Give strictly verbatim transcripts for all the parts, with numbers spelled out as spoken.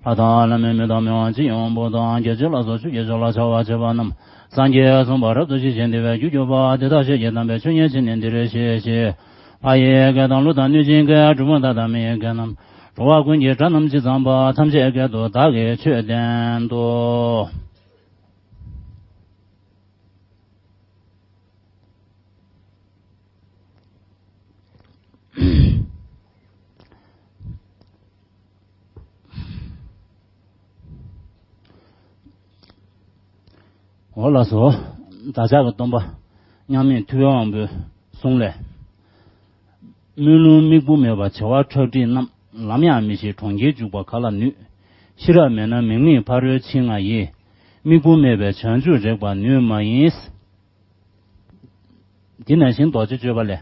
ལྷ་དང་ལྷ་མིན་མི་དང་མི་དབང་སྤྱི་ཡོངས་པོ་དང་རྒྱལ་སྤྱི་ལ་སོགས་ཆོས་ཀྱི་ཕྱོགས་ལ་བྱ་བ་བྱེད་པ་རྣམས་སངས་རྒྱས་གསུངས་པ་རབ་ཏུ་ཞི་ཞིང་བདེ་བའི་རྒྱུར་གྱུར་པ་དེ་དག་ཤེས་ཀྱི་དམ་པའི་ཆོས་ཉིད་ཕྱིར་ནི་འདི་རེ་ཞེས་བྱས། ལྷ་ཡི་སྐད་དང་ཀླུ་དང་གནོད་སྦྱིན་སྐད། གྲུལ་བུམ་དག་དང་མི་ཡི་སྐད་རྣམས། འགྲོ་བ་ཀུན་གྱི་སྒྲ་རྣམས་ཇི་ཙམ་པ། ཐམས་ཅད་སྐད་དུ་བདག་གིས་ཆོས་བསྟན་ཏོ། འོ་ལགས་སོ། བདག་ཅག་གི་སྟོན་པ་མཉམ་མེད་ཐུབ་པའི་དབང་པོའི་གསུང་ལས། སྨོན་ལམ་དམིགས་བུ་མེད་པ་བྱེ་བ་ཁྲག་ཁྲིག་རྣམས། ལམ་ཡང་མི་ཤེས་གྲོང་ཁྱེར་འཇུག་པ་ག་ལ་ནུས། ཤེས་རབ་མེད་ན་མིག་མིག་ཕ་རོལ་ཕྱིན་ལྔ་ཡི། དམིགས་བུ་མེད་པའི་བྱང་ཆུབ་རེག་པར་ནུས་མ་ཡིན། དེ་ནང་བཞིན་རྡོ་རྗེ་གཅོད་པ་ལས།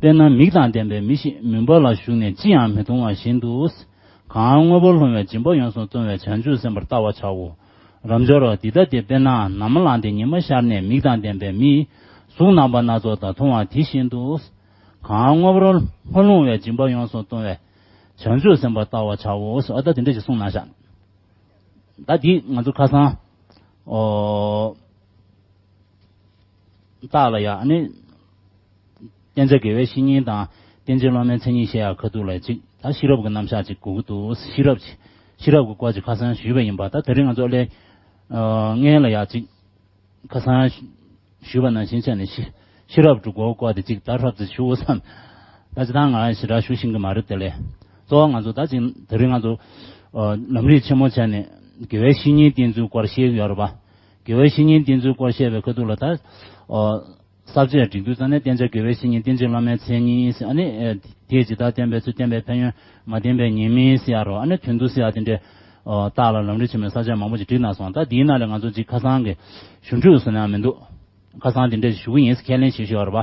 དཔེར་ན་མིག་དང་ལྡན་པའི་མི་ཞིག་མུན་པ་ལ་ཞུགས་ནས་ཅི་ཡང་མི་མཐོང་བ་བཞིན་དུ། གངས་སྔོན་པོར་ལྷུང་བའི་སྦྱིན་པ་ཡོངས་སུ་གཏོང་བའི་བྱང་ཆུབ་སེམས་དཔར་བལྟ་བར་བྱའོ། རབ་འབྱོར་པ་འདི་ལྟ་སྟེ། དཔེར་ན་ནམ་ལངས་ཏེ་ཉི་མ་ཤར་ནས་མིག་དང་ལྡན་པའི་མིས་གཟུགས་རྣམ་པ་སྣ་ཚོགས་དག་མཐོང་བ་དེ་བཞིན་དུ། གངས་སྔོན་པོར་ལྷུང་བའི་སྦྱིན་པ་ཡོངས་སུ་གཏོང་བའི་བྱང་ཆུབ་སེམས་དཔར་བལྟ་བར་བྱའོ། ཨ་ད་དེ་འདྲ་ཞིག་གསུངས་གནང་ཤག་ད་འདི་ང་ཚོ་ཁ་སང་། ཨོ། རྟགས་ལ་ཡ་ཨ་ནི། བསྟན་བྱ་དགེ་བའི་བཤེས་གཉེན་དང་བསྟན་བཅོས་སློབ་མའི་མཚན་ཉིད་བཤད་ཡ་ཁ་ཐུག་ལ་ཅིག་ད་ཤེས་རབ་ཀྱི་རྣམ་གཞག་ཅིག་དགོས་ཀྱི་འདུག་ཤེས་རབ་ཅིག་ཤེས་རབ་ཀྱི་སྐོར་ཅིག་ཁ་སང་ཞུས་པ་ཡིན་པ། ད་དེ་རིང་ང་ཚོ་ལས། ཨ། སྔན་ལ་ཡ་ཅིག་ཁ་སང་ཞུས་པ་ནང་བཞིན་བྱས་ནས་ཤེས་ཤེས་རབ་སྒྲུབ་དགོས་སྐོར་དེ་ཅིག་ད་ཧྲབ་ཙམ་ཞུ་དགོས་བསམ། ད་ཅི་ད་ང་ཞེ་དྲག་ཞུ་ཤེས་ཀྱི་མ་རེད་དེ་ལས། གཙོ་བོ་ང་ཚོ་ད་ཅིག་དེ་རིང་ང་ཚོ། ཨ། ལམ་རིམ་ཆེན་མོ་བྱས་ནས་དགེ་བའི་བཤེས་གཉེན་བསྟེན་ཚུལ་སྐོར་བཤད་ཀྱི་ཡོད་རེད་པ། དགེ་བའི་བཤེས་གཉེན་བསྟེན་ཚུལ་སྐོར་བཤད་པའི་ཁ་ཐུག་ལ་ད། ཨོ། ས་བཅད་སྒྲིག་དུས་ཙམ་ནས་བསྟན་བྱ་དགེ་བའི་བཤེས་གཉེན། བསྟན་བཅོས་སློབ་མའི་མཚན་ཉིད། ཨ་ནི། ཨེ། དེས་ཇི་ལྟར་བསྟན་པའི་ཚུལ། བསྟན་པའི་ཕན་ཡོན། མ་བསྟན་པའི་ཉེས་དམིགས་ཟེར་ཡ་རོ། ཨ་ནི་དོན་བསྡུ་ཟེར་ཡ་དེ་འདྲའི། ཨོ། རྟགས་ལ་ལམ་རིམ་ཆེན་མོའི་ས་བཅད་མང་པོ་ཞིག་བསྒྲིགས་གནང་སོང་། ད་དེའི་ནང་ལས་ང་ཚོ་ཅིག་ཁ་སང་གི་ཞུ་འཕྲོས་ཟེར་ན་མི་འདུག་ཁ་སང་དེ་འདྲ་ཞིག་ཞུ་གི་ཡིན་ཟེར་ཁས་ལེན་བྱེད་ཤེས་པ་རེད་པ།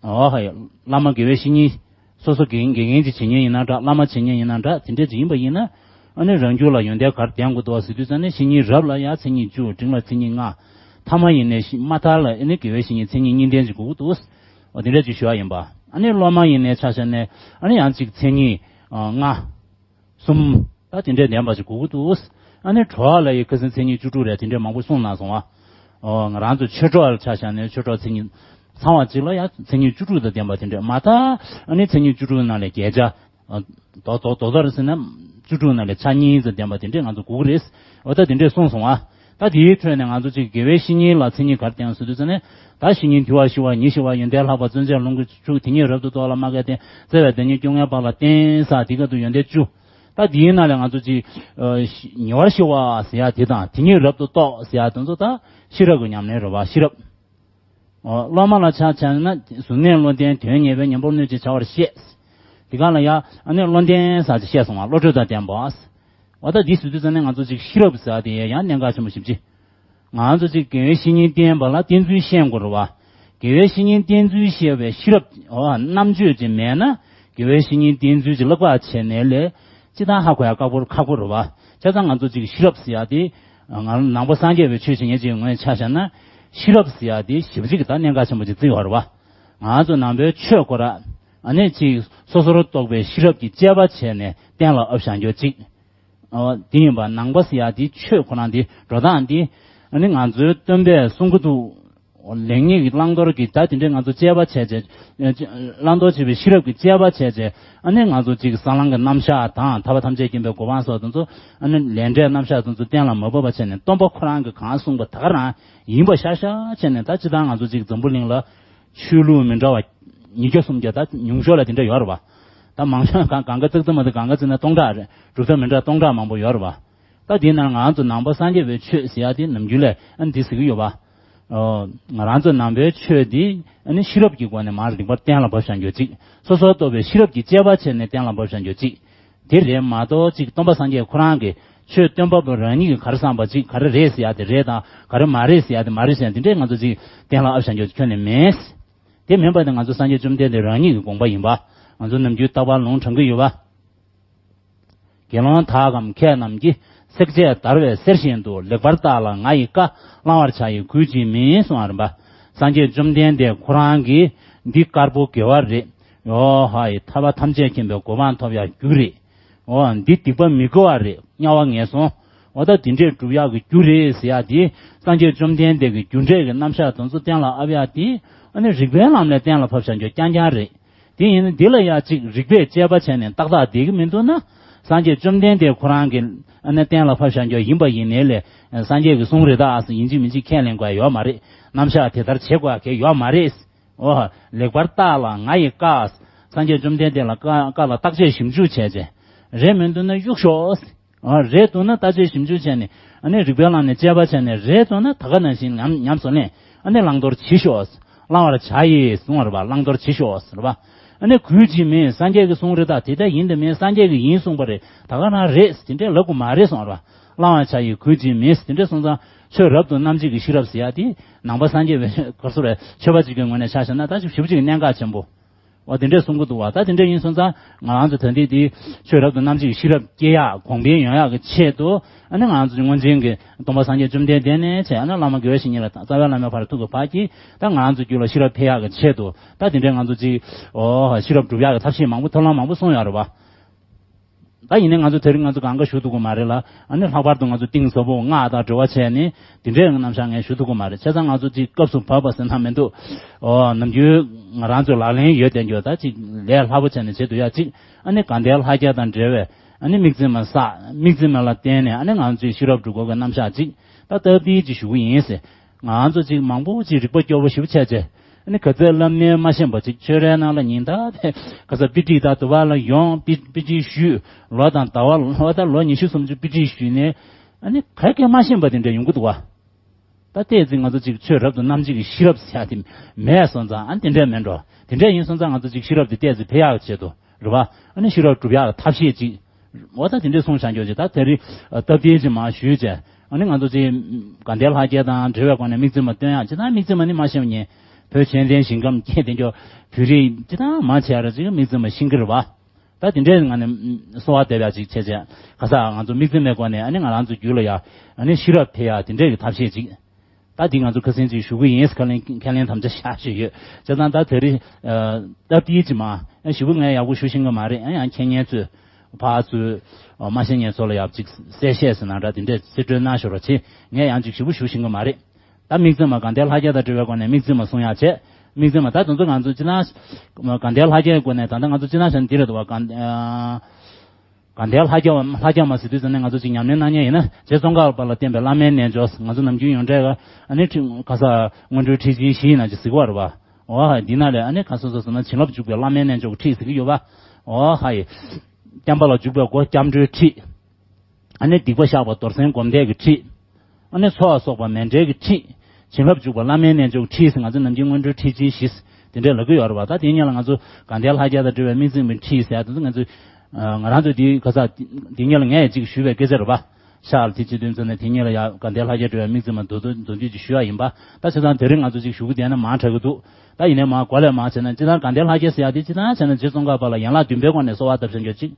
ཨོ་ཧ་ཡ། བླ་མ་དགེ་བའི་བཤེས་གཉེན། སོ་སོ་དགེ་དགེ་རྒན་ཅིག་བྱེད་མཁན་ཡིན་ན་འདྲ། བླ་མ་བྱེད་མཁན་ཡིན་ན་འདྲ། དེ་འདྲ་ཅིག་ཡིན་པ་ཡིན་ན། ཨ་ནི་རང་རྒྱུད་ལ་ཡོན་ཏན་ག་རེ་ལྡན་དགོས་འདུག་ཟེར་དུས་ཙམ་ནས་ཤེས་ཉིད་རབ་ལ་ཡ་མཚན་ཉིད་བཅུ། འབྲིང་ལ་མཚན་ཉིད་ལྔ། ཐ་མ་ཡིན་ནའི་ཤི་མ་ཐར་ལ་ཨ་ནི་དགེ་བའི་བཤེས་གཉེན་མཚན་ཉིད་གཉིས་ལྡན་ཅིག་དགོས་ཀྱི་འདུག་འོ་དེ་འདྲ་ཅིག་ཞུ་བ་ཡིན་པ། ཨ་ནི་སློབ་མ་ཡིན་ནའི་ཆ་བཞག་ནས་ཨ་ནི་ཡང་ཅིག་མཚན་ཉིད་ལྔ། གསུམ། ད་དེ་འདྲའི་ལྡན་པ་ཅིག་དགོས་ཀྱི་འདུག་ཨ་ནི་གྲོགས་ལ་ཡི་ཁ་སང་མཚན་ཉིད་བཅུ་དྲུག་རེད། དེ་འདྲའི་མང་པོ་གསུངས་གནང་སོང་བ། ཨོ། ང་རང་ཚོ་ཆོས་གྲོགས་ལ་ཆ་བཞག་ནས་ཆོས་གྲོགས་མཚན་ཉིད་ཚང་བ་ཅིག་ལ་ཡང་མཚན་ཉིད་བཅུ་དྲུག་དང་ལྡན་པ་དེ་འདྲ་མ། ད་ཨ་ནི་མཚན་ཉིད་བཅུ་དྲུག་ནང་ལས་བརྒྱད་ཆ། ཨ། རྡོག་རྡོག་རྡོག་ལྟར་ཟེར་ན་བཅུ་དྲུག་ནང་ལས་ཆ་གཉིས་ཙམ་ལྡན་པ་དེ་འདྲས་ང་ཚོ་དགོས་ཀྱི་རེད། འོ་ད་དེ་འདྲས་གསུངས་སོང་ཨ། ད་དེའི་ཁྲོད་ནས་ང་ཚོ་ཅིག་དགེ་བའི་བཤེས་གཉེན་ལ་མཚན་ཉིད་ག་རེ་བསྟན་ཟེར་དུས་ཙམ་ནས། ད་བཤེས་གཉེན་དུལ་བ་ཞི་བ་ཉེར་ཞི་བ་ཡོན་ཏན་ལྷག་པ་བརྩོན་བཅས་ལོངས་སྐུ་ཕྱུག་དེ་ཉིད་རབ་ཏུ་རྟོགས་ལ་སྨྲ་མཁས་བསྟེན། བརྩེ་བས་བདག་ཉིད་སྐྱོ་ངལ་སྤངས་ལ་བསྟེན་ཟེར་དེ་ག་དུ་ཡོན་ཏན་བཅུ། ད་དེའི་ནང་ལས་ང་ཚོ་ཅིག་ཨ། ཉེ་བར་ཞི་བ་ཟེར་ཡ་དེ་དང་དེ་ཉིད་རབ་ཏུ་རྟོགས་ཟེར་ཡ་དེ་ཚོ་ད་ཤེས་རབ་ཀྱི་ཉམས་ལེན་རེད་བ། ཤེས་རབ། ཨོ། སློབ་མ་ལ་ཆ་བཞག་ན་གཟུར་གནས་བློ་ལྡན་དོན་གཉེར་བས། ཉན་པར་གནོད་ཅིང་བྱ་བར་བཤད། དེ་ག་ལ་ཡ་ཨ་ནི་བློ་ལྡན་ཟེར་ཅིག་བཤད་སོང་བ། བློ་གྲོས་དང་ལྡན་པ། འོ་ད་འདི་ཟེར་དུས་ཙམ་ནས་ང་ཚོ་ཅིག་ཤེས་རབ་ཟེར་དེ་ཡང་གནད་འགག་ཆེན་པོ་ཞེ་པོ་ཅིག་ང་ཚོ་ཅིག་དགེ་བའི་བཤེས་གཉེན་བསྟེན་པ་ལ་བསྟེན་ཚུལ་ཤེས་དགོས་རེད་བ། དགེ་བའི་བཤེས་གཉེན་བསྟེན་ཚུལ་ཤེས་པའི་ཤེས་རབ། འོ། རྣམ་དཔྱོད་ཅིག་མེད་ན་དགེ་བའི་བཤེས་གཉེན་བསྟེན་ཚུལ་ཅིག་ལག་པ་བྱས་ནས་ལས་ཅི་ལྟར་ཧ་གོ་ཡ་ཁག་པོ་ཁག་པོ་རེད་བ། བྱས་ཙང་ང་ཚོ་ཅིག་ཤེས་རབ་ཟེར་ཡ་དེ། ང་ནང་པ་སངས་རྒྱས་པའི་ཆོས་བྱེད་མཁན་ཅིག་ངོས་ཆ་བཞག་ན། ཤེས་རབ་ཟེར་ཡ་དེ་ཞེ་པོ་ཅིག་ད་གནད་འགག་ཆེན་པོ་ཅིག་བརྩི་ཡོད་རེད་བ། ང་ཚོ་ནང་པའི་ཆོས་ཁོ་ར། ཨ་ནི་ཅིག་སོ་སོར་རྟོག་པའི་ཤེས་རབ་ཀྱི་དཔྱད་པ་བྱས་ནས་གཏན་ལ་ཕབ་བཞག་རྒྱུ་ཅིག་ཨོ། དེ་ཡིན་པ་ནང་པ་ཟེར་ཡ་དེ་ཆོས་ཁོ་རང་དེ་འགྲོ་སྟངས་དེ། ཨ་ནི་ང་ཚོའི་སྟོན་པས་གསུང་གི་འདུག་ལེགས་ཉེས་ཀྱི་བླང་དོར་གྱི་ད་དེ་འདྲའི་ང་ཚོ་དཔྱད་པ་བྱས་རྗེས། བླང་དོར་བྱེད་པའི་ཤེས་རབ་ཀྱི་དཔྱད་པ་བྱས་རྗེས། ཨ་ནི་ང་ཚོ་ཅིག་སྲང་ལམ་གྱི་རྣམ་གཞག་དང་ཐར་པ་ཐམས་ཅད་མཁྱེན་པའི་གོ་འཕང་སོགས་དེ་ཚོ། ཨ་ནི་ལས་འབྲས་རྣམ་གཞག་དེ་ཚོ་གཏན་ལ་མ་ཕབ་པ་བྱས་ནས་སྟོན་པ་ཁོ་རང་གིས་གང་གསུངས་པ་ད་ག་རང་ཡིན་པ་ཤར་ཤར་བྱས་ནས། ད་སྤྱིར་བཏང་ང་ཚོ་ཅིག་འཛམ་བུ་གླིང་ལ་ཆོས་ལུགས་མི་འདྲ་བ་ཉིས་བརྒྱ་སུམ་བརྒྱ། ད་ཉུང་ཤོས་ལ་དེ་འདྲ་ཡོད་རེད་བ། ད་མང་ཤོས་གང་གང་ག་ཙིག་ཙིག་མ་གཏོགས། གང་ག་ཙིག་ན་སྟོང་ཕྲག་རེད། གྲུབ་མཐའ་མི་འདྲ་སྟོང་ཕྲག་མང་པོ་ཡོད་རེད་བ། ད་དེའི་ནང་ང་ཚོ་ནང་པ་སངས་རྒྱས་པའི་ཆོས་ཟེར་ཡ་དེ་ནམ་རྒྱུན་ལས་ཨ་ནི་འདི་ཟེར་གྱི་ཡོད་པ། ཨོ། ང་རང་ཚོ་ནང་པའི་ཆོས་འདི་ཨ་ནི་ཤེས་རབ་ཀྱི་སྒོ་ནས་མར་རིམ་པར་གཏན་ལ་ཕབ་བཞག་རྒྱུ་གཅིག་སོ་སོར་རྟོག་པའི་ཤེས་རབ་ཀྱི་དཔྱད་པ་བྱས་ནས་གཏན་ལ་ཕབ་བཞག་རྒྱུ་གཅིག་དེ་རེད་མ་གཏོགས། གཅིག་སྟོན་པ་སངས་རྒྱས་ཁོ་རང་གིས་ཆོས་སྟོན་པ་པོ་རང་ཉིད་ཀྱིས་ག་རེ་བསམ་པ་གཅིག་ག་རེ་རེད་ཟེར་ཡ་དེ་རེད་དང་། ག་རེ་མ་རེད་ཟེར་ཡ་དེ་མ་རེད་ཟེར་ཡ་དེ་འདྲས་ང་ཚོ་གཅིག་གཏན་ལ་ཕབ་བཞག་རྒྱུ་ཁྱོན་ནས་མེད། དེ་མིན་པ་དེ་ང་ཚོ་སངས་རྒྱས་བཅོམ་ལྡན་འདས་རང་ཉིད་ཀྱི་དགོངས་པ་ཡིན་པ། ང་ཚོ་ནམ་རྒྱུན་རྟག་པར་ལུང་དྲངས་ཀྱི་ཡོད་པ། དགེ་སློང་དག་གམ་མཁས་རྣམས་ཀྱིས། བསྲེག་བཅད་བརྡར་བའི་གསེར་བཞིན་དུ། ལེགས་པར་བརྟགས་ལ་ང་ཡི་བཀའ། བླང་བར་བྱ་ཡི་གུས་ཀྱིས་མིན། གསུངས་པ་རེད་པ། སངས་རྒྱས་བཅོམ་ལྡན་འདས་ཁོ་རང་གིས་འདི་དཀར་པོ་དགེ་བ་རེད། ཡོ་ཧ་ཡི་ཐར་པ་ཐམས་ཅད་མཁྱེན་པའི་གོ་འཕང་ཐོབ་ཡ་རྒྱུ་རེད། འོ་འདི་སྡིག་པ་མི་དགེ་བ་རེད། དམྱལ་བ་ངན་སོང་། འོ་ད་འདི་འདྲས་སྒྲུབ་ཡག་གི་རྒྱུ་རེད་ཟེར་ཡག་དེ་སངས་རྒྱས་བཅོམ་ལྡན་འདས་ཀྱི་རྒྱུ་འབྲས་ཀྱི་རྣམ་གཞག་དེ་ཚོ་གཏན་ལ་ཕབ་ཡག་དེ་ཨ་ནི་རིགས་པའི་ལམ་ལས་གཏན་ལ་ཕབ་བཞག་རྒྱུ་རྐྱང་རྐྱང་རེད། དེ་ཡིན་ན་འདི་ལ་ཡ་གཅིག་རིགས་པས་དཔྱད་པ་བྱས་ནས་ཏག་ཏག་བསྡད་ཀྱི་མི་འདུག་ན། སངས་རྒྱས་བཅོམ་ལྡན་འདས་ཁོ་རང་གིས་ཨ་ནི་གཏན་ལ་ཕབ་བཞག་རྒྱུ་ཡིན་པ་ཡིན་ནའི་ལས་སངས་རྒྱས་ཀྱི་གསུང་རེད་ད་ཡིན་གཅིག་མིན་གཅིག་ཁས་ལེན་དགོས་ཡ་ཡོད་མ་རེད། རྣམ་གཞག་དེ་ལྟར་བྱེད་དགོས་ཡ་གལ་ཡོད་མ་རེད། འོ། ལེགས་པར་བརྟགས་ལ་ང་ཡི་བཀའ། སངས་རྒྱས་བཅོམ་ལྡན་འདས་ལ་བཀའ་བཀའ་ལ་བརྟག་དཔྱད་ཞིབ་འཇུག་བྱས་རྗེས། རེད་མི་འདུག་ན་གཡུག་ཤོག་འོ། རེད་འདུག་ན་བརྟག་དཔྱད་ཞིབ་འཇུག་བྱས་ནས་ཨ་ནི་རིགས་པའི་ལམ་ནས་དཔྱད་པ་བྱས་ནས་རེད་འདུག་ན་ད་ག་ནང་བཞིན་ཉམས་ཉམས་སུ་ལེན། ཨ་ནི་བླང་དོར་གྱིས་ཤོག་བླང་བར་བྱ་ཡིས་གསུངས་པ་རེད་པ། བླང་དོར་གྱིས་ཤོག་ཟེར་བ། ཨ་ནི་གུས་ཀྱིས་མིན། སངས་རྒྱས་ཀྱིས་གསུངས་རེད་ད། དེ་ལྟར་ཡིན་དེ་མིན། སངས་རྒྱས་ཀྱིས་ཡིན་གསུངས་པ་རེད། ད་ག་རང་རེད། དེ་འདྲས་ལབ་དགོས་མ་རེད་གསུངས་པ་རེད་པ། བླང་བར་བྱ་ཡིས་གུས་ཀྱིས་མིན། དེ་འདྲས་སོང་ཙང་ཆོས་རབ་ཏུ་རྣམ་འབྱེད་ཀྱི་ཤེས་རབ་ཟེར་ཡ་དེ་ནང་པ་སངས་རྒྱས་པའི་ག་རེ་ཟེར་རེད། ཆོས་པ་གཅིག་གི་ངོས་ནས་ཆ་བཞག་ན་ད་ཞིབ་ཞིབ་ཅིག་གནད་འགག་ཆེན་པོ། འོ་དེ་འདྲས་གསུང་གི་འདུག་བ། ད་དེ་འདྲས་ཡིན་སོང་ཙང་ང་རང་ཚོ་ད་ལྟའི་དེ་ཆོས་རབ་ཏུ་རྣམ་འབྱེད་ཀྱི་ཤེས་རབ་སྐྱེ་ཡག་གོང་འཕེལ་ཡོང་ཡག་གི་ཆེད་དུ་ཨ་ནི་ང་རང་ཚོ་སྔོན་བྱོན་གྱི་སྟོན་པ་སངས་རྒྱས་བཅོམ་ལྡན་འདས་ནས་བྱས་ཨ་ནི་བླ་མ་དགེ་བའི་བཤེས་གཉེན་ལ་རྩ་བའི་བླ་མའི་ཕར་ཐུག་གི་བར་གྱི་ད་ང་རང་ཚོ་རྒྱུད་ལ་ཤེས་རབ་འཕེལ་ཡག་གི་ཆེད་དུ་ད་དེ་འདྲས་ང་ཚོ་ཅིག་འོ་ཤེས་རབ་སྒྲུབ་ཡག་གི་ཐབས་ཤེས་མང་པོ་ཐབས་ལམ་མང་པོ་གསུངས་ཡོད་རེད་བ། ད་ཡིན་ནའི་ང་ཚོ་དེ་རིང་ང་ཚོ་གང་ག་ཞུ་ཐུབ་ཀྱི་མ་རེད་ལ། ཨ་ནི་ལྷག་པར་དུ་ང་ཚོ་གཏིང་ཟབ་པོ་སྔགས་དང་འབྲེལ་བ་བྱས་ནས་དེ་འདྲའི་རྣམ་གཞག་ངས་ཞུ་ཐུབ་ཀྱི་མ་རེད། བྱས་ཙང་ང་ཚོ་ཅིག་སྐབས་སུ་བབས་པ་ཟེར་ན་མི་འདུག་འོ་ནམ་རྒྱུན་ང་རང་ཚོའི་ལག་ལེན་ཡོད་བསྡད་རྒྱུ་ད་ཅིག་ལས་སླ་པོ་བྱས་ནས་བྱེད་ཐུབ་ཡ་ཅིག་ཨ་ནི་དགའ་ལྡན་ལྷ་བརྒྱ་དང་འབྲེལ་བའི་ཨ་ནི་དམིགས་བརྩེ་མ་བསགས། དམིགས་བརྩེ་མ་ལ་བརྟེན་ནས་ཨ་ནི་ང་ཚོས་ཤེས་རབ་སྒྲུབ་དགོས་ཀྱི་རྣམ་གཞག་ཅིག་ད་སྟབས་བདེ་ཅིག་ཞུ་གི་ཡིན་ཟེར། ང་ཚོ་ཅིག་མང་པོ་ཅིག་རིག་པ་སྐྱོ་པོ་ཞེ་པོ་བྱས་བྱས། ཨ་ནི་ག་ཚོད་བསླབ་ནའི་མ་ཤེས་པ་ཅིག་ཆོས་རའི་ནང་ལ་ཉིན་ལྟར་དེ་ག་ཚོད་དཔེ་ཁྲིད་ད་དུ་བ་ལ་ཡོང་དཔེ་དཔེ་ཁྲིད་ཞུས། ལོ་དང་ཟླ་བ་ལོ་ད་ལོ་ཉི་ཤུ་སུམ་ཅུ་དཔེ་ཁྲིད་ཞུས་ནས་ཨ་ནི་ག་གེ་མ་ཤེས་པ་དེ་འདྲ་ཡོང་གི་འདུག་བ། ད་ལྟས་ཚེ་ང་ཚོ་ཅིག་ཆོས་རབ་ཏུ་རྣམ་འབྱེད་ཀྱི་ཤེས་རབ་ཟེར་ཡ་དེ་མེད་སོང་ཙང་ཨ་དེ་འདྲ་མེད་འགྲོ། དེ་འདྲ་ཡིན་སོང་ཙང་ང་ཚོ་ཅིག་ཤེས་རབ་དེ་ལྟས་ཚེ་འཕེལ་ཡག་ཆེད་དུ། རེད་བ། ཨ་ནི་ཤེས་རབ་སྒྲུབ་ཡག་ཐབས་ཤེས་ཅིག་འོ་ད་དེ་འདྲའི་གསུང་བྱ་འགྱོ་ཅིག་ད་དེ་རིང་སྟབས་བདེ་ཅིག་མ་ཞུས་བྱས། ཨ་ནི་ང་ཚོ་ཅིག་དགའ་ལྡན་ལྷ་བརྒྱ་དང་འབྲེལ་བའི་སྒོ་ནས་དམིགས་བརྩེ་མ་སྟོན་ཡག་ཅིག་ད་དམིགས་བརྩེ་མ་ནི་མ་ཤེས་པ་ཉིད་བོད་ཆོས་ལྡན་ཞིང་ཁམས་ཁྱེད་དེ་འགྱོ་བོད་རིགས་ཅིག་ད་མང་ཆེ་བ་ར་ཅིག་དམིགས་བརྩེ་མ་ཤེས་ཀྱི་རེད་བ། ད་དེ་འདྲའི་ང་ནི་གསོལ་བ་འདེབས་ཡག་ཅིག་བྱས་བྱས་ཁ་ས་ང་ཚོ་དམིགས་བརྩེ་མའི་སྒོ་ནས་ཨ་ནི་ང་རང་ཚོ་རྒྱུད་ལ་ཡ་ཨ་ནི་ཤེས་རབ་འཕེལ་ཡག་དེ་འདྲའི་གི་ཐབས་ཤེས་ཅིག་ད་འདི་ང་ཚོ་ཁ་སང་ཅིག་ཞུ་གི་ཡིན། ཁས་ལེན་ཁས་ལེན་དམ་བཅའ་བཞག་བཞིན་ཡོད། བྱས་ཙང་ད་དེ་རིང་སྟབས་བདེ་ཅིག་མ་ཞེ་པོ་ངས་ཡག་པོ་ཞུ་ཤེས་ཀྱི་མ་རེད། ཨ་ཡང་མཁས་སྙན་ཚོས་ཕར་ཚུར་མ་ཤེས་མཁན་ཚོ་ལ་ཡག་ཅིག་གསལ་བཤད་ཟེར་ན་འདྲ་དེ་འདྲས་གསེད་བཀྲོལ་གནང་ཤོག་རོགས་བྱེད། ངས་ཡང་ཅིག་ཞེ་པོ་ཞུ་ཤེས་ཀྱི་མ་རེད། ད་དམིགས་བརྩེ་མ་དགའ་ལྡན་ལྷ་བརྒྱ་དང་འབྲེལ་བའི་སྒོ་ནས་དམིགས་བརྩེ་མ་གསུང་ཡག་བྱས། དམིགས་བརྩེ་མ་ད་དེ་ཚོ་ང་ཚོ་སྤྱིར་བཏང་དགའ་ལྡན་ལྷ་བརྒྱའི་སྒོ་ནས་ད་ལྟ་ང་ཚོ་སྤྱིར་བཏང་བྱས་ན་འདི་རེད་འདུག་བ། དགའ་ལྡན་ལྷ་བརྒྱ་བ་ལྷ་བརྒྱ་མ་ཟེར་དུས་ཙམ་ནས་ང་ཚོ་ཅིག་ཉམས་ལེན་གནང་མཁན་ཡིན་ན་རྗེ་ཙོང་ཁ་པ་ལ་བརྟེན་པའི་བླ་མའི་རྣལ་འབྱོར། ང་ཚོ་ནམ་རྒྱུན་ཡོངས་གྲགས་ཀ་ཨ་ནི་ཁྲི་ཁ་ས་སྔོན་འགྲོའི་ཁྲིད་ཆེན་བཞི་ཡིན་ན་ཅིག་ཟེར་གི་ཡོད་རེད་བ། འོ་ཧ་འདི་ན་ལས་ཨ་ནི་ཁ་སོ་སོ་སོ་ན་བྱིན་རླབས་འཇུག་པའི་བླ་མའི་རྣལ་འབྱོར་གྱི་ཁྲིད་ཟེར་གི་ཡོད་བ། འོ་ཧ་ཡི། བསྟན་པ་ལ་འཇུག་པའི་སྒོ་སྐྱབས་འགྲོའི་ཁྲིད། ཨ་ནི་སྡིག་པ་བཤགས་པ་རྡོར་སེམས་སྒོམ་བཟླས་ཀྱི་ཁྲིད། ཨ་ནི་ཚོགས་གསོག་པ་མཎྜལ་གྱི་ཁྲིད། བྱིན་རླབས་འཇུག་པ་བླ་མའི་རྣལ་འབྱོར་གྱི་ཁྲིད་ཟེར་ང་ཚོ་ནམ་རྒྱུན་སྔོན་འགྲོའི་ཁྲིད་ཆེན་བཞི་དེ་འདྲས་ལབ་ཀྱི་ཡོད་རེད་བ། ད་དེ་སྔོན་ལ་ང་ཚོ་དགའ་ལྡན་ལྷ་བརྒྱ་དང་འབྲེལ་བའི་དམིགས་བརྩེ་མའི་ཁྲིད་ཟེར་ཡ་དེ་ཚོ་ང་ཚོ་ང་རང་ཚོ་དེའི་ཁ་ས་དེ་སྔོན་ལ་ངས་ཅིག་ཞུས་པའི་སྐད་ཆ་རེད་བ། ཤག་ལ་དེ་བྱེད་དུས་ཚོ་ནས་དེ་སྔོན་ལ་ཡ་དགའ་ལྡན་ལྷ་བརྒྱ་འབྲེལ་བའི་དམིགས་བརྩེ་མ་མདོར་བསྡུས་མདོར་བསྡུས་ཅིག་ཞུ་ཡ་ཡིན་པ། ད་བྱས་ཙང་དེ་རིང་ང་ཚོ་ཅིག་ཞུ་གི་བསྡད་ན་མང་དྲགས་ཀྱི་འདུག་ད་ཡིན་ནའི་མ་གོ་ལས་མ་བྱས་ན་སྤྱིར་བཏང་དགའ་ལྡན་ལྷ་བརྒྱ་ཟེར་ཡ་དེ་སྤྱིར་བཏང་བྱས་ན་རྗེ་ཙོང་ཁ་པ་ལ་ཡན་ལག་བདུན་པའི་སྒོ་ནས་གསོལ་བ་བཏབ་བཞག་རྒྱུ་གཅིག་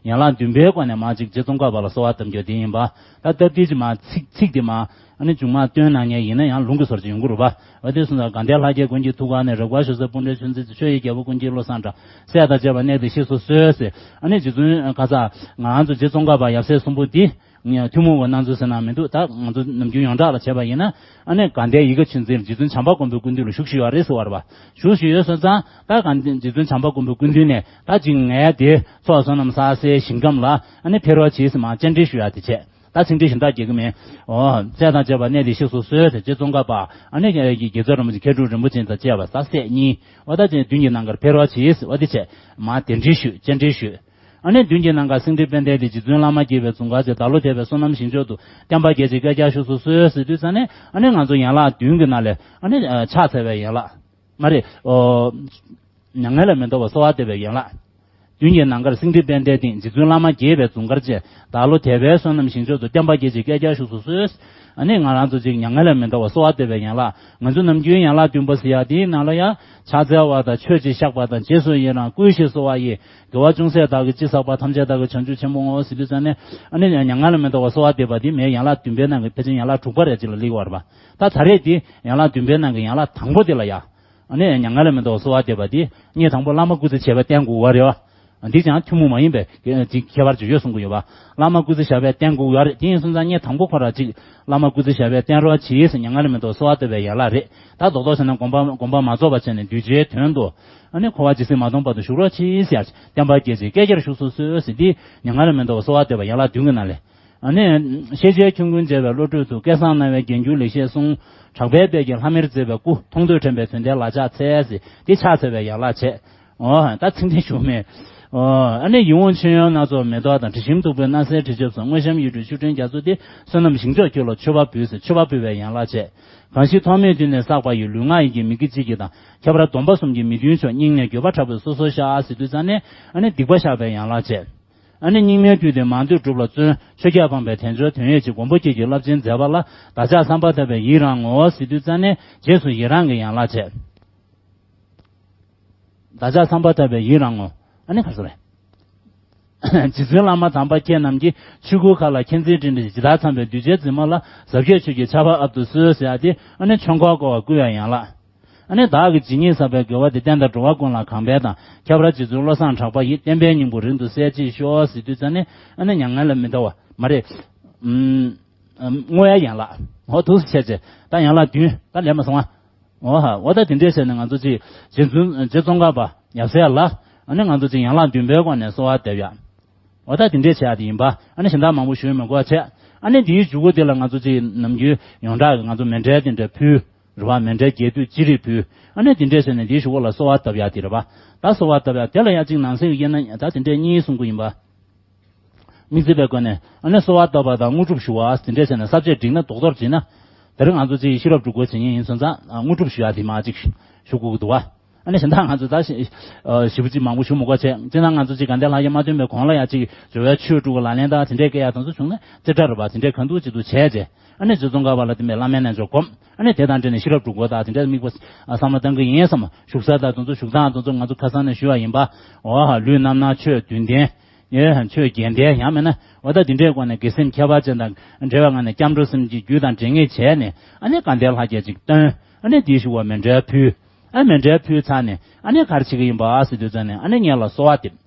ཡན་ལག་བདུན་པའི་སྒོ་ནས་མ་གཅིག་རྗེ་ཙོང་ཁ་པ་ལ་གསོལ་བ་བཏབ་རྒྱུ་དེ་ཡིན་པ། ད་སྟབས་བདེ་ཅིག་མ་ཚིག་ཚིག་དེ་མ་ཨ་ནི་མཇུག་མ་བཏོན་གནང་མཁན་ཡིན་ན་ཡང་ལུང་གི་ཟུར་ཅིག་ཡོང་གི་རེད་པ། འོ་དེ་སོང་ཙང་དགའ་ལྡན་ལྷ་བརྒྱའི་མགོན་གྱི་ཐུགས་ཀ་ནས། རབ་དཀར་ཞུ་ས་སྤུན་གྲོགས་ཆུ་འཛིན་ཆོས་ཀྱི་རྒྱལ་པོ་ཀུན་མཁྱེན་བློ་བཟང་གྲགས། སྲས་དང་བཅས་པ་གནས་འདིར་གཤེགས་སུ་གསོལ་ཟེར། ཨ་ནི་རྗེ་བཙུན་ཁ་ས་ང་རང་ཚོ་རྗེ་ཙོང་ཁ་པ་ཡབ་སྲས་གསུམ་པོ་འདི། ཐུན་མོང་བའི་སྣང་ཚུལ་ཟེར་ན་མི་འདུག་ད་ང་ཚོ་ནམ་རྒྱུན་ཡོངས་གྲགས་ལ་བྱས་པ་ཡིན་ན། ཨ་ནི་དགའ་ལྡན་ཡིད་དགའ་ཆོས་འཛིན་རྗེ་བཙུན་བྱམས་པ་མགོན་པོའི་སྐུ་མདུན་ལ་བཞུགས་བཞུགས་ཡོད་རེད་ཟེར་བ་རེད་པ། བཞུགས་བཞུགས་ཡོད་སོང་ཙང་ད་དགའ་ལྡན་རྗེ་བཙུན་བྱམས་པ་མགོན་པོའི་སྐུ་མདུན་ནས་ད་ཅིག་ངའི་དེ་ཚོགས་བསོད་ནམས་བསགས་སའི་ཞིང་ཁམས་ལ་ཨ་ནི་ཕེབས་རོགས་གྱིས་ཟེར་མར་སྤྱན་འདྲེན་ཞུ་ཡག་དེ་བྱས། ད་ཚིག་འགྲེལ་གཞན་དག་རྒྱག་གི་མེད། འོ། སྲས་དང་བཅས་པ་གནས་འདིར་གཤེགས་སུ་གསོལ་ཟེར། རྗེ་ཙོང་ཁ་པ་ཨ་ནི་རྒྱལ་ཚབ་རིན་པོ་ཆེ་མཁས་གྲུབ་རིན་པོ་ཆེ་དང་བཅས་པ་ད་སྲས་གཉིས། འོ་ད་ཅིག་མདུན་གྱི་ནམ་མཁར་ཕེབས་རོགས་གྱིས་ཟེར། འོ་དེ་བྱས་མར་གདན་འདྲེན་ཞུས། སྤྱན་འདྲེན་ཞུས། ཨ་ནི་མདུན་གྱི་ནམ་མཁར་སེང་ལྡེང་དཔལ་ལྡན་འདིར་རྗེ་བཙུན་བླ་མ་དགྱེས་པའི་འཛུམ་དཀར་ཅན། བདག་བློ་ཐེག་པའི་བསོད་ནམས་ཞིང་མཆོག་ཏུ། བསྟན་པ་རྒྱས་ཕྱིར་བསྐལ་བརྒྱར་བཞུགས་སུ་གསོལ་ཟེར་དུས་ཙ་ནས་ཨ་ནི་ང་ཚོ་ཡན་ལག་བདུན་གྱི་ནང་ལས་ཨ་ནི་ཕྱག་འཚལ་བའི་ཡན་ལག་མ་རེད། ཨོ། མྱ་ངན་ལས་མི་འདའ་བར་གསོལ་བ་འདེབས་པའི་ཡན་ལག་མདུན་གྱི་ནམ་མཁར་སེང་ལྡེང་དཔལ་ལྡན་འདིར། རྗེ་བཙུན་བླ་མ་དགྱེས་པའི་འཛུམ་དཀར་ཅན། བདག་བློ་ཐེག་པའི་བསོད་ནམས་ཞིང་མཆོག་ཏུ། བསྟན་པ་རྒྱས་ཕྱིར་བསྐལ་བརྒྱར་བཞུགས་སུ་གསོལ། ཨ་ནི་ང་རང་ཚོ་ཅིག་མྱ་ངན་ལས་མི་འདའ་བར་གསོལ་བ་འདེབས་པའི་ཡན་ལག་ང་ཚོ་ནམ་རྒྱུན་ཡན་ལག་བདུན་པ་ཟེར་ཡག་དེའི་ནང་ལ་ཡང་ཕྱག་འཚལ་བ་དང་། མཆོད་ཅིང་བཤགས་པ་དང་། རྗེས་སུ་ཡི་རང་། བསྐུལ་ཞིང་གསོལ་བ་ཡི། དགེ་བ་ཅུང་ཟད་བདག་གིས་ཅི་བསགས་པ། ཐམས་ཅད་བདག་གིས་བྱང་ཆུབ་ཆེན་པོར་བསྔོ་ཟེར་དུས་ཙ་ནས་ཨ་ནི་མྱ་ངན་ལས་མི་འདའ་བར་གསོལ་བ་འདེབས་པ་འདི་མའི་ཡན་ལག་བདུན་པའི་ནང་གི་ཕལ་ཆེར་ཡན་ལག་དྲུག་པ་རེད་ཅིག་ལ་སླེབས་ཀྱི་ཡོད་རེད་པ། ད་ད་རེས་འདི་ཡན་ལག་བདུན་པའི་ནང་གི་ཡན་ལག་དང་པོ་དེ་ལ་ཡ། ཨ་ནི་མྱ་ངན་ལས་མི་འདའ་བར་གསོལ་བ་འདེབས་པ་འདི་ངས་དང་པོ་བླ་མ་སྐུ་ཚེ་བྱེད་པ་བསྟེན་དགོས་པ་རེད་པ། འདི་ཀྱང་ཐུན་མོང་མ་ཡིན་པའི་ཅིག་ཁྱད་པར་ཅིག་ཡོད་གསུང་གི་ཡོད་པ། བླ་མ་སྐུ་ཚེ་ཞབས་པད་བརྟན་དགོས་ཡོད་རེད། དེ་ཡིན་སོང་ཙང་ངས་དང་པོ་ཁོ་ར་ཅིག་བླ་མ་སྐུ་ཚེ་ཞབས་པད་བརྟན་རོགས་གྱིས་ཟེར་མྱ་ངན་ལས་མེ་ཏོག་གསོལ་བ་བཏབ་པའི་ཡན་ལག་རེད། ད་རྡོག་རྡོག་བྱས་ན་དགོངས་པ་དགོངས་པ་མ་རྫོགས་པ་བྱས་ནས་གདུལ་བྱའི་དོན་དུ། ཨ་ནི་འཁོར་བ་ཇི་སྲིད་མ་སྟོངས་བར་དུ་བཞུགས་རོགས་གྱིས་ཟེར། བསྟན་པ་རྒྱས་ཅིང་བསྐལ་བརྒྱར་བཞུགས་སུ་གསོལ་ཟེར། འདི་མྱ་ངན་ལས་མེ་ཏོག་གསོལ་བ་བཏབ་པའི་ཡན་ལག་བདུན་གྱི་ནང་ལས། ཨ་ནི་ཤེས་བྱའི་ཆོས་ཀུན་འཇལ་བའི་བློ་གྲོས་མཐུ། སྐལ་བཟང་སྣང་བས་རྒྱན་གྱུར་ལེགས་བཤད་གསུང་། གྲགས་པའི་དཔལ་གྱིས་ལྷ་མིར་མཛད་པའི་སྐུ། མཐོང་ཐོས་དྲན་པས་དོན་དལ་ལག་ཆགས་འཚལ་ཟེར། འདི་ཕྱག་འཚལ་བའི་ཡན་ལག་བྱས། འོ་ད་ཚིག་འདི་ཞུ་མེད། འོ་ཨ་ནི་ཡིད་འོང་མཆོད་ཡོན་སྣ་ཚོགས་མེ་ཏོག་དང་། དྲི་ཞིམ་བདུག་སྤོས་སྣང་གསལ་དྲི་ཆབ་སོགས། དངོས་བཤམས་གཡུ་འབྲུ་ཆུ་ཕྲན་རྒྱ་མཚོ་འདི། བསོད་ནམས་ཞིང་མཆོག་ཁྱོད་ལ་མཆོད་པ་འབུལ་ཟེར་མཆོད་པ་འབུལ་བའི་ཡན་ལག་བྱས། གང་ཞིག་ཐོགས་མེད་དུས་ནས་བསགས་པ་ཡི། ལུས་ངག་ཡིད་ཀྱི་མི་དགེ་བཅས་ཀྱི་དང་། ཁྱད་པར་སྡོམ་པ་གསུམ་གྱི་མི་མཐུན་ཕྱོགས། སྙིང་ནས་འགྱོད་པ་དྲག་པོས་སོ་སོར་བཤགས་ཟེར་དུས་ཙང་ནས། ཨ་ནི་སྡིག་པ་བཤགས་པའི་ཡན་ལག་བྱས། ཨ་ནི་སྙིགས་མའི་དུས་འདིར་མང་ཐོས་སྒྲུབ་ལ་བརྩོན། ཆོས་བརྒྱད་སྤངས་པས་དལ་འབྱོར་དོན་ཡོད་ཕྱིར། མགོན་པོ་ཁྱེད་ཀྱི་རླབས་ཆེན་མཛད་པ་ལ། བདག་ཅག་བསམ་པ་ཐག་པས་ཡི་རང་ངོ་ཟེར་དུས་ཙང་ནས་རྗེས་སུ་ཡི་རང་གི་ཡན་ལག་བྱས། བདག་ཅག་བསམ་པ་ཐག་པས་ཡི་རང་ངོ་། ཨ་ནི་ག་རེ་ཟེར་རེད། རྗེ་བཙུན་བླ་མ་དམ་པ་ཁྱེད་རྣམས་ཀྱི། ཆོས་སྐུ་མཁའ་ལ་མཁྱེན་བརྩེ་སྤྲིན་འདྲ། ཇི་ལྟར་འཚམས་པའི་གདུལ་བྱའི་འཛིན་མ་ལ། ཟབ་རྒྱས་ཆོས་ཀྱི་ཆར་པ་དབབ་ཏུ་གསོལ་ཟེར་ཡ་དེ། ཨ་ནི་ཆོས་འཁོར་བསྐོར་བར་བསྐུལ་བའི་ཡན་ལག། ཨ་ནི་བདག་གིས་ཇི་སྙེད་བསགས་པའི་དགེ་བ་འདི། བསྟན་དང་འགྲོ་བ་ཀུན་ལ་གང་ཕན་དང་། ཁྱད་པར་རྗེ་བཙུན་བློ་བཟང་གྲགས་པ་ཡི། བསྟན་པའི་སྙིང་པོ་རིང་དུ་གསལ་བྱེད་ཤོག་ཟེར་དུས་ཙང་ནས། ཨ་ནི་མྱ་ངན་ལས་མི་འདའ་བ་མ་རེད། ཨུམ། བསྔོ་བའི་ཡན་ལག། འོ་འདུག་སེ་བྱས་བྱས་ད་ཡན་ལག་བདུན་ད་ལས་མ་སོང་ང་། འོ་ཧ་འོ་ད་དེ་འདྲས་བྱས་ནས་ང་ཚོ་ཅིག་རྗེ་བཙུན་རྗེ་ཙོང་ཁ་པ་ཡབ་སྲས་ལ། ཨ་ནི་ང་ཚོ་ཅིག་ཡན་ལག་བདུན་པའི་སྒོ་ནས་གསོལ་བ་འདེབས་ཡ། འོ་ད་དེ་འདྲས་བྱས་ཡ་དེ་ཡིན་པ། ཨ་ནི་གཞན་དག་མང་པོ་ཞུ་མི་དགོས་བྱས། ཨ་ནི་དེའི་མཇུག་གུ་དེ་ལ་ང་ཚོ་ཅིག་ནམ་རྒྱུན་ཡོངས་གྲགས་ཀྱི་ང་ཚོ་མཎྜལ་དེ་འདྲ་ཕུལ། རེད་བ། མཎྜལ་རྒྱས་བསྡུས་ཅི་རིགས་ཕུལ། ཨ་ནི་དེ་འདྲས་བྱས་ནས་དེའི་གཞུག་གུ་ལ་གསོལ་བ་བཏབ་ཡ་དེ་རེད་བ། ད་གསོལ་བ་བཏབ་ཡ་དེ་ལ་ཡ་གཅིག་ནང་གསེས་ཀྱི་དབྱེ་ན་ད་དེ་འདྲས་གཉིས་གསུང་གི་ཡིན་པ། དམིགས་བརྩེ་བའི་སྒོ་ནས་ཨ་ནི་གསོལ་བ་བཏབ་པ་དང་དངོས་གྲུབ་ཞུ་བ་དེ་འདྲས་བྱས་ནས་ས་བཅད་བསྒྲིགས་ན་རྡོག་རྡོག་བྱས་ན། དེ་རིང་ང་ཚོ་ཅིག་ཤེས་རབ་སྒྲུབ་དགོས་བྱེད་མཁན་ཡིན་སོང་ཙང་དངོས་གྲུབ་ཞུ་ཡ་དེ་མར་ཅིག་ཞུ་དགོས་ཀྱི་འདུག་བ། ཨ་ནི་གཞན་དག་ང་ཚོ་ད་ཞི་ཞིབ་པོ་ཅིག་མང་པོ་ཞུ་མི་དགོས་བྱས། སྤྱིར་ན་ང་ཚོ་ཅིག་དགའ་ལྡན་ལྷ་བརྒྱ་མ་བཏོན་པའི་གོང་ལ་ཡ་ཅིག་སྦྱོར་བའི་ཆོས་དྲུག་གི་ལག་ལེན་དང་དེ་འདྲས་སྐྱེ་ཡ་དང་ཚོ་བྱུང་ན་རྩེ་གྲ་རུ་བ་དེ་འདྲས་གང་ཐུབ་ཅི་ཐུབ་བྱས་བྱས། ཨ་ནི་རྗེ་ཙོང་ཁ་པ་ལ་བསྟེན་པའི་བླ་མའི་རྣལ་འབྱོར་སྒོམ། ཨ་ནི་དེ་དང་འབྲེལ་ནས་ཤེས་རབ་སྒྲུབ་དགོས་དང་དེ་འདྲའི་དམིགས་པ་བསམ་བློ་བཏང་གི་ཡིན་བསམ། བཞུགས་ས་དང་དེ་ཚོ་བཞུགས་སྟངས་དེ་ཚོ་ང་ཚོ་ཁ་སང་ནས་ཞུས་པ་ཡིན་པ། འོ་ཧ་ལུས་རྣམ་སྣང་ཆོས་བདུན་ལྡན། ཡེ་ཧ་ཆོས་བརྒྱད་ལྡན་ཡང་མིན་ན་འོ་ད་དེ་འདྲའི་སྒོ་ནས་དགེ་སེམས་ཁྱད་པར་ཅན་དང་འབྲེལ་བའི་ངང་ནས་སྐྱབས་འགྲོ་སེམས་ཀྱི་རྒྱུད་དང་འབྲེལ་ངེས་བྱས་ནས་ཨ་ནི་དགའ་ལྡན་ལྷ་བརྒྱ་ཅིག་བཏོན། ཨ་ནི་དེའི་གཞུག་གུ་མཎྜལ་ཕུལ། ཨ་མཎྜལ་ཕུལ་ཚར་ནས་ཨ་ནི་ག་རེ་བྱེད་ཀྱི་ཡིན་པ་ཟེར་དུས་ཙང་ནས་ཨ་ནི་སྔོན་ལ་གསོལ་བ་འདེབས།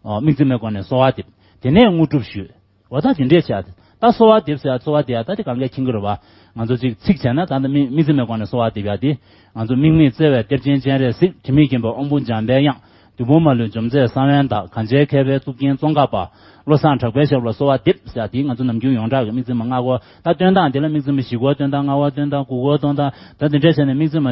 འོ་དམིགས་བརྩེ་མའི་སྒོ་ནས་གསོལ་བ་འདེབས། དེ་ནས་དངོས་གྲུབ་ཞུས། འོ་ད་དེ་འདྲས་བྱས། ད་གསོལ་བ་འདེབས་ཟེར་ཡ་གསོལ་བ་འདེབས་ཡ་ད་དེ་གང་གས་མཁྱེན་གྱི་རེད་བ། ང་ཚོ་ཅིག་ཚིག་བྱས་ན་ད་ལྟ་དམིགས་དམིགས་བརྩེ་མའི་སྒོ་ནས་གསོལ་བ་འདེབས་ཡ་དེ། ང་ཚོ་དམིགས་མེད་བརྩེ་བའི་གཏེར་ཆེན་སྤྱན་རས་གཟིགས། དྲི་མེད་མཁྱེན་པའི་དབང་པོ་འཇམ་པའི་དབྱངས། བདུད་དཔུང་མ་ལུས་འཇོམས་མཛད་གསང་བའི་བདག། གང་བྱེད་མཁས་པའི་གཙུག་རྒྱན་ཙོང་ཁ་པ། བློ་བཟང་གྲགས་པའི་ཞབས་ལ་གསོལ་བ་འདེབས་ཟེར་ཡ་དེ་ང་ཚོ་ནམ་རྒྱུན་ཡོངས་གྲགས་ཀྱི་དམིགས་བརྩེ་མ་ལྔ་སྐོར་ད་བཏོན་སྟངས་དེ་ལ་དམིགས་བརྩེ་མ་བཞི་སྐོར་བཏོན་སྟངས་ལྔ་སྐོར་བཏོན་སྟངས་དགུ་སྐོར་བཏོན་སྟངས་ད་དེ་འདྲས་བྱས་ནས་དམིགས་བརྩེ་མ་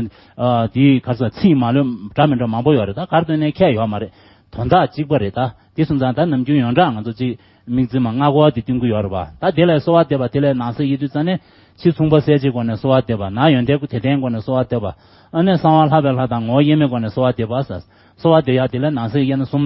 དེའི་ག་རེ་ཟེར་ཚིག་མ་ལོས་འདྲ་མི་འདྲ་མང་པོ་ཡོད་རེད། ད་ག་རེ་བཏོན་ནའི་ཁྱད་ཡོད་མ་རེད། དོན་དག་གཅིག་པ་རེད། ད་དེ་སོང་ཙང་ད་ནམ་རྒྱུན་ཡོངས་གྲགས་ང་ཚོ་ཅིག་དམིགས་བརྩེ་མ་ལྔ་སྐོར་དེ་བཏོན་གྱི་ཡོད་རེད་པ། ད་དེ་ལས་གསོལ་བ་འདེབས་པ་དེ་ལས་ནང་གསེས་ཡིན་དུས་ཙང་ནས་ཕྱི་མཚུངས་པ་གསལ་བྱེད་སྒོ་ནས་གསོལ་བ་འདེབས་པ། ནང་ཡོན་ཏན་དེ་ལྡན་སྒོ་ནས་གསོལ་བ་འདེབས་པ། ཨ་ནི་གསང་བ་ལྷག་པའི་ལྷ་དང་ངོ་བོ་དབྱེར་མེད་སྒོ་ནས་གསོལ་བ་འདེབས་པ་ཟེར། གསོལ་བ་འདེབས་ཡ་དེ་ལས་ནང་གསེས་དབྱེ་ན་གསུམ།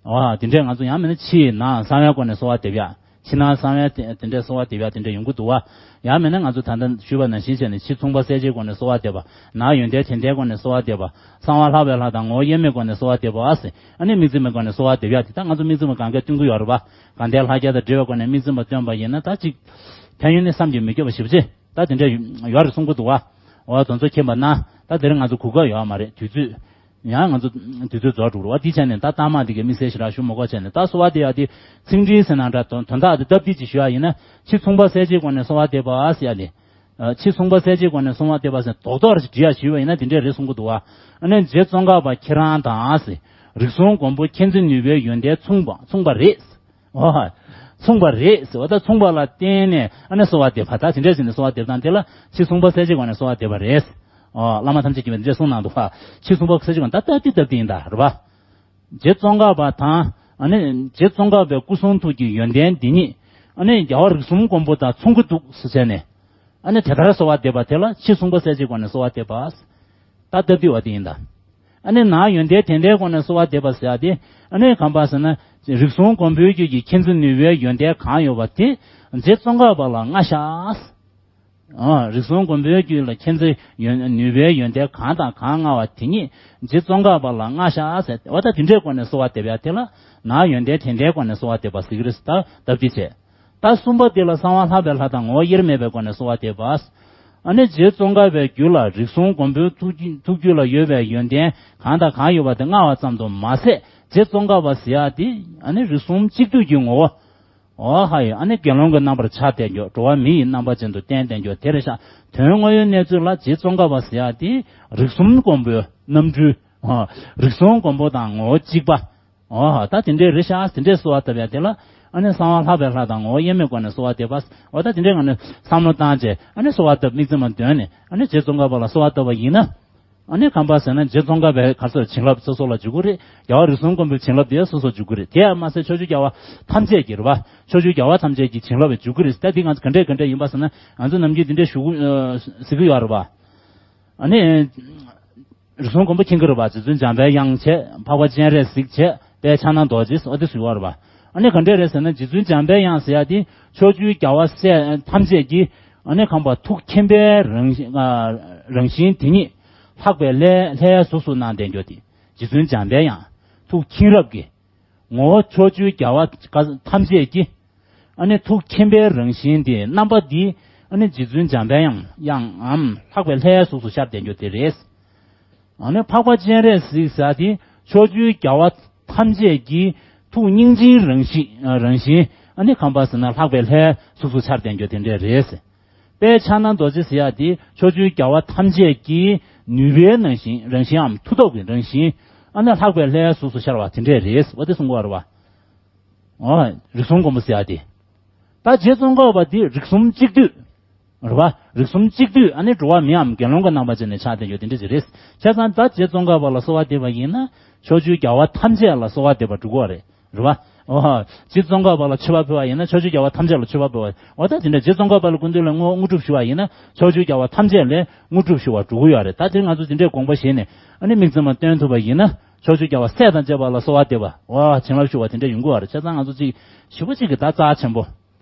འོ་དེ་འདྲས་ང་ཚོ་ཡང་མིན་ན་ཕྱི་ནང་གསང་བའི་སྒོ་ནས་གསོལ་བ་འདེབས་ཡ། ཕྱི་ནང་གསང་བའི་དེ་འདྲས་གསོལ་བ་འདེབས་ཡ་དེ་འདྲས་ཡོང་གི་འདུག་བ། ཡང་མིན་ན་ང་ཚོ་ད་ལྟ་ཞུས་པ་ནང་བཞིན་བྱས་ནས་ཕྱི་མཚུངས་པ་གསལ་བྱེད་སྒོ་ནས་གསོལ་བ་འདེབས་པ། ནང་ཡོན་ཏན་དེ་ལྡན་སྒོ་ནས་གསོལ་བ་འདེབས་པ། གསང་བ་ལྷག་པའི་ལྷ་དང་ངོ་བོ་དབྱེར་མེད་སྒོ་ནས་གསོལ་བ་འདེབས་པ་ཟེར། ཨ་ནི་དམིགས་བརྩེ་མའི་སྒོ་ནས་གསོལ་བ་འདེབས་ཡ་དེ་ད་ང་ཚོ་དམིགས་བརྩེ་མ་གང་གས་བསྟུན་གྱི་ཡོད་རེད་པ། དགའ་ལྡན་ལྷ་བརྒྱ་དང་འབྲེལ་བའི་སྒོ་ནས་དམིགས་བརྩེ་མ་བཏོན་པ་ཡིན་ན་ད་ཅིག་ཕན་ཡོན་ནི་བསམ་གྱིས་མི་ཁྱབ་པ་ཞེ་པོ་ཅིག་ད་དེ་འདྲ་ཡོད་རེད་གསུང་གི་འདུག་བ། འོ་དེ་ཚོ་མཁྱེན་པ་ན་ད་དེ་རིང་ང་ཚོ་གོ་སྐབས་ཡོད་མ་རེད། དུས་ཚོད་ཡང་ང་ཚོ་དུས་ཚོད་རྫོགས་འགྲོ་གི་རེད་བ། དེ་བྱས་ནས་ད་རྟགས་མ་དེ་གའི་དམིགས་བསལ་ཞེ་དྲག་ཞུ་མི་དགོས་བྱས་ནས་ད་གསོལ་བ་འདེབས་ཡ་དེ་ཚིག་འགྲེལ་ཟེར་ན་འདྲ་དོན་དོན་དག་དེ་སྟབས་བདེ་ཅིག་ཞུ་ཡ་ཡིན་ན་ཕྱི་མཚུངས་པ་གསལ་བྱེད་སྒོ་ནས་གསོལ་བ་འདེབས་པ་ཟེར་ཡ་ལས། ཨ་ཕྱི་མཚུངས་པ་གསལ་བྱེད་སྒོ་ནས་གསོལ་བ་འདེབས་པ་ཟེར་རྡོག་རྡོག་ཅིག་འབྲི་ཡ་ཞུས་པ་ཡིན་ན་དེ་འདྲས་རེད་གསུང་གི་འདུག་བ། ཨ་ནི་རྗེ་ཙོང་ཁ་པ་ཁྱེད་རང་དང་ཟེར། རིགས་གསུམ་མགོན་པོ་མཁྱེན་བརྩེ་ནུས་པའི་ཡོན་ཏན་མཚུངས་པ་མཚུངས་པ་རེད། འོ། མཚུངས་པ་རེད་ཟེར་བ་ད་མཚུངས་པ་ལ་བརྟེན་ནས་ཨ་ནི་གསོལ་བ་འདེབས་པ་ད་དེ་འདྲས་ཟེར་ནས་གསོལ་བ་འདེབས་སྟངས་དེ་ལ་ཕྱི་མཚུངས་པ་གསལ་བྱེད་སྒོ་ནས་གསོལ་བ་འདེབས་པ་རེད། འོ་བླ་མ་ཐམས་ཅད་མཁྱེན་པས་དེ་འདྲས་གསུངས་གནང་འདུག་བ། ཕྱི་མཚུངས་པ་གསལ་བྱེད་སྒོ་ནས་ད་སྟབས་བདེ་སྟབས་བདེ་ཡིན་ད་རེད་བ། རྗེ་ཙོང་ཁ་པ་དང་ཨ་ནི་རྗེ་ཙོང་ཁ་པའི་སྐུ་གསུང་ཐུགས་ཀྱི་ཡོན་ཏན་འདི་ཉིད་ཨ་ནི་རྒྱལ་བ་རིགས་གསུམ་མགོན་པོ་དང་མཚུངས་ཀྱི་འདུག་ཟེར་བྱས་ནས་ཨ་ནི་དེ་ལྟར་གསོལ་བ་འདེབས་པ་དེ་ལ་ཕྱི་མཚུངས་པ་གསལ་བྱེད་སྒོ་ནས་གསོལ་བ་འདེབས་པ། ད་སྟབས་བདེ་བ་དེ་ཡིན་ད། ཨ་ནི་ནང་ཡོན་ཏན་དེ་ལྡན་སྒོ་ནས་གསོལ་བ་འདེབས་པ་ཟེར་ཡ་དེ་ཨ་ནི་གང་པ་ཟེར་ན་རིགས་གསུམ་མགོན་པོའི་རྒྱུད་ཀྱི་མཁྱེན་བརྩེ་ནུས་པའི་ཡོན་ཏན་གང་ཡོད་པ་དེ་རྗེ་ཙོང་ཁ་པ་ལ་མངའ་ཞག། ཨ་རིགས་གསུམ་མགོན་པོའི་རྒྱུད་ལ་མཁྱེན་བརྩེ་ཡོན་ནུས་པའི་ཡོན་ཏན་གང་དང་གང་མངའ་བ་དེ་ཉིད་རྗེ་ཙོང་ཁ་པ་ལ་མངའ་ཞག་ཟེར་བ་ད་དེ་འདྲའི་སྒོ་ནས་གསོལ་བ་འདེབས་ཡ་དེ་ལ་ནང་ཡོན་ཏན་དེ་ལྡན་སྒོ་ནས་གསོལ་བ་འདེབས་པ་ཟེར་གྱི་རེད་ཟེར་ད་སྟབས་བདེ་བྱས། ད་གསུམ་པ་དེ་ལ་གསང་བ་ལྷག་པའི་ལྷ་དང་ངོ་བོ་དབྱེར་མེད་པའི་སྒོ་ནས་གསོལ་བ་འདེབས་པ། ཨ་ནི་རྗེ་ཙོང་ཁ་པའི་རྒྱུད་ལ་རིགས་གསུམ་མགོན་པོའི་ཐུགས་རྒྱུད་ཐུགས་རྒྱུད་ལ་ཡོད་པའི་ཡོན་ཏན་གང་དང་གང་ཡོད་པ་དེ་མངའ་བ་ཙམ་དུ་མ་ཟད་ རྗེ་ཙོང་ཁ་པ་ཟེར་ཡ་དེ་ཨ་ནི་རིགས་གསུམ་གཅིག་བསྡུས་ཀྱི་ངོ་བོ། འོ་ཧ་ཡི་ཨ་ནི་དགེ་སློང་གི་རྣམ་པར་ཆགས་བསྡད་རྒྱུ། འགྲོ་བ་མི་ཡི་རྣམ་པ་ཅན་དུ་བསྟན་བསྡད་རྒྱུ་དེ་རེད་ཤག་དོན་དངོས་ཡོད་གནས་ཚུལ་ལ་རྗེ་ཙོང་ཁ་པ་ཟེར་ཡ་དེ་རིགས་གསུམ་མགོན་པོའི་རྣམ་འཕྲུལ། འོ། རིགས་གསུམ་མགོན་པོ་དང་ངོ་བོ་གཅིག་པ། འོ་ད་དེ་འདྲའི་རེད་ཤག་དེ་འདྲའི་གསོལ་བ་བཏབ་ཡ་དེ་ལ་ཨ་ནི་གསང་བ་ལྷག་པའི་ལྷ་དང་ངོ་བོ་དབྱེར་མེད་སྒོ་ནས་གསོལ་བ་འདེབས་པ། འོ་ད་དེ་འདྲའི་ངང་ནས་བསམ་བློ་བཏང་བྱས་ཨ་ནི་གསོལ་བ་བཏབ། དམིགས་བརྩེ་མ་འདོན་ནས་ཨ་ནི་རྗེ་ཙོང་ཁ་པ་ལ་གསོལ་བ་བཏབ་པ་ཡིན་ན། ཨ་ནི་གང་པ་ཟེར་ན་རྗེ་ཙོང་ཁ་པའི་ག་ཚོད་བྱིན་རླབས་སོ་སོ་ལ་འཇུག་གི་རེད། རྒྱལ་བ་རིགས་གསུམ་མགོན་པོའི་བྱིན་རླབས་དེ་སོ་སོ་འཇུག་གི་རེད། དེ་ཡང་མ་ཟད་ཕྱོགས་བཅུའི་རྒྱལ་བ་ཐམས་ཅད་ཀྱི་རེད་པ། ཕྱོགས་བཅུའི་རྒྱལ་བ་ཐམས་ཅད་ཀྱི་བྱིན་རླབས་འཇུག་གི་རེད། ད་འདི་ང་ཚོ་ག་འདྲས་ག་འདྲས་ཡིན་པ་ཟེར་ན་ང་ཚོ་ནམ་རྒྱུན་འདི་འདྲས་ཞུ་གི་ཨ་ཟེར་གི་ཡོད་རེད་པ། ཨ་ནི། རིགས་གསུམ་མགོན་པོ་མཁྱེན་གྱི་རེད་པ། རྗེ་བཙུན་འཇམ་པའི་དབྱངས་བྱས། འཕགས་པ་སྤྱན་རས་གཟིགས་བྱས། དཔལ་ཕྱག་ན་རྡོ་རྗེ་ཟེར་འོ་དེ་ཟེར་བ་རེད་པ། ཨ་ནི་ག་འདྲས་རེད་ཟེར་ན་རྗེ་བཙུན་འཇམ་པའི་དབྱངས་ཟེར་ཡ་དེ་ཕྱོགས་བཅུའི་རྒྱལ་བ་སྲས་ཐམས་ཅད་ཀྱི་ཨ་ནི་གང་པ་ཐུགས་མཁྱེན་པའི་རང་བཞིན་ཨ་རང་བཞིན་དེ་ཉིད་ལྷག་པའི་ལྷའི་ལྷའི་གཟུགས་སུ་སྣང་བསྡད་རྒྱུ་དེ་རྗེ་བཙུན་འཇམ་པའི་དབྱངས། ཐུགས་མཁྱེན་རབ་ཀྱི་ངོ་བོ་ཕྱོགས་བཅུའི་རྒྱལ་བ་ཐམས་ཅད་ཀྱི་ཨ་ནི་ཐུགས་མཁྱེན་པའི་རང་བཞིན་དེ་རྣམ་པ་འདི་ཨ་ནི་རྗེ་བཙུན་འཇམ་པའི་དབྱངས་དབྱངས་འམ་ལྷག་པའི་ལྷའི་གཟུགས་སུ་ཤར་བསྡད་རྒྱུ་དེ་རེད། ཨ་ནི་འཕགས་པ་སྤྱན་རས་གཟིགས་ཟེར་དེ་ཕྱོགས་བཅུའི་རྒྱལ་བ་ཐམས་ཅད་ཀྱི་ཐུགས་སྙིང་རྗེའི་རང་བཞིན་རང་བཞིན་ཨ་ནི་གང་པ་ཟེར་ན་ལྷག་པའི་ལྷའི་གཟུགས་སུ་ཤར་བསྡད་རྒྱུ་དེ་འདྲས་རེད། དཔལ་ཕྱག་ན་རྡོ་རྗེ་ཟེར་ཡ་དེ་ཕྱོགས་བཅུའི་རྒྱལ་བ་ཐམས་ཅད་ཀྱི་ནུས་པའི་རང་བཞིན་རང་བཞིན་འམ་མཐུ་སྟོབས་ཀྱི་རང་བཞིན་ཨ་ནི་ལྷག་པའི་ལྷའི་གཟུགས་སུ་ཤར་བ་དེ་འདྲས་རེད། འོ་དེ་གསུང་གི་ཡོད་རེད་པ། འོ། རིགས་གསུམ་མགོན་པོ་ཟེར་ཡ་དེ། ད་རྗེ་ཙོང་ཁ་པ་འདི་རིགས་གསུམ་གཅིག་བསྡུས། རེད་པ། རིགས་གསུམ་གཅིག་བསྡུས་ཨ་ནི་འགྲོ་བ་མིའམ་དགེ་སློང་གི་རྣམ་པ་ཅན་ནས་ཆགས་བསྡད་ཡོད་དེ་འདྲ་ཞིག་རེད། བྱས་ཙང་ད་རྗེ་ཙོང་ཁ་པ་ལ་གསོལ་བ་འདེབས་པ་ཡིན་ན་ཕྱོགས་བཅུའི་རྒྱལ་བ་ཐམས་ཅད་ལ་གསོལ་བ་འདེབས་པ་འགྲིག་གི་རེད། རེད་པ། འོ། རྗེ་ཙོང་ཁ་པ་ལ་མཆོད་པ་ཕུལ་བ་ཡིན་ན་ཕྱོགས་བཅུའི་རྒྱལ་བ་ཐམས་ཅད་ལ་མཆོད་པ་ཕུལ་བ། འོ་ད་དེ་འདྲ་རྗེ་ཙོང་ཁ་པ་ལ་སྐུ་མདུན་ལ་དངོས་དངོས་གྲུབ་ཞུ་བ་ཡིན་ན་ཕྱོགས་བཅུའི་རྒྱལ་བ་ཐམས་ཅད་ལ་དངོས་གྲུབ་ཞུ་བ་འགྲིག་གི་ཡོད་རེད། ད་དེ་ང་ཚོ་དེ་འདྲའི་དགོངས་པ་བཞེས་ནས་ཨ་ནི་དམིགས་བརྩེ་མ་བཏོན་ཐུབ་པ་ཡིན་ན་ཕྱོགས་བཅུའི་རྒྱལ་བ་སྲས་དང་བཅས་པ་ལ་གསོལ་བ་འདེབས་པ། འོ་བྱིན་རླབས་ཞུ་བ་དེ་འདྲ་ཡོང་གི་ཡོད་རེད། བྱས་ཙང་ང་ཚོ་ཅིག་ཞེ་པོ་ཅིག་གི་ད་རྩ་ཆེན་པོ།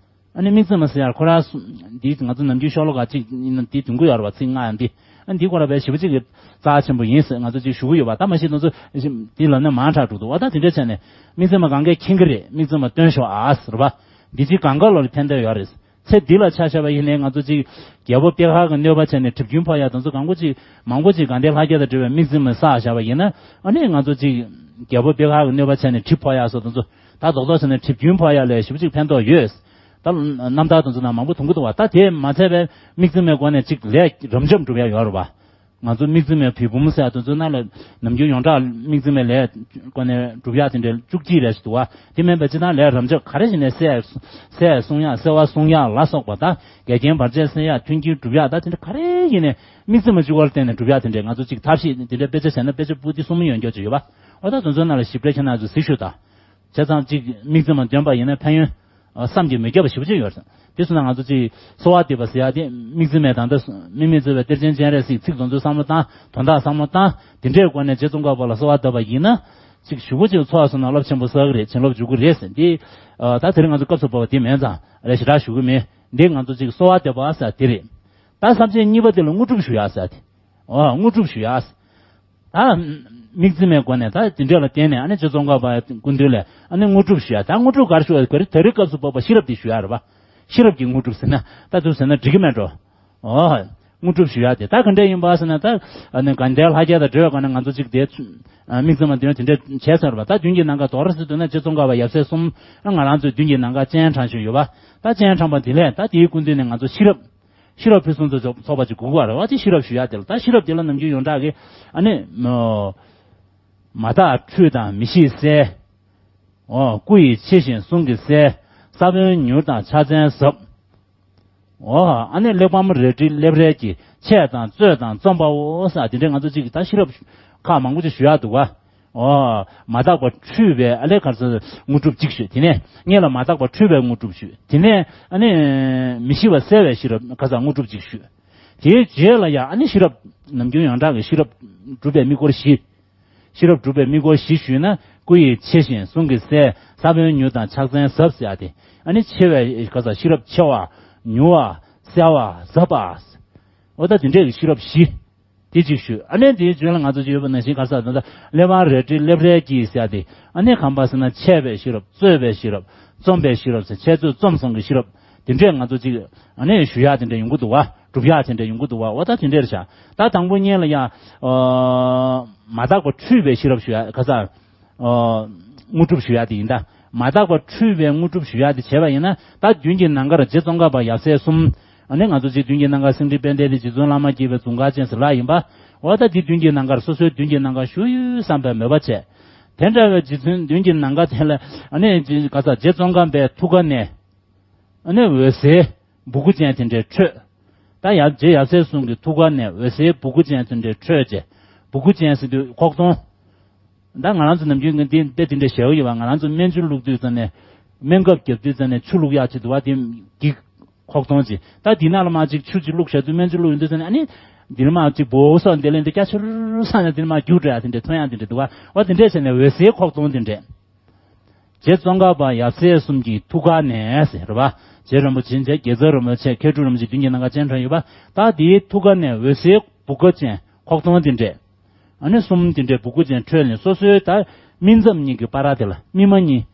ཨ་ནི་དམིགས་བརྩེ་མ་ཟེར་ཡ་ཁོ་རང་སུ་འདི་ང་ཚོ་ནམ་རྒྱུན་ཤོ་ལོ་ཀ་གཅིག་ཡིན་ན་འདི་འདོན་གི་ཡོད་རེད་པ། ཚིག་ལྔ་ཡང་འདི། ཨ་འདི་ཁོ་རང་དཔེ་ཞེ་པོ་ཅིག་གི་རྩ་ཆེན་པོ་ཡིན་ཟེར་ང་ཚོ་ཅིག་ཞུ་གི་ཡོད་པ། ད་མ་གཞི་ང་ཚོ་འདི་ལབ་ན་མང་དྲགས་འགྲོ་འདུག་པ། ད་དེ་འདྲ་བྱས་ནས་དམིགས་བརྩེ་མ་གང་གས་མཁྱེན་གི་རེད། དམིགས་བརྩེ་མ་བཏོན་ཤོག་ཨ་ཟེར་བ། འདི་ཅིག་གང་ག་ལོ་ལ་ཕན་ཐོགས་ཡོད་རེད། ཚེ་འདི་ལ་ཆ་བཞག་པ་ཡིན་ནའི་ང་ཚོ་ཅིག་རྒྱལ་པོ་པེ་ཧར་གྱི་གནོད་པ་བྱས་ནས་གྲིབ་སྐྱོན་ཕོག་ཡ་དང་ཚོ་གང་པོ་ཅིག་མང་པོ་ཅིག་དགའ་ལྡན་ལྷ་བརྒྱ་དང་འབྲེལ་བའི་དམིགས་བརྩེ་མ་བསགས་བཞག་པ་ཡིན་ན་ཨ་ནི་ང་ཚོ་ཅིག་རྒྱལ་པོ་པེ་ཧར་གྱི་གནོད་པ་བྱས་ནས་གྲིབ་ཕོག་ཡ་སོགས་དང་ཚོ། ད་རྡོག་རྡོག་བྱས་ནས་གྲིབ་སྐྱོན་ཕོག་ཡ་ལས་ཞེ་པོ་ཅིག་ཕན་ཐོགས་ཡོད། ད་རྣམ་ཐར་དང་ཚོ་ནང་མང་པོ་མཐོང་གི་འདུག་པ། ད་དེ་མ་ཚད་པའི་དམིགས་བརྩེ་མའི་སྒོ་ནས་ཅིག་ལས་རབ་འབྱམས་སྒྲུབ་ཡ་ཡོད་རེད་པ། ང་ཚོ་དམིགས་བརྩེ་མའི་བེའུ་བུམ་ཟེར་ཡ་དེ་ཚོ་ནང་ལ་ནམ་རྒྱུན་ཡོངས་གྲགས་དམིགས་བརྩེ་མའི་ལས་སྒོ་ནས་སྒྲུབ་ཡ་དེ་འདྲའི་བཅུ་གཅིག་རེ་ཞིག་འདུག་པ། དེ་མིན་པའི་སྤྱིར་བཏང་ལས་རབ་འབྱམས་ག་རེ་ཞིག་ནས་གསལ་གསལ་གསུང་ཡ་གསལ་བ་གསུང་ཡ་ལ་སོགས་པ། ད་འགལ་རྐྱེན་བར་ཆད་སེལ་ཡ་མཐུན་རྐྱེན་སྒྲུབ་ཡ་ད་དེ་འདྲ་ག་རེ་ཡིན་ནས་དམིགས་བརྩེ་མ་གཅིག་པོ་ལ་བརྟེན་ནས་སྒྲུབ་ཡ་དེ་འདྲའི་ང་ཚོ་ཅིག་ཐབས་ཤེས་དེ་འདྲའི་དཔེ་ཆ་བྱས་ན་དཔེ་ཆ་པོ་ཏི་གསུམ་ཡོད་མཁན་ཅིག་ཡོད་པ། འོ་ད་དེ་ཚོ་ནང་ལ་ཞིབ་ཕྲ་ཁྱེད་རང་ཚོས་གཟིགས་ཤོག་ད། བྱས་ཙང་གཅིག་དམིགས་བརྩེ་མ་འདོན་པ་ཡིན་ན་ཕན་ཡོན་ཨ་བསམ་གྱིས་མི་ཁྱབ་པ་ཞེ་པོ་ཅིག་ཡོད་རེད། དེ་སོང་ན་ང་ཚོ་གཅིག་གསོལ་བ་འདེབས་པ་ཟེར་ཡ་དེ་དམིགས་བརྩེ་མའི་ད་ལྟ་དམིགས་མེད་རྩོལ་བའི་གཏེར་ཆེན་སྤྱན་རས་གཟིགས་ཚིག་དེ་ཚོ་བསམ་བློ་བཏང་དོན་དག་བསམ་བློ་བཏང་དེ་འདྲའི་སྒོ་ནས་རྗེ་ཙོང་ཁ་པ་ལ་གསོལ་བ་འདེབས་པ་ཡིན་ན་གཅིག་ཞེ་པོ་ཅིག་ཚོགས་སོང་ན་རླབས་ཆེན་པོ་བསགས་ཀྱི་རེད། བྱིན་རླབས་འཇུག་གི་རེད་ཟེར་འདི་ཨ་ད་དེ་རིང་ང་ཚོ་སྐབས་སུ་བབས་པ་དེ་མེད་ཙང་རེ་ཞེ་དྲག་ཞུ་གི་མེད། འདི་ང་ཚོ་གཅིག་གསོལ་བ་འདེབས་པ་ཟེར་དེ་རེད། ད་ས་བཅད་གཉིས་པ་དེ་ལ་དངོས་གྲུབ་ཞུ་ཡ་ཟེར་དེ། ཨོ་དངོས་གྲུབ་ཞུ་ཡ། ད་དམིགས་བརྩེ་མའི་སྒོ་ནས་ད་དེ་འདྲ་ལ་བརྟེན་ནས་ཨ་ནི་རྗེ་ཙོང་ཁ་པ་སྐུ་མདུན་ལ་ཨ་ནི་དངོས་གྲུབ་ཞུ་ཡ། ད་དངོས་གྲུབ་ག་རེ་ཞུ་བ་ག་རེ་ད་རེས་སྐབས་སུ་བབས་པ་ཤེས་རབ་དེ་ཞུ་ཡ་རེད་པ། ཤེས་རབ་ཀྱི་དངོས་གྲུབ་ཟེར་ན་ད་དུ་ཟེར་ན་འགྲིག་གི་མེད་འགྲོ། ཨོ། དངོས་གྲུབ་ཞུ་ཡ་དེ་ད་ག་འདྲ་ཡིན་པ་ཟེར་ན་ད་ཨ་ནི་དགའ་ལྡན་ལྷ་བརྒྱ་དང་འབྲེལ་བའི་སྒོ་ནས་ང་ཚོ་གཅིག་དེ་དམིགས་བརྩེ་མ་འདོན་དེ་འདྲ་བྱས་ཚར་བ། ད་མདུན་གྱི་ནམ་མཁའ་དོ་ར་སི་འདོན་ན་རྗེ་ཙོང་ཁ་པ་ཡབ་སྲས་གསུམ་ང་རང་ཚོའི་མདུན་གྱི་ནམ་མཁའ་སྤྱན་དྲངས་བཞིན་ཡོད་པ། ད་སྤྱན་དྲངས་པ་དེ་ལས་ད་དེའི་སྐུ་མདུན་ནས་ང་ཚོ་ཤེས་རབ། ཤེས་རབ་ཕུན་སུམ་ཚོགས་པ་ཅིག་དགོས་པ་རེད་བ། དེ་ཤེས་རབ་ཞུ་ཡ་དེ་ལ་ད་ཤེས་རབ་དེ་ལ་ནམ་རྒྱུན་ཡོངས་གྲགས་ཀྱི་ཨ་ནི་མ་དག་འཁྲུལ་དང་མི་ཤེས་བསལ། འོ། སྐུ་ཡི་ཕྱི་བཞིན་གསུང་གིས་གསལ། ས་བོན་མྱུར་དང་ཕྱག་མཚན་ཟབ། འོ། ཨ་ནི་གླེགས་བམ་རལ་གྲི་སླེབས་རལ་གྱིས་འཆད་དང་རྩོད་དང་རྩོམ་པའོ་ཟེར་དེ་འདྲས་ང་ཚོ་ཅིག་ད་ཤེས་རབ་ཁག་མང་པོ་ཅིག་ཞུ་ཡ་འདུག་བ། ཨོ། མ་དག་པ་འཁྲུལ་པའི་ཨ་ལས་ག་རེ་ཟེར་དངོས་གྲུབ་གཅིག་ཞུས། དེ་ནས་སྔོན་ལ་མ་དག་པ་འཁྲུལ་པའི་དངོས་གྲུབ་ཞུས། དེ་ནས་ཨ་ནི་མི་ཤེས་པ་བསལ་བའི་ཤེས་རབ་ག་ས་དངོས་གྲུབ་གཅིག་ཞུས། དེའི་རྗེས་ལ་ཡང་ཨ་ནི་ཤེས་རབ་ནམ་རྒྱུན་ཡོངས་གྲགས་ཀྱི་ཤེས་རབ་སྒྲུབ་པའི་དམིགས་སྐོར་བཞི། ཤེས་རབ་སྒྲུབ་པའི་དམིགས་སྐོར་བཞི་ཞུས་ན་སྐུ་ཡི་ཕྱི་བཞིན་གསུང་གིས་གསལ། ས་བོན་མྱུར་དང་ཕྱག་མཚན་ཟབ་ཟེར་ཡ་དེ་ཨ་ནི་ཆེ་བའི་ག་ས་ཤེས་རབ་ཆེ་བ་མྱུར་བ་གསལ་བ་ཟབ་པ། འོ་ད་དེ་འདྲས་ཀྱི་ཤེས་རབ་བཞི། དེ་གཅིག་ཞུས། ཨ་ནི་དེའི་རྗེས་ལ་ང་ཚོ་ཅིག་ཡོད་པ་ནང་བཞིན་ག་རེ་ཟེར་ན་ད་གླེགས་བམ་རལ་གྲི་སླེབས་རལ་གྱིས་ཟེར་ཡ་དེ་ཨ་ནི་གང་པ་ཟེར་ན་འཆད་པའི་ཤེས་རབ། རྩོད་པའི་ཤེས་རབ། འཚོལ་བའི་ཤེས་རབ་ཟེར་འཆད་རྩོད་རྩོམ་གསུམ་གྱི་ཤེས་རབ་དེ་འདྲས་ང་ཚོ་ཅིག་ཨ་ནི་ཞུ་ཡག་དེ་འདྲས་ཡོང་གི་འདུག་བ། སྒྲུབ་ཡག་དེ་འདྲས་ཡོང་གི་འདུག་བ། འོ་ད་དེ་འདྲས་རེད་ཤག་ད་དང་པོ་ཉིད་ལ་ཡང་ཨ་མ་དག་པ་འཁྲུལ་པའི་ཤེས་རབ་ཞུ་ཡག་ག་ས། ཨོ། དངོས་གྲུབ་ཞུ་ཡག་དེ་ཡིན་ད། མ་དག་པ་འཁྲུལ་པའི་དངོས་གྲུབ་ཞུ་ཡག་དེ་བྱས་པ་ཡིན་ན། ད་མདུན་གྱི་ནམ་མཁར་རྗེ་ཙོང་ཁ་པ་ཡབ་སྲས་གསུམ། ཨ་ནི་ང་ཚོ་ཅིག་མདུན་གྱི་ནམ་མཁར་སེང་ཁྲི་དཔལ་ལྡན་དེ་རྗེ་བཙུན་བླ་མ་དགྱེས་པའི་འཛུམ་དཀར་ཅན་ཟེར་ལབ་ཡིན་པ། འོ་ད་དེ་མདུན་གྱི་ནམ་མཁར་སོ་སོའི་མདུན་གྱི་ནམ་མཁར་བཞུགས་ཡོད་བསམ་པའི་མོས་པ་བྱས། དེ་འདྲ་བའི་རྗེ་བཙུན་མདུན་གྱི་ནམ་མཁར་དེ་ལ་ཨ་ནི་ག་ས་རྗེ་ཙོང་ཁ་པའི་ཐུགས་ཀ་ནས། ཨ་ནི་འོད་ཟེར་སྦུ་གུ་ཅན་དེ་འདྲའི་འཕྲོས། ད་ཡབ་རྗེ་ཡབ་སྲས་གསུམ་གྱི་ཐུགས་ཀ་ནས་འོད་ཟེར་སྦུ་གུ་ཅན་དེ་འདྲའི་འཕྲོས་བྱས། སྦུ་གུ་ཅན་ཟེར་དུས་ཁོག་སྟོང་། ད་ང་རང་ཚོ་ནམ་རྒྱུན་གྱི་འདི་དཔེ་དེ་འདྲ་བཞག་གི་ཡོད་པ། ང་རང་ཚོ་སྨན་ཆུ་བླུགས་དུས་ཙམ་ནས། སྨན་ཁབ་བརྒྱབ་དུས་ཙམ་ནས་ཆུ་བླུགས་ཡག་ཆེད་དུ་བ་དེ་འགྱིག་ཁོག་སྟོང་ཅིག་ད་འདི་ནང་ལ་མར་ཅིག་ཆུ་ཅིག་བླུགས་བཞག་དུས་སྨན་ཆུ་བླུགས་ཡོང་དུས་ཙམ་ནས། ཨ་ནི་འདི་ལ་མར་ཅིག་འབོ་སོགས་འདི་ལ་འདི་སྐྱ་ཆུར་སངས་ནས་འདི་ལ་མར་རྒྱུག་འགྲོ་ཡག་དེ་འདྲ་མཐོང་ཡག་དེ་འདྲ་འདུག་བ། འོ་དེ་འདྲས་བྱས་ནས་འོད་ཟེར་ཁོག་སྟོང་དེ་འདྲས། རྗེ་ཙོང་ཁ་པ་ཡབ་སྲས་གསུམ་གྱི་ཐུགས་ཀ་ནས་ཟེར་བ། རྗེ་རིན་པོ་ཆེ་མཇལ། དགེ་རྩ་རིན་པོ་ཆེ། མཁས་གྲུབ་རིན་པོ་ཆེ། མདུན་གྱི་ནམ་མཁར་སྤྱན་དྲངས་ཡོད་པ། ད་དེའི་ཐུགས་ཀ་ནས་འོད་ཟེར་སྦུ་གུ་ཅན་ཁོག་སྟོང་དེ་འདྲས། ཨ་ནི་གསུམ་དེ་འདྲས་སྦུ་གུ་ཅན་འཕྲོས་ནས་སོ་སོའི་ད་སྨིན་མཚམས་གཉིས་ཀྱི་བར་དེ་ལ། སྨིན་མ་གཉིས།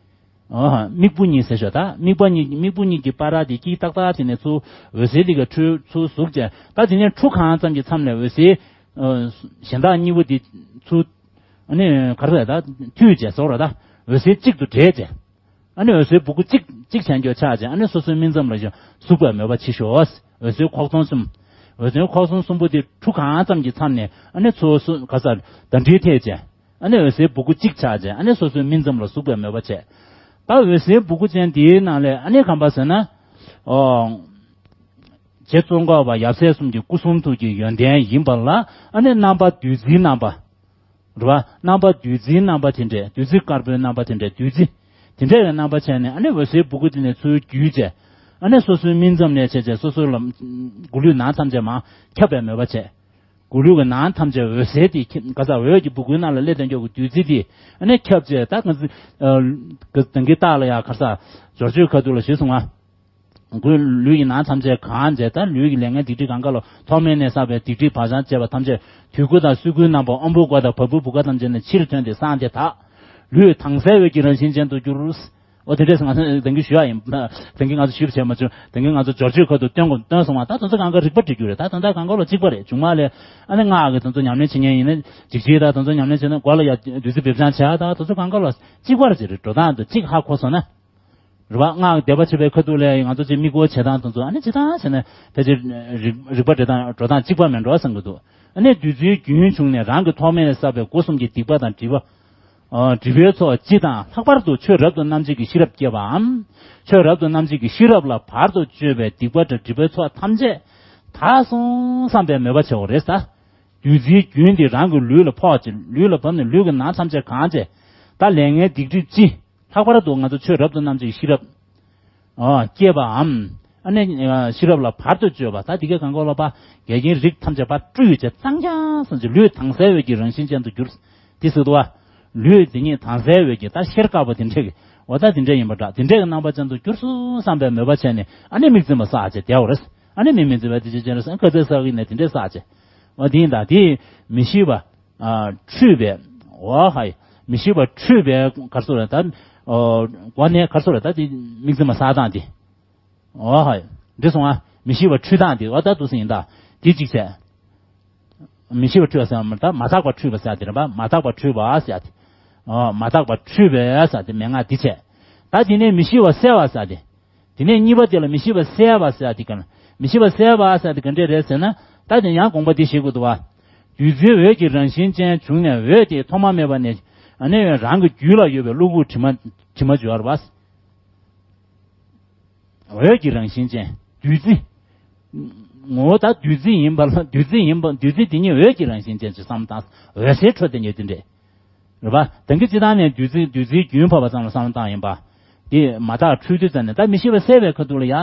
ཨོ། སྨུག་པོ་གཉིས་ཟེར་ཤོག་ད་སྨུག་པ་གཉིས། སྨུག་པོ་གཉིས་ཀྱི་བར་དེ་དཀྱིལ་ཏག་ཏག་དེ་ནས་ཚུར་འོད་ཟེར་དེ་ག་འཕྲོས་ཚུར་ཟུག་བྱས། ད་དེ་ནས་ཁྲུ་གང་ཙམ་གྱི་མཚམས་ལ་འོད་ཟེར། ཨོ། གཞན་དག་གཉིས་པོ་དེ་ཚུར། ཨ་ནི་ག་རེ་ཟེར་ད། མཐུད་བྱས་ཟེར་རོ་ད། འོད་ཟེར་གཅིག་ཏུ་འདྲེས་བྱས། ཨ་ནི་འོད་ཟེར་སྦུ་གུ་གཅིག་གཅིག་བྱས་འགྱོ་ཆགས་བྱས། ཨ་ནི་སོ་སོའི་སྨིན་མཚམས་ལ་ཞིག་ཟུག་པའི་མོས་པ་བྱེད་ཤོག་འོད་ཟེར་ཁོག་སྟོང་གསུམ། འོད་ཟེར་ཁོག་སྟོང་གསུམ་པོ་དེ་ཁྲུ་གང་ཙམ་གྱི་མཚམས་ནས། ཨ་ནི་ཚུར་སུ་ག་ས་ཟླ་སྒྲིལ་ཐེབས་བྱས། ཨ་ནི་འོད་ཟེར་སྦུ་གུ་གཅིག་ཆགས་བྱས། ཨ་ནི་སོ་སོའི་སྨིན་མཚམས་ལ་ཟུག་པའི་མོས་པ་བྱས། ད་འོད་ཟེར་སྦུ་གུ་ཅན་དེའི་ནང་ལས་ཨ་ནི་ག་རེ་ཟེར་ན། ཨོ། རྗེ་ཙོང་ཁ་པ་ཡབ་སྲས་གསུམ་གྱི་སྐུ་གསུང་ཐུགས་ཀྱི་ཡོན་ཏན་ཡིན་པ་ལ། ཨ་ནི་རྣམ་པ་བདུད་རྩིའི་རྣམ་པ། རེད་བ། རྣམ་པ་བདུད་རྩིའི་རྣམ་པ་དེ་འདྲས། བདུད་རྩི་དཀར་པོའི་རྣམ་པ་དེ་འདྲས། བདུད་རྩི་དེ་འདྲས་ཀྱི་རྣམ་པ་བྱས་ནས། ཨ་ནི་འོད་ཟེར་སྦུ་གུ་དེ་ནས་ཚུར་བརྒྱུད་བྱས། ཨ་ནི་སོ་སོའི་སྨིན་མཚམས་ནས་བྱས་བྱས་སོ་སོ་ལ་མགོ་ལུས་ནང་ཐམས་ཅད་མར་ཁྱབ་པའི་མོས་པ་བྱས། མགོ་ལུས་ཀྱི་ནང་ཐམས་ཅད་འོད་ཟེར་དེ་ཁྱབ། ག་ས་འོད་ཀྱི་སྦུ་གུའི་ནང་ལ་སླེབས་དང་མགྱོགས་ཀྱི་བདུད་རྩི་དེ་ཨ་ནི་ཁྱབ་བྱས། ད་ང་ཚོ་ཨ་ག་དེང་གི་རྟགས་ལ་ཡ་ག་ས་སྦྱོར་ཆོས་ཁ་ཐུག་ལ་ཞུས་སོང་ང་། མགོ་ལུས་ཀྱི་ནང་ཐམས་ཅད་གང་བྱས། ད་ལུས་ཀྱི་ལས་ངན་སྡིག་སྒྲིབ་གང་ག་ལ། ཐོག་མེད་ནས་བསགས་པའི་སྡིག་སྒྲིབ་བག་ཆགས་བཅས་པ་ཐམས་ཅད། དུས་ཀུན་དང་སོ་ཀུན་རྣམ་པ། དབང་པོའི་སྒོ་དང་བ་སྤུའི་བུ་ག་ཐམས་ཅད་ནས་ཕྱིར་ཐོན་ཏེ་སངས་ཏེ་དག། ལུས་དྭངས་གསལ་འོད་ཀྱི་རང་བཞིན་ཅན་དུ་གྱུར། འོ་དེ་འདྲས་ང་ཚོ་དེང་གི་ཞུ་ཡ་ཡིན། དེང་གི་ང་ཚོ་ཞུས་པ་བྱས་མ་བྱུང་། དེང་གི་ང་ཚོ་སྦྱོར་ཆོས་ཁ་ཐུག་སྟོན་དགོས་སྟོན་སོང་བ། ད་དེ་ཚོ་གང་ག་རིག་པ་སྒྲིག་རྒྱུ་རེད། ད་ད་ལྟ་གང་ག་ལ་གཅིག་པ་རེད། མཇུག་མ་ལས་ཨ་ནི་སྔགས་ཀྱི་དེ་ཚོ་ཉམས་ལེན་བྱེད་མཁན་ཡིན་ན་འཇིགས་བྱེད། ད་དེ་ཚོ་ཉམས་ལེན་བྱེད་ན་མགོ་ལ་ཡ་བདུད་རྩི་བེབ་སྦྱང་བྱེད། ད་དེ་ཚོ་གང་ག་ལ་གཅིག་པ་རེད། ཅིག་རེད། འགྲོ་སྟངས་དེ་གཅིག་ཧ་གོ་སོང་ན། རེད་བ། སྔགས་བཟླས་པ་བྱེད་པའི་ཁ་ཐུག་ལ་ང་ཚོ་ཅིག་མིག་སྒོར་བྱེད་སྟངས་དེ་ཚོ། ཨ་ནི་ཅི་ལྟར་བྱས་ན་ཕལ་ཆེར་རིག་རིག་པ་འགྲོ་སྟངས་འགྲོ་སྟངས་གཅིག་པ་མིན་འགྲོ་བསམ་གྱི་འདུག་ཨ་ནི་བདུད་རྩིའི་རྒྱུན་བྱུང་ནས་རང་གི་ཐོག་མེད་ནས་བསགས་པའི་སྒོ་གསུམ་གྱི་སྡིག་པ་དང་སྒྲིབ་པ། ཨ་སྒྲིབ་པའི་ཚོགས་སྤྱི་དང་། ལྷག་པར་དུ་ཆོས་རབ་ཏུ་རྣམ་འབྱེད་ཀྱི་ཤེས་རབ་བསྐྱེད་པའམ། ཆོས་རབ་ཏུ་རྣམ་འབྱེད་ཀྱི་ཤེས་རབ་ལ་བར་དུ་གཅོད་པའི་སྡིག་པ་དང་སྒྲིབ་པའི་ཚོགས་ཐམས་ཅད་དག་སོང་བསམ་པའི་མོས་པ་བྱེད་དགོས་རེད་ད། བདུད་རྩིའི་རྒྱུན་དེ་རང་གི་ལུས་ལ་ཕོག་བྱས། ལུས་ལ་བབས་ནས་ལུས་ཀྱི་ནང་ཐམས་ཅད་གང་བྱས། ད་ལས་ངན་སྡིག་སྒྲིབ་སྤྱི། ལྷག་པར་དུ་ང་ཚོ་ཆོས་རབ་ཏུ་རྣམ་འབྱེད་ཀྱི་ཤེས་རབ། ཨ་བསྐྱེད་པའམ། ཨ་ནི་ཤེས་རབ་ལ་བར་དུ་གཅོད་པ། ད་འདི་གའི་གང་ག་ལ་ཕར་འགལ་རྐྱེན་རིགས་ཐམས་ཅད་ཕར་བཀྲུས་བྱས། གཙང་རྐྱང་སོང་ཅིག་ལུས་དྭངས་གསལ་འོད་ཀྱི་རང་བཞིན་ཅན་དུ་གྱུར། དེ་ཟེར་དུ་བ། ལུས་དེ་ཉིད་དྭངས་གསལ་འོད་ཀྱི། ད་ཤེལ་དཀར་པོ་དེ་འདྲས་ཀྱི། འོ་ད་དེ་འདྲས་ཡིན་པ་འདྲ། དེ་འདྲས་ཀྱི་རྣམ་པ་ཅན་དུ་གྱུར་སོང་བསམ་པའི་མོས་པ་བྱས་ནས། ཨ་ནི་དམིགས་འཛིན་པ་བསགས་བྱས་བསྡད་པ་རེད། ཨ་ནི་དམིགས་མེད་འཛིན་པ་དེ་ཅི་ཅན་རེད་ཟེར་ན། ཁ་ཚ་བསགས་ཀྱི་ནས་དེ་འདྲས་བསགས་བྱས། འོ་དེ་ཡིན་ད། དེ་མི་ཤེས་པ། ཨ་འཁྲུལ་པའི། འོ་ཧ། མི་ཤེས་པ་འཁྲུལ་པའི་ག་རེ་ཟེར་རེད་ད། ཨོ་སྒོ་ནས་ག་རེ་ཟེར་རེད་ད། དེ་དམིགས་འཛིན་པ་བསགས་སྟངས་དེ། འོ་ཧ། འགྲིག་སོང་ང་། མི་ཤེས་པ་འཁྲུལ་སྟངས་དེ། འོ་ད་འདུག་སེ་ཡིན་ད། དེ་གཅིག་བྱས། མི་ཤེས་པ་འཁྲུལ་པ་ཟེར་བ་མ་རེད་ད། མ་དག་པ་འཁྲུལ་པ་ཟེར་དེ་རེད་པ། མ་དག་པ་འཁྲུལ་པ་ཟེར་དེ། འོ་མ་དག་པ་འཁྲུལ་པའི་ཟེར་དེ་མན་ངག་དེ་བྱས། ད་དེ་ནས་མི་ཤེས་པ་གསལ་བ་ཟེར་དེ། དེ་ནས་གཉིས་པ་དེ་ལ་མི་ཤེས་པ་གསལ་བ་ཟེར་དེ་ག་ལ། མི་ཤེས་པ་གསལ་བ་ཟེར་དེ་ག་འདྲས་རེད་ཟེར་ན། ད་དེ་ཡང་དགོངས་པ་འདི་བཞེས་དགོས་འདུག་བ། བདུད་རྩི་འོད་ཀྱི་རང་བཞིན་ཅན་བྱུང་ནས། འོད་དེ་ཐོག་མ་མེད་པ་ནས། ཨ་ནི་རང་གི་རྒྱུད་ལ་ཡོད་པའི་གློ་བུར་དྲི་མ། དྲི་མ་སྦྱོར་བ། འོད་ཀྱི་རང་བཞིན་ཅན་བདུད་རྩི། ངོ་བོ་ད་བདུད་རྩི་ཡིན་པ་ལ། བདུད་རྩི་ཡིན་པ། བདུད་རྩི་དེ་ཉིད་འོད་ཀྱི་རང་བཞིན་ཅན་ཅིག་བསམ་བློ་བཏང་། འོད་ཟེར་འཕྲོ་དེ་ཉིད་དེ་འདྲས། རེད་པ། དེང་གི་སྤྱི་བཏང་ནས་བདུད་རྩི། བདུད་རྩིའི་རྒྱུན་བབས་པ་ཙམ་ལ་བསམ་བློ་བཏང་ཡིན་པ། དེ་མ་དག་འཁྲུལ་དུས་ཙམ་ནས། ད་མི་ཤེས་པ་གསལ་བའི་ཁ་ཐུག་ལ་ཡ།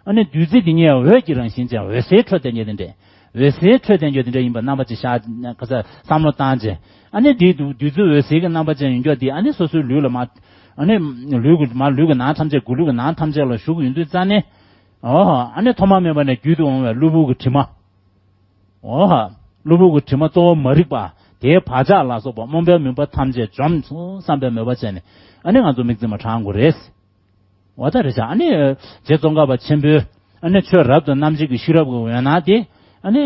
ཨ་ནི་བདུད་རྩི་འདི་ཉིད་འོད་ཀྱི་རང་བཞིན་ཅན། འོད་ཟེར་འཕྲོ་དེ་ཉིད་དེ་འདྲས། འོད་ཟེར་འཕྲོ་དེ་ཉིད་དེ་འདྲས་ཡིན་པ་རྣམ་པ་ཅིག་ཤར་ག་ས་བསམ་བློ་བཏང་བྱས། ཨ་ནི་དེའི་བདུད་རྩི་འོད་ཟེར་གྱི་རྣམ་པ་ཅན་ཡིན་རྒྱུ་དེ། ཨ་ནི་སོ་སོའི་ལུས་ལ་མ། ཨ་ནི་ལུས་ཀྱི་མ། ལུས་ཀྱི་ནང་ཐམས་ཅད། མགོ་ལུས་ཀྱི་ནང་ཐམས་ཅད་ལ་ཞུགས་ཡོང་དུས་ཙམ་ནས། འོ། ཨ་ནི་ཐོག་མ་མེད་པ་ནས་རྒྱུད་དུ་འོང་བའི་གློ་བུར་གྱི་དྲི་མ། འོ། གློ་བུར་གྱི་དྲི་མ་གཙོ་བོ་མ་རིག་པ། དེའི་བག་ཆགས་ལ་སོགས་པ་རྨོངས་པའི་མུན་པ་ཐམས་ཅད་འཇོམས་སོང་བསམ་པའི་མོས་པ་བྱས་ནས། ཨ་ནི་ང་ཚོ་དམིགས་བརྩེ་མ་དྲང་དགོས་རེད། འོ་ད་རེད་ཤག་ཨ་ནི་རྗེ་ཙོང་ཁ་པ་ཆེན་པོའི། ཨ་ནི་ཆོས་རབ་ཏུ་རྣམ་འབྱེད་ཀྱི་ཤེས་རབ་ཀྱི་འོད་སྣང་དེ། ཨ་ནི་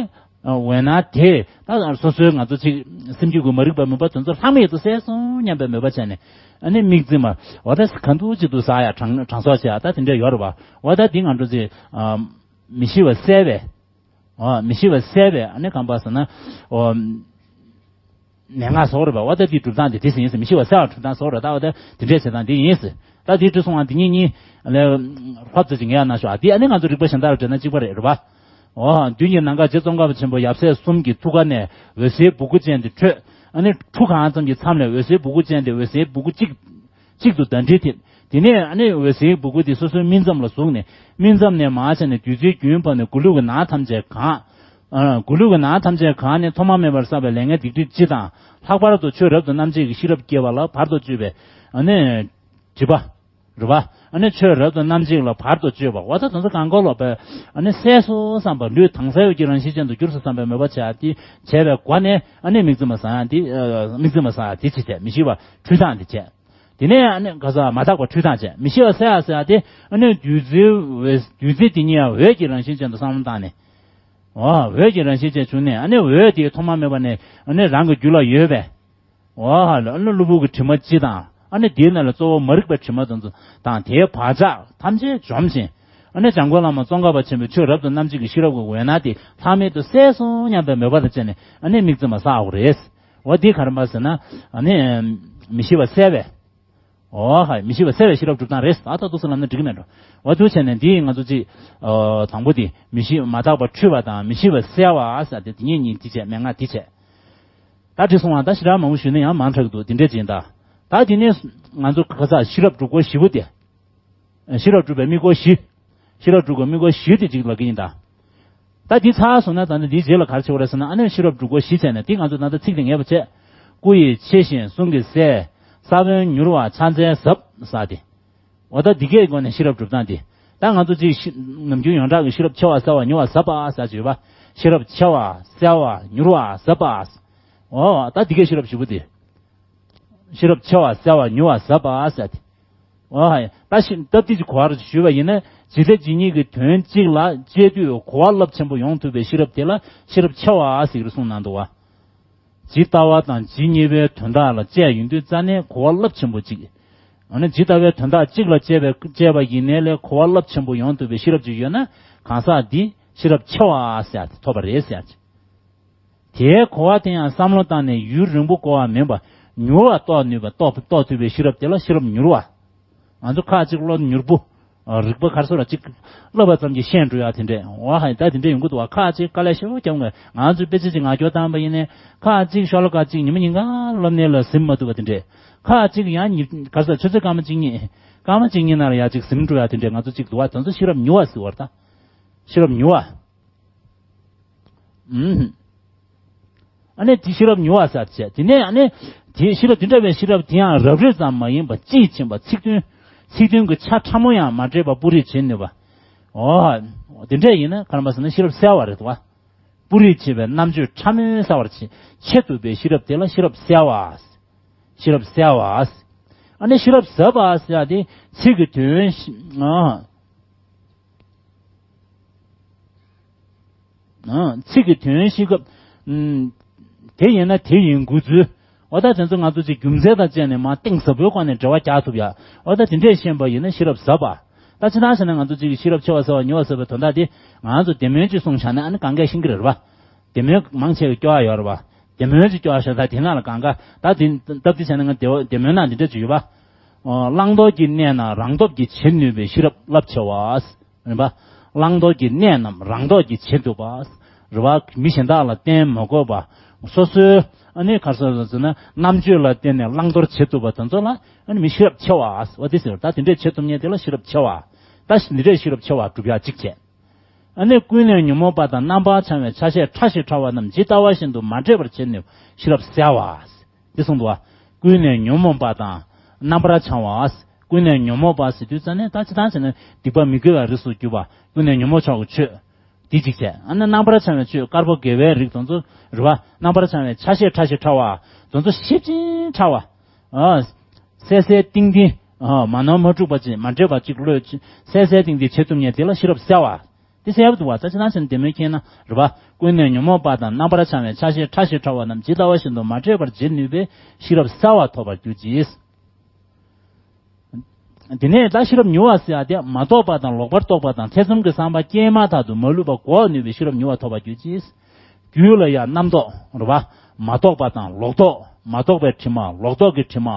འོད་སྣང་དེ་ད་སོ་སོའི་ང་ཚོ་ཅིག་སེམས་རྒྱུད་ཀྱི་མ་རིག་པ་མུན་པ་དེ་ཚོ་ལྷག་མེད་དུ་བསལ་སོང་ སྙམ་པའི་མོས་པ་བྱས་ནས། ཨ་ནི་དམིགས་བརྩེ་མ། འོ་ད་ག་འདུག་ཅིག་འདུག་ཟ་ཡ་དྲང་དྲང་སོགས་བྱས་ཡ་ད་དེ་འདྲ་ཡོད་རེད་བ། འོ་ད་འདི་ང་ཚོ་ཚེ་ཨ་མི་ཤི་བ་བསལ་བའི། ཨ་མི་ཤི་བ་བསལ་བའི་ཨ་ནི་གང་པ་ཟེར་ན། ཨོ། མན་ངག་སོགས་རེད་པ། འོ་ད་འདི་སྒྲུབ་སྟངས་འདི་དེ་ཟིན་ཡིན་ཟེར། མི་ཤི་བ་བསལ་བ་སྒྲུབ་སྟངས་སོགས་རེད། ད་འོ་ད་དེ་འདྲས་བྱེད་སྟངས་འདི་ཡིན་ཟེར། ད་འདི་འདྲ་སོང་བ་འདི་གཉིས་གཉིས་ལས་ཕབ་ཙམ་ཅིག་ངས་ཡང་གནང་ཤོག་ཨ་འདི་ཨ་ནི་ང་ཚོ་རིག་པ་གཞན་དག་ལ་འགྲེལ་ན་གཅིག་པ་རེད། རེད་པ། འོ་མདུན་གྱི་ནམ་མཁའ་རྗེ་ཙོང་ཁ་པ་ཆེན་པོ་ཡབ་སྲས་གསུམ་གྱི་ཐུགས་ཀ་ནས་འོད་ཟེར་སྦུ་གུ་ཅན་དེ་འཕྲོས། ཨ་ནི་ཁྲུ་གང་ཙམ་གྱི་མཚམས་ལས་འོད་ཟེར་སྦུ་གུ་ཅན་དེ་འོད་ཟེར་སྦུ་གུ་གཅིག་གཅིག་ཏུ་ཟླ་སྒྲིལ་ཐེབས། དེ་ནས་ཨ་ནི་འོད་ཟེར་སྦུ་གུ་དེ་སོ་སོའི་སྨིན་མཚམས་ལ་ཟུག་ནས་སྨིན་མཚམས་ནས་མར་ཆ་ནས་བདུད་རྩིའི་རྒྱུན་བབས་ནས་མགུ་ལུས་ཀྱི་ནང་ཐམས་ཅད་གང་། ཨ་མགུ་ལུས་ཀྱི་ནང་ཐམས་ཅད་གང་ནས་ཐོག་མ་མེད་པར་བསགས་པའི་ལས་ངན་སྡིག་སྒྲིབ་སྤྱི་དང་། ལྷག་པར་དུ་ཆོས་རབ་ཏུ་རྣམ་འབྱེད་ཀྱི་ཤེས་རབ་སྐྱེ་བ་ལ་བར་དུ་གཅོད་པའི་ཨ་ནི་སྒྲིབ་པ། རེད་པ། ཨ་ནི་ཆོས་རབ་ཏུ་རྣམ་འབྱེད་ལ་བར་དུ་གཅོད་པ། འོ་ད་དེ་ཚོ་གང་གོ་ལོག་པའི་ཨ་ནི་བསལ་སོང་བསམ་པ། ལུས་དྭངས་གསལ་འོད་ཀྱི་རང་བཞིན་ཅན་དུ་གྱུར་སོང་བསམ་པའི་མོས་པ་བྱས་ཏེ་བྱས་པའི་སྒོ་ནས་ཨ་ནི་དམིགས་བརྩེ་མ་བཟང་ཡ་འདི། ཨ་དམིགས་བརྩེ་མ་བཟང་ཡ་འདི་བྱེད་བྱས། མི་ཤི་བ་འཁྲུད་སྟངས་འདི་བྱས། དེ་ནས་ཨ་ནི་ག་ས་མ་དག་པ་འཁྲུད་སྟངས་བྱས། མི་ཤི་བ་བསལ་ཡ་ཟེར་ཡ་དེ་ཨ་ནི་བདུད་རྩིའི་འོད། བདུད་རྩི་དེ་ཉིད་ཡང་འོད་ཀྱི་རང་བཞིན་ཅན་དུ་བསམ་བློ་བཏང་ནས། འོ་འོད་ཀྱི་རང་བཞིན་ཅན་བྱུང་ནས་ཨ་ནི་འོད་དེ་ཐོག་མ་མེད་པ་ནས་ཨ་ནི་རང་གི་རྒྱུད་ལ་ཡོད་པས། འོ་ཧ་ལ་ཨ་ནི་གློ་བུར་གྱི་དྲི་མ་སྤྱི་དང་། ཨ་ནི་དེའི་ནང་ལ་གཙོ་བོ་མ་རིག་པའི་དྲི་མ་དེ་ཚོ་དང་། དེའི་བག་ཆགས་ཐམས་ཅད་འཇོམས་ཤིང་། ཨ་ནི་འཇམ་མགོན་བླ་མ་ཙོང་ཁ་པ་ཆེན་པོའི་ཆོས་རབ་ཏུ་རྣམ་འབྱེད་ཀྱི་ཤེས་རབ་ཀྱི་འོད་སྣང་དེ་ལྷག་མེད་དུ་གསལ་སོང་སྙམ་པའི་མོས་པ་དང་བཅས་ནས་ཨ་ནི་དམིགས་བརྩེ་མ་བསགས་པ་རེད། འོ་འདི་ག་རེ་མ་ཟེར་ན། ཨ་ནི་མི་ཤི་བ་བསལ་བའི། འོ་ཧ། མི་ཤི་བ་བསལ་བའི་ཤེས་རབ་སྒྲུབ་སྟངས་རེད། ད་ལྟ་འདུག་སེ་ལབ་ན་འགྲིག་གི་མེད་འགྲོ། འོ་འདུག་བྱས་ནས་འདི་ང་ཚོ་ཅིག་ཨ་དང་པོ་དེ་མི་ཤི་མ་དག་པ་འཁྲུད་པ་དང་མི་ཤི་བ་བསལ་བ་ཟེར་ཏེ་དེ་གཉིས་གཉིས་དེ་བྱས། མན་ངག་དེ་བྱས། ད་འགྲིག་སོང་བ། ད་ཞེ་དྲག་མང་པོ་ཞུས་ན་ཡང་མང་དྲགས་འདུག་དེ་འདྲས་ཅིག་ཡིན་ད། ད་དེ་ནས་ང་ཚོ་ག་ས་ཤེས་རབ་སྒྲུབ་སྒོ་བཞི་པོ་དེ། ཤེས་རབ་སྒྲུབ་པའི་དམིགས་སྒོ་བཞི། ཤེས་རབ་སྒྲུབ་པའི་དམིགས་སྒོ་བཞི་དེ་གཅིག་ལབ་ཀྱི་ཡིན་ད། ད་འདི་ཚར་སོང་ན་ད་ནི་འདིའི་རྗེས་ལ་ག་རེ་བྱེད་དགོས་རེད་ཟེར་ན། ཨ་ནི་ཤེས་རབ་སྒྲུབ་སྒོ་བཞི་བྱས་ནས་འདི་ང་ཚོ་ད་ལྟ་ཚིག་དེ་ངེས་པ་བྱས། སྐུ་ཡི་ཕྱི་བཞིན་གསུང་གི་གསལ། ས་བོན་མྱུར་བ་ཕྱག་འཚལ་ཟབ་ཟེར་ཏེ། འོ་ད་འདི་གའི་སྒོ་ནས་ཤེས་རབ་སྒྲུབ་སྟངས་དེ། ད་ང་ཚོ་ཅིག་ཤི་ནམ་རྒྱུན་ཡོངས་གྲགས་ཀྱི་ཤེས་རབ་ཆེ་བ་གསལ་བ་མྱུར་བ་ཟབ་པ་ཟེར་གྱི་ཡོད་པ། ཤེས་རབ་ཆེ་བ་གསལ་བ་མྱུར་བ་ཟབ་པ། འོ་ད་འདི་གའི་ཤེས་རབ་བཞི་པོ་དེ། ཤེས་རབ་ཆེ་བ་གསལ་བ་མྱུར་བ་ཟབ་པ་ཟེར་ཏེ། འོ་ཧ། ད་ཤི་སྟབས་བདེ་ཅིག་གོ་བར་ཞུས་པ་ཡིན་ན། ཇི་ལྟ་ཇི་སྙེད་ཀྱི་དོན་གཅིག་ལ་དཔྱད་དུས་གོ་བ་རླབས་ཆེན་པོ་ཡོང་ཐུབ་པའི་ཤེས་རབ་དེ་ལ་ཤེས་རབ་ཆེ་བ་ཟེར་གྱི་རེད་གསུངས་གནང་འདུག་བ། ཇི་ལྟ་བ་དང་ཇི་སྙེད་པའི་དོན་དག་ལ་དཔྱད་ཡོང་དུས་རྩ་ནས་གོ་བ་རླབས་ཆེན་པོ་གཅིག་ཨ་ནི་ཇི་ལྟ་བའི་དོན་དག་གཅིག་ལ་དཔྱད་པའི་དཔྱད་པ་ཡིན་ནའི་ལས་གོ་བ་རླབས་ཆེན་པོ་ཡོང་ཐུབ་པའི་ཤེས་རབ་ཅིག་ཡོད་ན། གང་ཟག་འདི་ཤེས་རབ་ཆེ་བ་ཟེར་ཡ་དེ་ཐོབ་པ་རེད་ཟེར་ཡ་ཅིག་དེའི་གོ་བ་དེ་ཡང་བསམ་བློ་བཏང་ནས་ཡུན་རིང་པོ་འགོར་བ་མིན་པར་མྱུར་བ་རྟོགས་ནུས་པ། རྟོགས་རྟོགས་ཐུབ་པའི་ཤེས་རབ་དེ་ལ་ཤེས་རབ་མྱུར་བ། ང་ཚོ་ཁ་ཅིག་བློ་མྱུར་པོ། རིག་པ་ག་རེ་ཟེར་ར་ཅིག་བསླབ་པ་ཙམ་གྱིས་ཤེས་འགྲོ་ཡ་དེ་འདྲས། འོ་ཧ། ད་དེ་འདྲས་ཡོང་གི་འདུག་བ། ཁ་ཅིག་དཀའ་ལས་ཞེ་པོ་རྒྱབ་དགོས། ང་ཚོས་དཔེ་ཆ་ཅིག་ངག་སྐྱོར་བཏང་པ་ཡིན་ནའི་ཁ་ཅིག་ཤོ་ལོ་ཀ་ཅིག་ཉི་མ་ཉིན་གང་བསླབ་ནའི་ལ་ཟིན་མ་ཐུབ་པ་དེ་འདྲས། ཁ་ཅིག་ཡང་ཉི་ག་རེ་ཟེར། ཆུ་ཚོད་སྐར་མ་གཅིག་གཉིས། སྐར་མ་གཅིག་གཉིས་ནང་ལ་ཡ་ཅིག་ཟིན་འགྲོ་ཡ་དེ་འདྲས་ང་ཚོ་ཅིག་འདུག་བ། དེ་ཚོ་ཤེས་རབ་མྱུར་བ་ཟེར་བ་རེད་ད། ཤེས་རབ་མྱུར་བ། ཨུམ། ཨ་ནི་དེ་ཤེས་རབ་མྱུར་བ་ཟེར་བྱས། དེ་ནས་ཨ་ནི་དེ་ཤེས་རབ་དེ་འདྲ་བའི་ཤེས་རབ་དེ་ཡང་རབ་རིབ་ཙམ་མ་ཡིན་པར་དཔྱིས་ཕྱིན་པ། ཚིག་དོན་ཚིག་དོན་གྱི་ཆ་ཕྲ་མོ་ཡང་མ་འདྲེས་པར་སྤུ་རིས་བྱེད་ནུས་པ། འོ། དེ་འདྲས་ཡིན་ན་ག་རེ་མ་ཟེར་ན་ཤེས་རབ་གསལ་བ་རེད་དོ། སྤུ་རིས་བྱེད་པའི་རྣམ་དཔྱོད་ཕྲ་མོས་གསལ་བར་བྱེད་བྱེད་ཐུབ་པའི་ཤེས་རབ་དེ་ལ་ཤེས་རབ་གསལ་བ། ཤེས་རབ་གསལ་བ། ཨ་ནི་ཤེས་རབ་ཟབ་པ་ཟེར་ཡ་དེ་ཚིག་གི་དོན་ཨ། ཚིག་གི་དོན་ཤེས་སྐབས། དེ་ཡིན་ན་དེ་ཡིན་དགོས་ཚུལ། འོ་ད་དེ་ཚོ་ང་ཚོ་ཅིག་རྒྱུ་མཚན་དང་བཅས་ནས་མ་གཏིང་ཟབ་པོའི་སྒོ་ནས་འགྲེལ་བ་རྒྱག་ཐུབ་ཡ། འོ་ད་དེ་འདྲས་ཤེས་པ་ཡིན་ན་ཤེས་རབ་ཟབ་པ། ད་ཅི་ལྟར་བྱས་ན་ང་ཚོ་ཅིག་ཤེས་རབ་ཆེ་བ་ཟེར་བ་མྱུར་བ་ཟེར་བའི་དོན་དག་དེ་ང་ཚོ་བདེ་སྨོན་ཅིག་གསུངས་བཞག་ན་ཨ་ནི་གང་གས་ཤེས་ཀྱི་རེད་པ། བདེ་སྨོན་མང་ཆེ་བས་སྐྱོ་བ་ཡོད་རེད་པ། བདེ་སྨོན་ཅིག་སྐྱོ་བ་བཞག་ད་དེ་ནང་ལ་གང་ག་ད་དེ་སྟབས་བདེ་བྱས་ན་ང་བདེ་བདེ་སྨོན་ནང་འདི་འདྲས་ཅིག་ཡོད་པ། བླང་དོར་གྱི་གནས་རྣམས་རང་སྟོབས་ཀྱིས་བྱེད་ནུས་པའི་ཤེས་རབ་རླབས་ཆེ་བ། རེད་པ། བླང་དོར་གྱི་གནས་རྣམས་རང་སྟོབས་ཀྱིས་བྱེད་ཐུབ་པ། རེད་པ། མི་གཞན་དག་ལ་བརྟེན་མ་དགོས་པ། སོ་སོའི་ཨ་ནི་ག་རེ་ཟེར་ན་རྣམ་དཔྱོད་ལ་བརྟེན་ནས་བླང་དོར་བྱེད་ཐུབ་པ་དེ་ཚོ་ལ་ཨ་ནི་མི་ཤེས་རབ་ཆེ་བ། འོ་དེ་ཟེར། ད་དེ་འདྲས་བྱེད་ཐུབ་མཁན་དེ་ལ་ཤེས་རབ་ཆེ་བ། ད་འདི་འདྲས་ཤེས་རབ་ཆེ་བ་སྒྲུབ་ཡག་གཅིག་བྱས། ཨ་ནི་ཀུན་ནས་ཉོན་མོངས་པ་དང་རྣམ་པར་བྱང་བའི་ཆ་ཤས་ཕྲ་ཞིང་ཕྲ་བ་རྣམས་ཇི་ལྟ་བ་བཞིན་དུ་མ་འདྲེས་པར་བྱེད་ནུས་ཤེས་རབ་གསལ་བ། འདི་གསུངས་འདུག་བ། ཀུན་ནས་ཉོན་མོངས་པ་དང་རྣམ་པར་བྱང་བ། ཀུན་ནས་ཉོན་མོངས་པ་ཟེར་དུས་ཙ་ནས་ད་ཅི་ལྟར་བྱས་ན་སྡིག་པ་མི་དགེ་བའི་རིགས་སུ་གྱུར་པ། ཀུན་ནས་ཉོན་མོངས་ཕྱོགས་ཀྱི་ཆོས། འདི་གཅིག་བྱས། ཨ་ནི་རྣམ་པར་བྱང་བའི་ཆོས་དཀར་པོ་དགེ་བའི་རིགས་དེ་ཚོ་རེད་པ། རྣམ་པར་བྱང་བའི་ཆ་ཤས་ཕྲ་ཞིང་ཕྲ་བ། དེ་ཚོ་ཞིབ་ཅིང་ཕྲ་བ། ཨ། གསལ་གསལ་ཏིང་ཏིང་། ཨ། མ་ནོར་མ་འཁྲུགས་པ་ཅིག་མ་འདྲེས་པ་ཅིག་བློས་གསལ་གསལ་ཏིང་ཏིང་བྱེད་ཐུབ་མཁན་དེ་ལ་ཤེས་རབ་གསལ་བ། དེ་གསལ་པོ་འདུག་བ། ད་ཅི་ནང་བཞིན་བདེ་མོ་མཁྱེན་ན་རེད་བ། ཀུན་ནས་ཉོན་མོངས་པ་དང་རྣམ་པར་བྱང་བའི་ཆ་ཤས་ཕྲ་ཞིང་ཕྲ་བ་རྣམས་ཇི་ལྟ་བ་བཞིན་དུ་མ་འདྲེས་པར་འབྱེད་ནུས་པའི་ཤེས་རབ་གསལ་བ་ཐོབ་པར་གྱུར་ཅིག། དེ་ནས་ད་ཤེས་རབ་མྱུར་བ་ཟེར་ཡ་དེ་མ་རྟོགས་པ་དང་ལོག་པར་རྟོག་པ་དང་ཐེ་ཚོམ་གྱི་བསམ་པ་སྐྱེས་མ་ཐག་ཏུ་མ་ལུས་པ་འགོག་ནུས་པའི་ཤེས་རབ་མྱུར་བ་ཐོབ་པར་གྱུར་ཅིག། རྒྱུད་ལ་ཡང་རྣམ་རྟོག་རེད་བ། མ་རྟོགས་པ་དང་ལོག་རྟོག་མ་རྟོགས་པའི་དྲི་མ། ལོག་རྟོག་གི་དྲི་མ།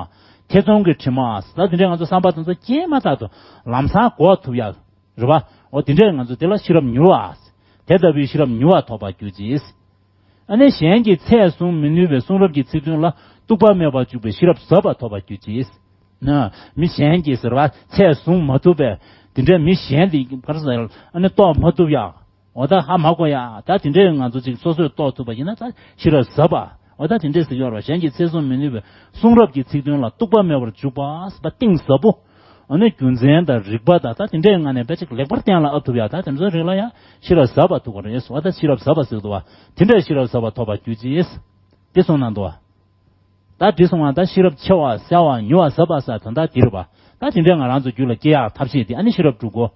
ཐེ་ཚོམ་གྱི་དྲི་མ། ད་དེ་འདྲའི་ང་ཚོ་བསམ་པ་དེ་ཚོ་སྐྱེས་མ་ཐག་ཏུ་ལམ་སང་འགོག་ཐུབ་ཡ། རེད་བ། འོ་དེ་འདྲས་ང་ཚོ་དེ་ལ་ཤེས་རབ་མྱུར་བ། དེ་ལྟ་བུའི་ཤེས་རབ་མྱུར་བ་ཐོབ་པར་གྱུར་ཅིག། ཨ་ནི་གཞན་གྱིས་ཚད་གཟུང་མི་ནུས་པའི་གསུང་རབ་ཀྱི་ཚིག་དོན་ལ་གཏུགས་པ་མེད་པར་འཇུག་པའི་ཤེས་རབ་ཟབ་པ་ཐོབ་པར་གྱུར་ཅིག། ན་མི་གཞན་གྱིས་ཟེར་བ་ཚད་གཟུང་མ་ཐུབ་པའི་དེ་འདྲས་མི་གཞན་དེ་གར་ཟེར་ཨ་ནི་རྟོགས་མ་ཐུབ་ཡ། འོ་ད་ཧ་མ་གོ་ཡ། ད་དེ་འདྲས་ང་ཚོ་ཅིག་སོ་སོས་རྟོགས་ཐུབ་པ་ཡིན་ན་ད་ཤེས་རབ་ཟབ་པ། འོ་ད་དེ་འདྲས་ཟེར་གྱི་ཡོད་རེད་བ། གཞན་གྱིས་ཚད་གཟུང་མི་ནུས་པའི་གསུང་རབ་ཀྱི་ཚིག་དོན་ལ་གཏུགས་པ་མེད་པར་འཇུག་པ་ཟེར་བ་གཏིང་ཟབ་པོ། ཨ་ནི་རྒྱུ་མཚན་དང་རིགས་པ་དང་ད་དེ་འདྲའི་ངང་ནས་དཔེ་ཅིག་ལེགས་པར་གཏན་ལ་ཕབ་ཐུབ་ཡ། ད་དེ་ཚོའི་རིགས་ལ་ཡང་ཤེས་རབ་ཟབ་པ་ཐོབ་པ་རེད་ཟེར་བ། ད་ཤེས་རབ་ཟབ་པ་ཟེར་འདུག་བ། དེ་འདྲའི་ཤེས་རབ་ཟབ་པ་ཐོབ་པར་གྱུར་ཅིག། དེ་གསུངས་གནང་འདུག་བ། ད་དེ་གསུངས་པ་ད་ཤེས་རབ་ཆེ་བ་གསལ་བ་མྱུར་བ་ཟབ་པ་ཟེར་དོན་དག་འདི་རེད་བ། ད་དེ་འདྲའི་ང་རང་ཚོ་རྒྱུད་ལ་སྐྱེ་ཡག་ཐབས་ཤེས་དེ་ཨ་ནི་ཤེས་རབ་དྲུག་གོ།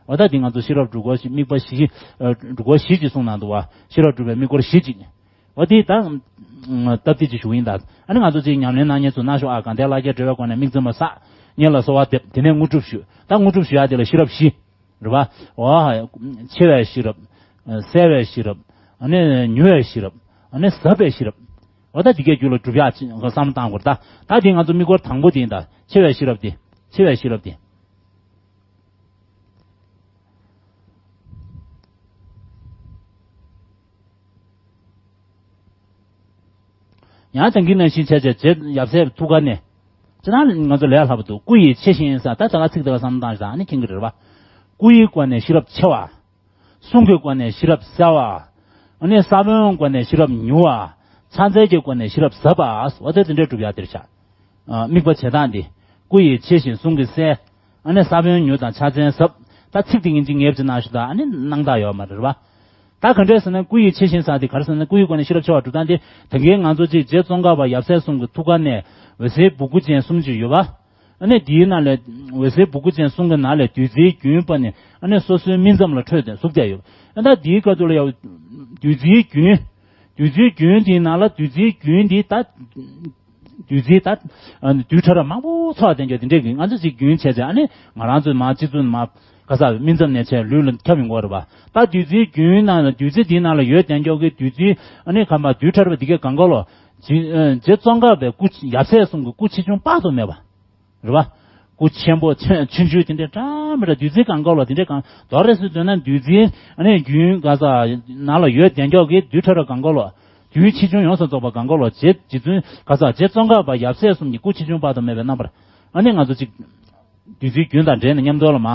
འོ་ད་འདི་ང་ཚོ་ཤེས་རབ་དྲུག་གོ་ཞེས་དམིགས་པ་བཞི། ཨ་དྲུག་གོ་བཞི་ཅིག་གསུངས་གནང་འདུག་བ། ཤེས་རབ་དྲུག་པའི་དམིགས་སྐོར་བཞི་ཅིག། འོ་དེ་ད་སྟབས་བདེ་ཅིག་ཞུ་གི་ཡིན་ད། ཨ་ནི་ང་ཚོ་ཅིག་ཉམས་ལེན་གནང་མཁན་ཚོ་གནང་ཤོག་ཨ། གང་ལྟར་ལྷ་སྐལ་སྒྲོལ་བའི་སྒོ་ནས་དམིགས་འཛིན་མ་བསགས། ཉེར་ལ་གསོལ་བ་འདེབས། དེ་ནས་དངོས་གྲུབ་ཞུ། ད་དངོས་གྲུབ་ཞུ་ཡ་དེ་ལ་ཤེས་རབ་བཞི། རེད་བ། འོ། ཆེ་བའི་ཤེས་རབ། གསལ་བའི་ཤེས་རབ། ཨ་ནི་མྱུར་བའི་ཤེས་རབ། ཨ་ནི་ཟབ་པའི་ཤེས་རབ། འོ་ད་དེ་གའི་རྒྱུད་ལ་སྒྲུབ་ཡག་ཅིག་བསམ་བློ་བཏང་དགོས་རེད་ད། ད་དེ་ང་ཚོ་དམིགས་སྐོར་དང་པོ་དེ་ཡིན་ད། ཆེ་བའི་ཤེས་རབ་དེ། ཆེ་བའི་ཤེས་རབ་དེ། ཡང་དེང་གི་ནང་བཞིན་བྱས་བྱས་རྗེ་ཡབ་སྲས་ཐུགས་ཀ་ནས། ཅི་ན་ང་ཚོ་ལས་སླ་པོ་འདུག། སྐུ་ཡི་ཆེ་ཞིང་ཟེར་ད་ད་ག་ཚིག་དེ་ལ་བསམ་བློ་བཏང་ཞིག་ད་ཨ་ནི་མཁྱེན་གི་རེད་བ། སྐུ་ཡི་སྒོ་ནས་ཤེས་རབ་ཆེ་བ། གསུང་གི་སྒོ་ནས་ཤེས་རབ་གསལ་བ། ཨ་ནི་ས་བོན་སྒོ་ནས་ཤེས་རབ་མྱུར་བ། ཕྱག་འཚལ་གྱི་སྒོ་ནས་ཤེས་རབ་ཟབ་པ། འོ་དེ་དེ་འདྲའི་སྒྲུབ་ཡག་དེར་བྱ། ཨ་དམིགས་པ་བྱེད་སྟངས་འདི། སྐུ་ཡི་ཆེ་ཞིང་གསུང་གི་གསལ། ཨ་ནི་ས་བོན་མྱུར་དང་ཕྱག་འཚལ་ཟབ། ད་ཚིག་དེ་ཡིན་གཅིག་ངེས་ཅིག་གནང་ཞུ་དང་ཨ་ནི་སྣང་དག་ཡོད་མ་རེད་བ། ད་ག་འདྲས་ཟེར་ན་སྐུ་ཡི་ཆེ་ཞིང་ཟེར་དེ་ག་རེ་ཟེར་ན་སྐུ་ཡི་སྒོ་ནས་ཤེས་རབ་ཆེ་བ་སྒྲུབ་སྟངས་དེ་ད་གིན་ང་ཚོ་ཅིག་རྗེ་ཙོང་ཁ་པ་ཡབ་སྲས་གསུམ་གྱི་ཐུགས་ཀ་ནས་འོད་ཟེར་སྦུ་གུ་ཅན་གསུམ་ཅིག་ཡོད་བ། ཨ་ནི་དེའི་ནང་ལས་འོད་ཟེར་སྦུ་གུ་ཅན་གསུམ་གྱི་ནང་ལས་བདུད་རྩིའི་རྒྱུན་པ་ནི་ཨ་ནི་སོ་སོའི་སྨིན་མཚམས་ལ་འཕྲོས་ཏེ་ཟུག་བསྡད་ཡོད། ཨ་ད་དེའི་སྐབས་དུ་ལ་ཡང་བདུད་རྩིའི་རྒྱུན། བདུད་རྩིའི་རྒྱུན་དེའི་ནང་ལ་བདུད་རྩིའི་རྒྱུན་དེ་ད། བདུད་རྩི་ད། རྡུལ་ཕྲ་རབ་མང་པོ་ཚོགས་ལྡན་གྱི་དེ་འདྲས་ཀྱི་ང་ཚོ་ཅིག་རྒྱུན་བྱས་བྱས་ཨ་ནི་ང་རང་ཚོ་མ་སྤྱི་ཚོགས་མ་ག་ས་སྨིན་མཚམས་ནས་བྱས་ལུས་ལ་ཁྱབ་ཡོང་གི་རེད་པ། ད་བདུད་རྩིའི་རྒྱུན་ནང་ལ་བདུད་རྩི་དེའི་ནང་ལ་ཡོད་ལྡན་ཀྱོག་གི་བདུད་རྩི་ཨ་ནི་ག་མ་རྡུལ་ཕྲ་རབ་དེ་གའི་གང་ག་ལོ། རྗེ་ཙོང་ཁ་པའི་སྐུ་ཡབ་སྲས་གསུམ་གྱི་སྐུ་ཆེ་ཆུང་དཔག་ཏུ་མེད་པ། རེད་པ། སྐུ་ཆེན་པོ་ཆེ་ཆུང་ཆུང་དེ་འདྲས་འདྲ་མི་འདྲ་བདུད་རྩི་གང་ག་ལོ་དེ་འདྲས་གང་མདོར་རེ་སུ་འདོད་ན་བདུད་རྩི་ཨ་ནི་རྒྱུན་ག་ས་ནང་ལ་ཡོད་ལྡན་ཀྱོག་གི་རྡུལ་ཕྲ་རབ་གང་ག་ལོ། རྒྱུན་ཆེ་ཆུང་ཡོངས་སུ་རྫོགས་པ་གང་ག་ལོ་རྗེ་རྗེ་བཙུན་ག་ས་རྗེ་ཙོང་ཁ་པ་ཡབ་སྲས་གསུམ་གྱི་སྐུ་ཆེ་ཆུང་དཔག་ཏུ་མེད་པའི་རྣམ་པར་ཨ་ནི་ང་ཚོ་ཅིག་བདུད་རྩིའི་རྒྱུན་དང་འབྲེལ་ནས་མཉམ་དུ་ལ་མ།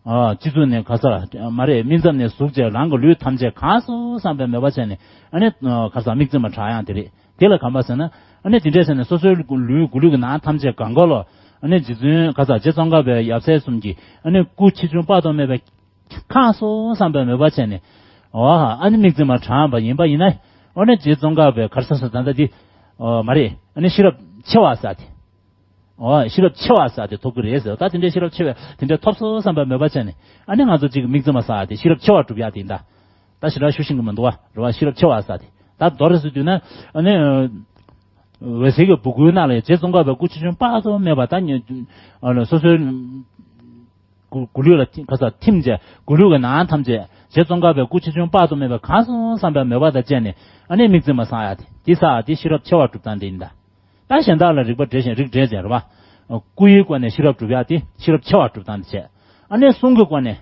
སྤྱི་གཙུག་ནས་ག་ས་མ་རེད་སྨིན་མཚམས་ནས་ཟུག་བྱས་རང་གི་ལུས་ཐམས་ཅད་གང་སོང་བསམ་པའི་མོས་པ་བྱས་ནས་ཨ་ནི་ག་ས་དམིགས་འཛིན་མ་དྲག་ཡང་དེ་རེད། དེ་ལ་ག་མ་ཟེར་ན་ཨ་ནི་དེ་འདྲས་ཟེར་ནས་སོ་སོའི་ལུས་གུ་ལུས་ཀྱི་ནང་ཐམས་ཅད་གང་ག་ལོ་ཨ་ནི་རྗེ་བཙུན་ག་ས་རྗེ་ཙོང་ཁ་པའི་ཡབ་སྲས་གསུམ་གྱི་ཨ་ནི་སྐུ་ཆེ་ཆུང་དཔག་ཏུ་མེད་པའི་གང་སོང་བསམ་པའི་མོས་པ་བྱས་ནས་འོ་ཨ་ནི་དམིགས་འཛིན་མ་དྲག་པ་ཡིན་པ་ཡིན་ན་འོ་ན་རྗེ་ཙོང་ཁ་པའི་ག་རེ་ཟེར་ཟེར་ད་ལྟ་འདི་མ་རེད་ཨ་ནི་ཤེས་རབ་ཆེ་བ་ཟེར་དེ། འོ་ཤེས་རབ་ཆེ་བ་ཟེར་དེ་ཐོབ་ཀྱི་རེད་ཟེར། ད་དེ་འདྲའི་ཤེས་རབ་ཆེ་བས་དེ་འདྲའི་ཐོབ་སོང་བསམ་པའི་མོས་པ་བྱས་ནས་ཨ་ནི་ང་ཚོ་གཅིག་དམིགས་འཛིན་མ་ཟེར་དེ་ཤེས་རབ་ཆེ་བ་སྒྲུབ་ཡག་དེ་ཡིན་ད། ད་ཞེ་དྲག་ཤུགས་ཤིང་གི་མི་འདུག་བ་རེད་བ། ཤེས་རབ་ཆེ་བ་ཟེར་དེ་ད་མདོར་ཟེར་དུས་ན་ཨ་ནི་འོད་ཟེར་གྱི་སྦུ་གུའི་ནང་ལ་རྗེ་ཙོང་ཁ་པའི་སྐུ་ཆེ་ཆུང་དཔག་ཏུ་མེད་པ་ད་ཉོ་སོ་སོའི་གུ་གུ་ལུས་ལ་ཐིམ་ག་ས་ཐིམ་བྱས་གུ་ལུས་ཀྱི་ནང་ཐམས་ཅད་རྗེ་ཙོང་ཁ་པའི་སྐུ་ཆེ་ཆུང་དཔག་ཏུ་མེད་པའི་གང་སོང་བསམ་པའི་མོས་པ་དང་བཅས་ནས་ཨ་ནི་དམིགས་འཛིན་མ་ཟེར་ཡག་དེ་དེ་ཟེར་དེ་ཤེས་རབ་ཆེ་བ་སྒྲུབ་སྟངས་དེ་ཡིན་ད། ད་གཞན་དག་ལ་རིགས་པ་འགྲེ་ཞིང་རིགས་འགྲེ་བྱས་རེད་བ། སྐུ་ཡི་སྒོ་ནས་ཤེས་རབ་སྒྲུབ་ཡག་དེ་ཤེས་རབ་ཆེ་བ་སྒྲུབ་སྟངས་དེ་བྱས། ཨ་ནི་གསུང་གི་སྒོ་ནས།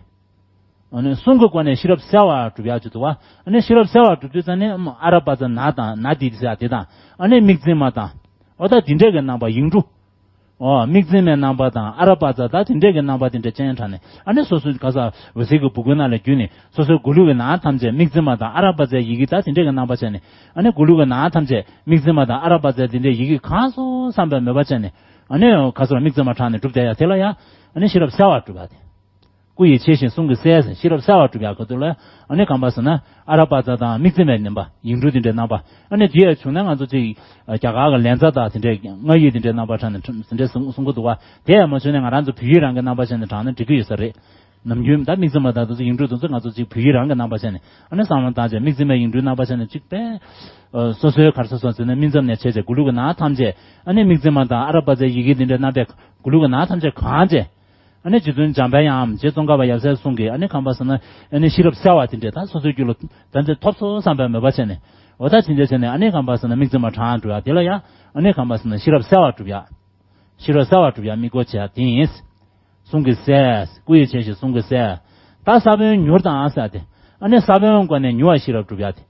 ཨ་ནི་གསུང་གི་སྒོ་ནས་ཤེས་རབ་གསལ་བ་སྒྲུབ་ཡག་ཅིག་འདུག་བ། ཨ་ནི་ཤེས་རབ་གསལ་བ་སྒྲུབ་དུས་ཙང་ནས་ཨ་ར་པ་ཙ་ན་དང་ན་དི་ཟེར་ཡག་དེ་དང་ཨ་ནི་དམིགས་འཛིན་མ་དང་། འོ་ད་དེ་འདྲས་ཀྱི་རྣམ་པ་ཡིག་འབྲུ། འོ་དམིགས་འཛིན་མའི་རྣམ་པ་དང་ཨ་ར་པ་ཙ་ད་དེ་འདྲས་ཀྱི་རྣམ་པ་དེ་འདྲས་ཅན་དྲངས་ནས་ཨ་ནི་སོ་སོའི་ག་ས་འོད་ཟེར་གྱི་སྦུ་གུའི་ནང་ལས་བརྒྱུད་ནས་སོ་སོའི་མགོ་ལུས་ཀྱི་ནང་ཐམས་ཅད་དམིགས་འཛིན་མ་དང་ཨ་ར་པ་ཙའི་ཡི་གེ་ད་དེ་འདྲས་ཀྱི་རྣམ་པ་བྱས་ནས་ཨ་ནི་མགོ་ལུས་ཀྱི་ནང་ཐམས་ཅད་དམིགས་འཛིན་མ་དང་ཨ་ར་པ་ཙའི་དེ་འདྲས་ཡི་གེ་གང་སོང་བསམ་པའི་མོས་པ་བྱས་ནས་ཨ་ནི་ག་ས་ར་དམིགས་འཛིན་མ་དྲངས་ནས་སྒྲུབ་བསྡད་ཡ་དེ་ལ་ཡང་ཨ་ནི་ཤེས་རབ་གསལ་བ་སྒྲུབ་པ་དེ། སྐུ་ཡི་ཆེ་ཞིང་གསུང་གི་གསལ་ཟེར་ཤེས་རབ་གསལ་བ་སྒྲུབ་ཡག་གི་དུས་ལ་ཨ་ནི་ག་མ་ཟེར་ན་ཨ་ར་པ་ཙ་དང་དམིགས་འཛིན་མའི་རྣམ་པ་ཡིག་འབྲུ་དེ་འདྲའི་རྣམ་པ་ཨ་ནི་དེ་ཡང་བྱུང་ན་ང་ཚོ་ཅིག་རྒྱ་གར་གྱི་ལན་ཚ་དང་དེ་འདྲའི་སྔགས་ཡིག་དེ་འདྲའི་རྣམ་པ་དྲངས་ནས་དེ་འདྲའི་གསུང་གསུང་གི་འདུག་བ། དེ་ཡང་མ་བྱུང་ན་ང་རང་ཚོ་བོད་ཡིག་རང་གི་རྣམ་པ་བྱས་ནས་དྲངས་ན་འགྲིག་གི་ཡོད་ས་རེད། ནམ་རྒྱུན་ད་དམིགས་བརྩེ་མ་དང་དེ་ཚོ་ཡིག་འབྲུ་དེ་ཚོ་ང་ཚོ་གཅིག་བོད་ཡིག་རང་གི་རྣམ་པ་བྱས་ནས་ཨ་ནི་བསམ་བློ་བཏང་བྱས་དམིགས་བརྩེ་མའི་ཡིག་འབྲུའི་རྣམ་པ་བྱས་ནས་གཅིག་པས། ཨ། སོ་སོའི་ག་རེ་ཟེར་སོང་ཟེར་ན་སྨིན་མཚམས་ནས་བྱས་བྱས་དགུ་ལུགས་ཀྱི་ནང་ཐམས་ཅད་ཨ་ནི་དམིགས་བརྩེ་མ་དང་ཨ་ར་པ་ཙའི་ཡི་གེ་འདི་འདྲའི་རྣམ་པས་དགུ་ལུགས་ཀྱི་ནང་ཐམས་ཅད་གང་བྱས། ཨ་ནི་རྗེ་བཙུན་འཇམ་དཔལ་དབྱངས་རྗེ་ཙོང་ཁ་པ་ཡབ་སྲས་གསུམ་གྱིས་ཨ་ནི་གང་པ་ཟེར་ན་ཨ་ནི་ཤེས་རབ་གསལ་བ་དེ་འདྲས་ད་སོ་སོའི་རྒྱུད་ལ་ད་འདི་ཐོབ་སོང་བསམ་པའི་མོས་པ་བྱས་ནས། འོ་ད་དེ་འདྲས་བྱས་ནས་ཨ་ནི་གང་པ་ཟེར་ན་དམིགས་བརྩེ་མ་དྲངས་འགྲོ་ཡ་དེ་ལ་ཡ་ཨ་ནི་གང་པ་ཟེར་ན་ཤེས་རབ་གསལ་བ་སྒྲུབ་ཡ། ཤེས་རབ་གསལ་བ་སྒྲུབ་ཡ་དམིགས་སྐོར་བྱེད་ཡ་དེ་ཡིན། གསུང་གི་གསལ། སྐུ་ཡི་ཆེ་ཞིང་གསུང་གི་གསལ། ད་ས་བོན་མྱུར་དང་ཟེར་ཏེ། ཨ་ནི་ས་བོན་སྒོ་ནས་མྱུར་བ་ཤེས་རབ་སྒྲུབ་ཡ་དེ།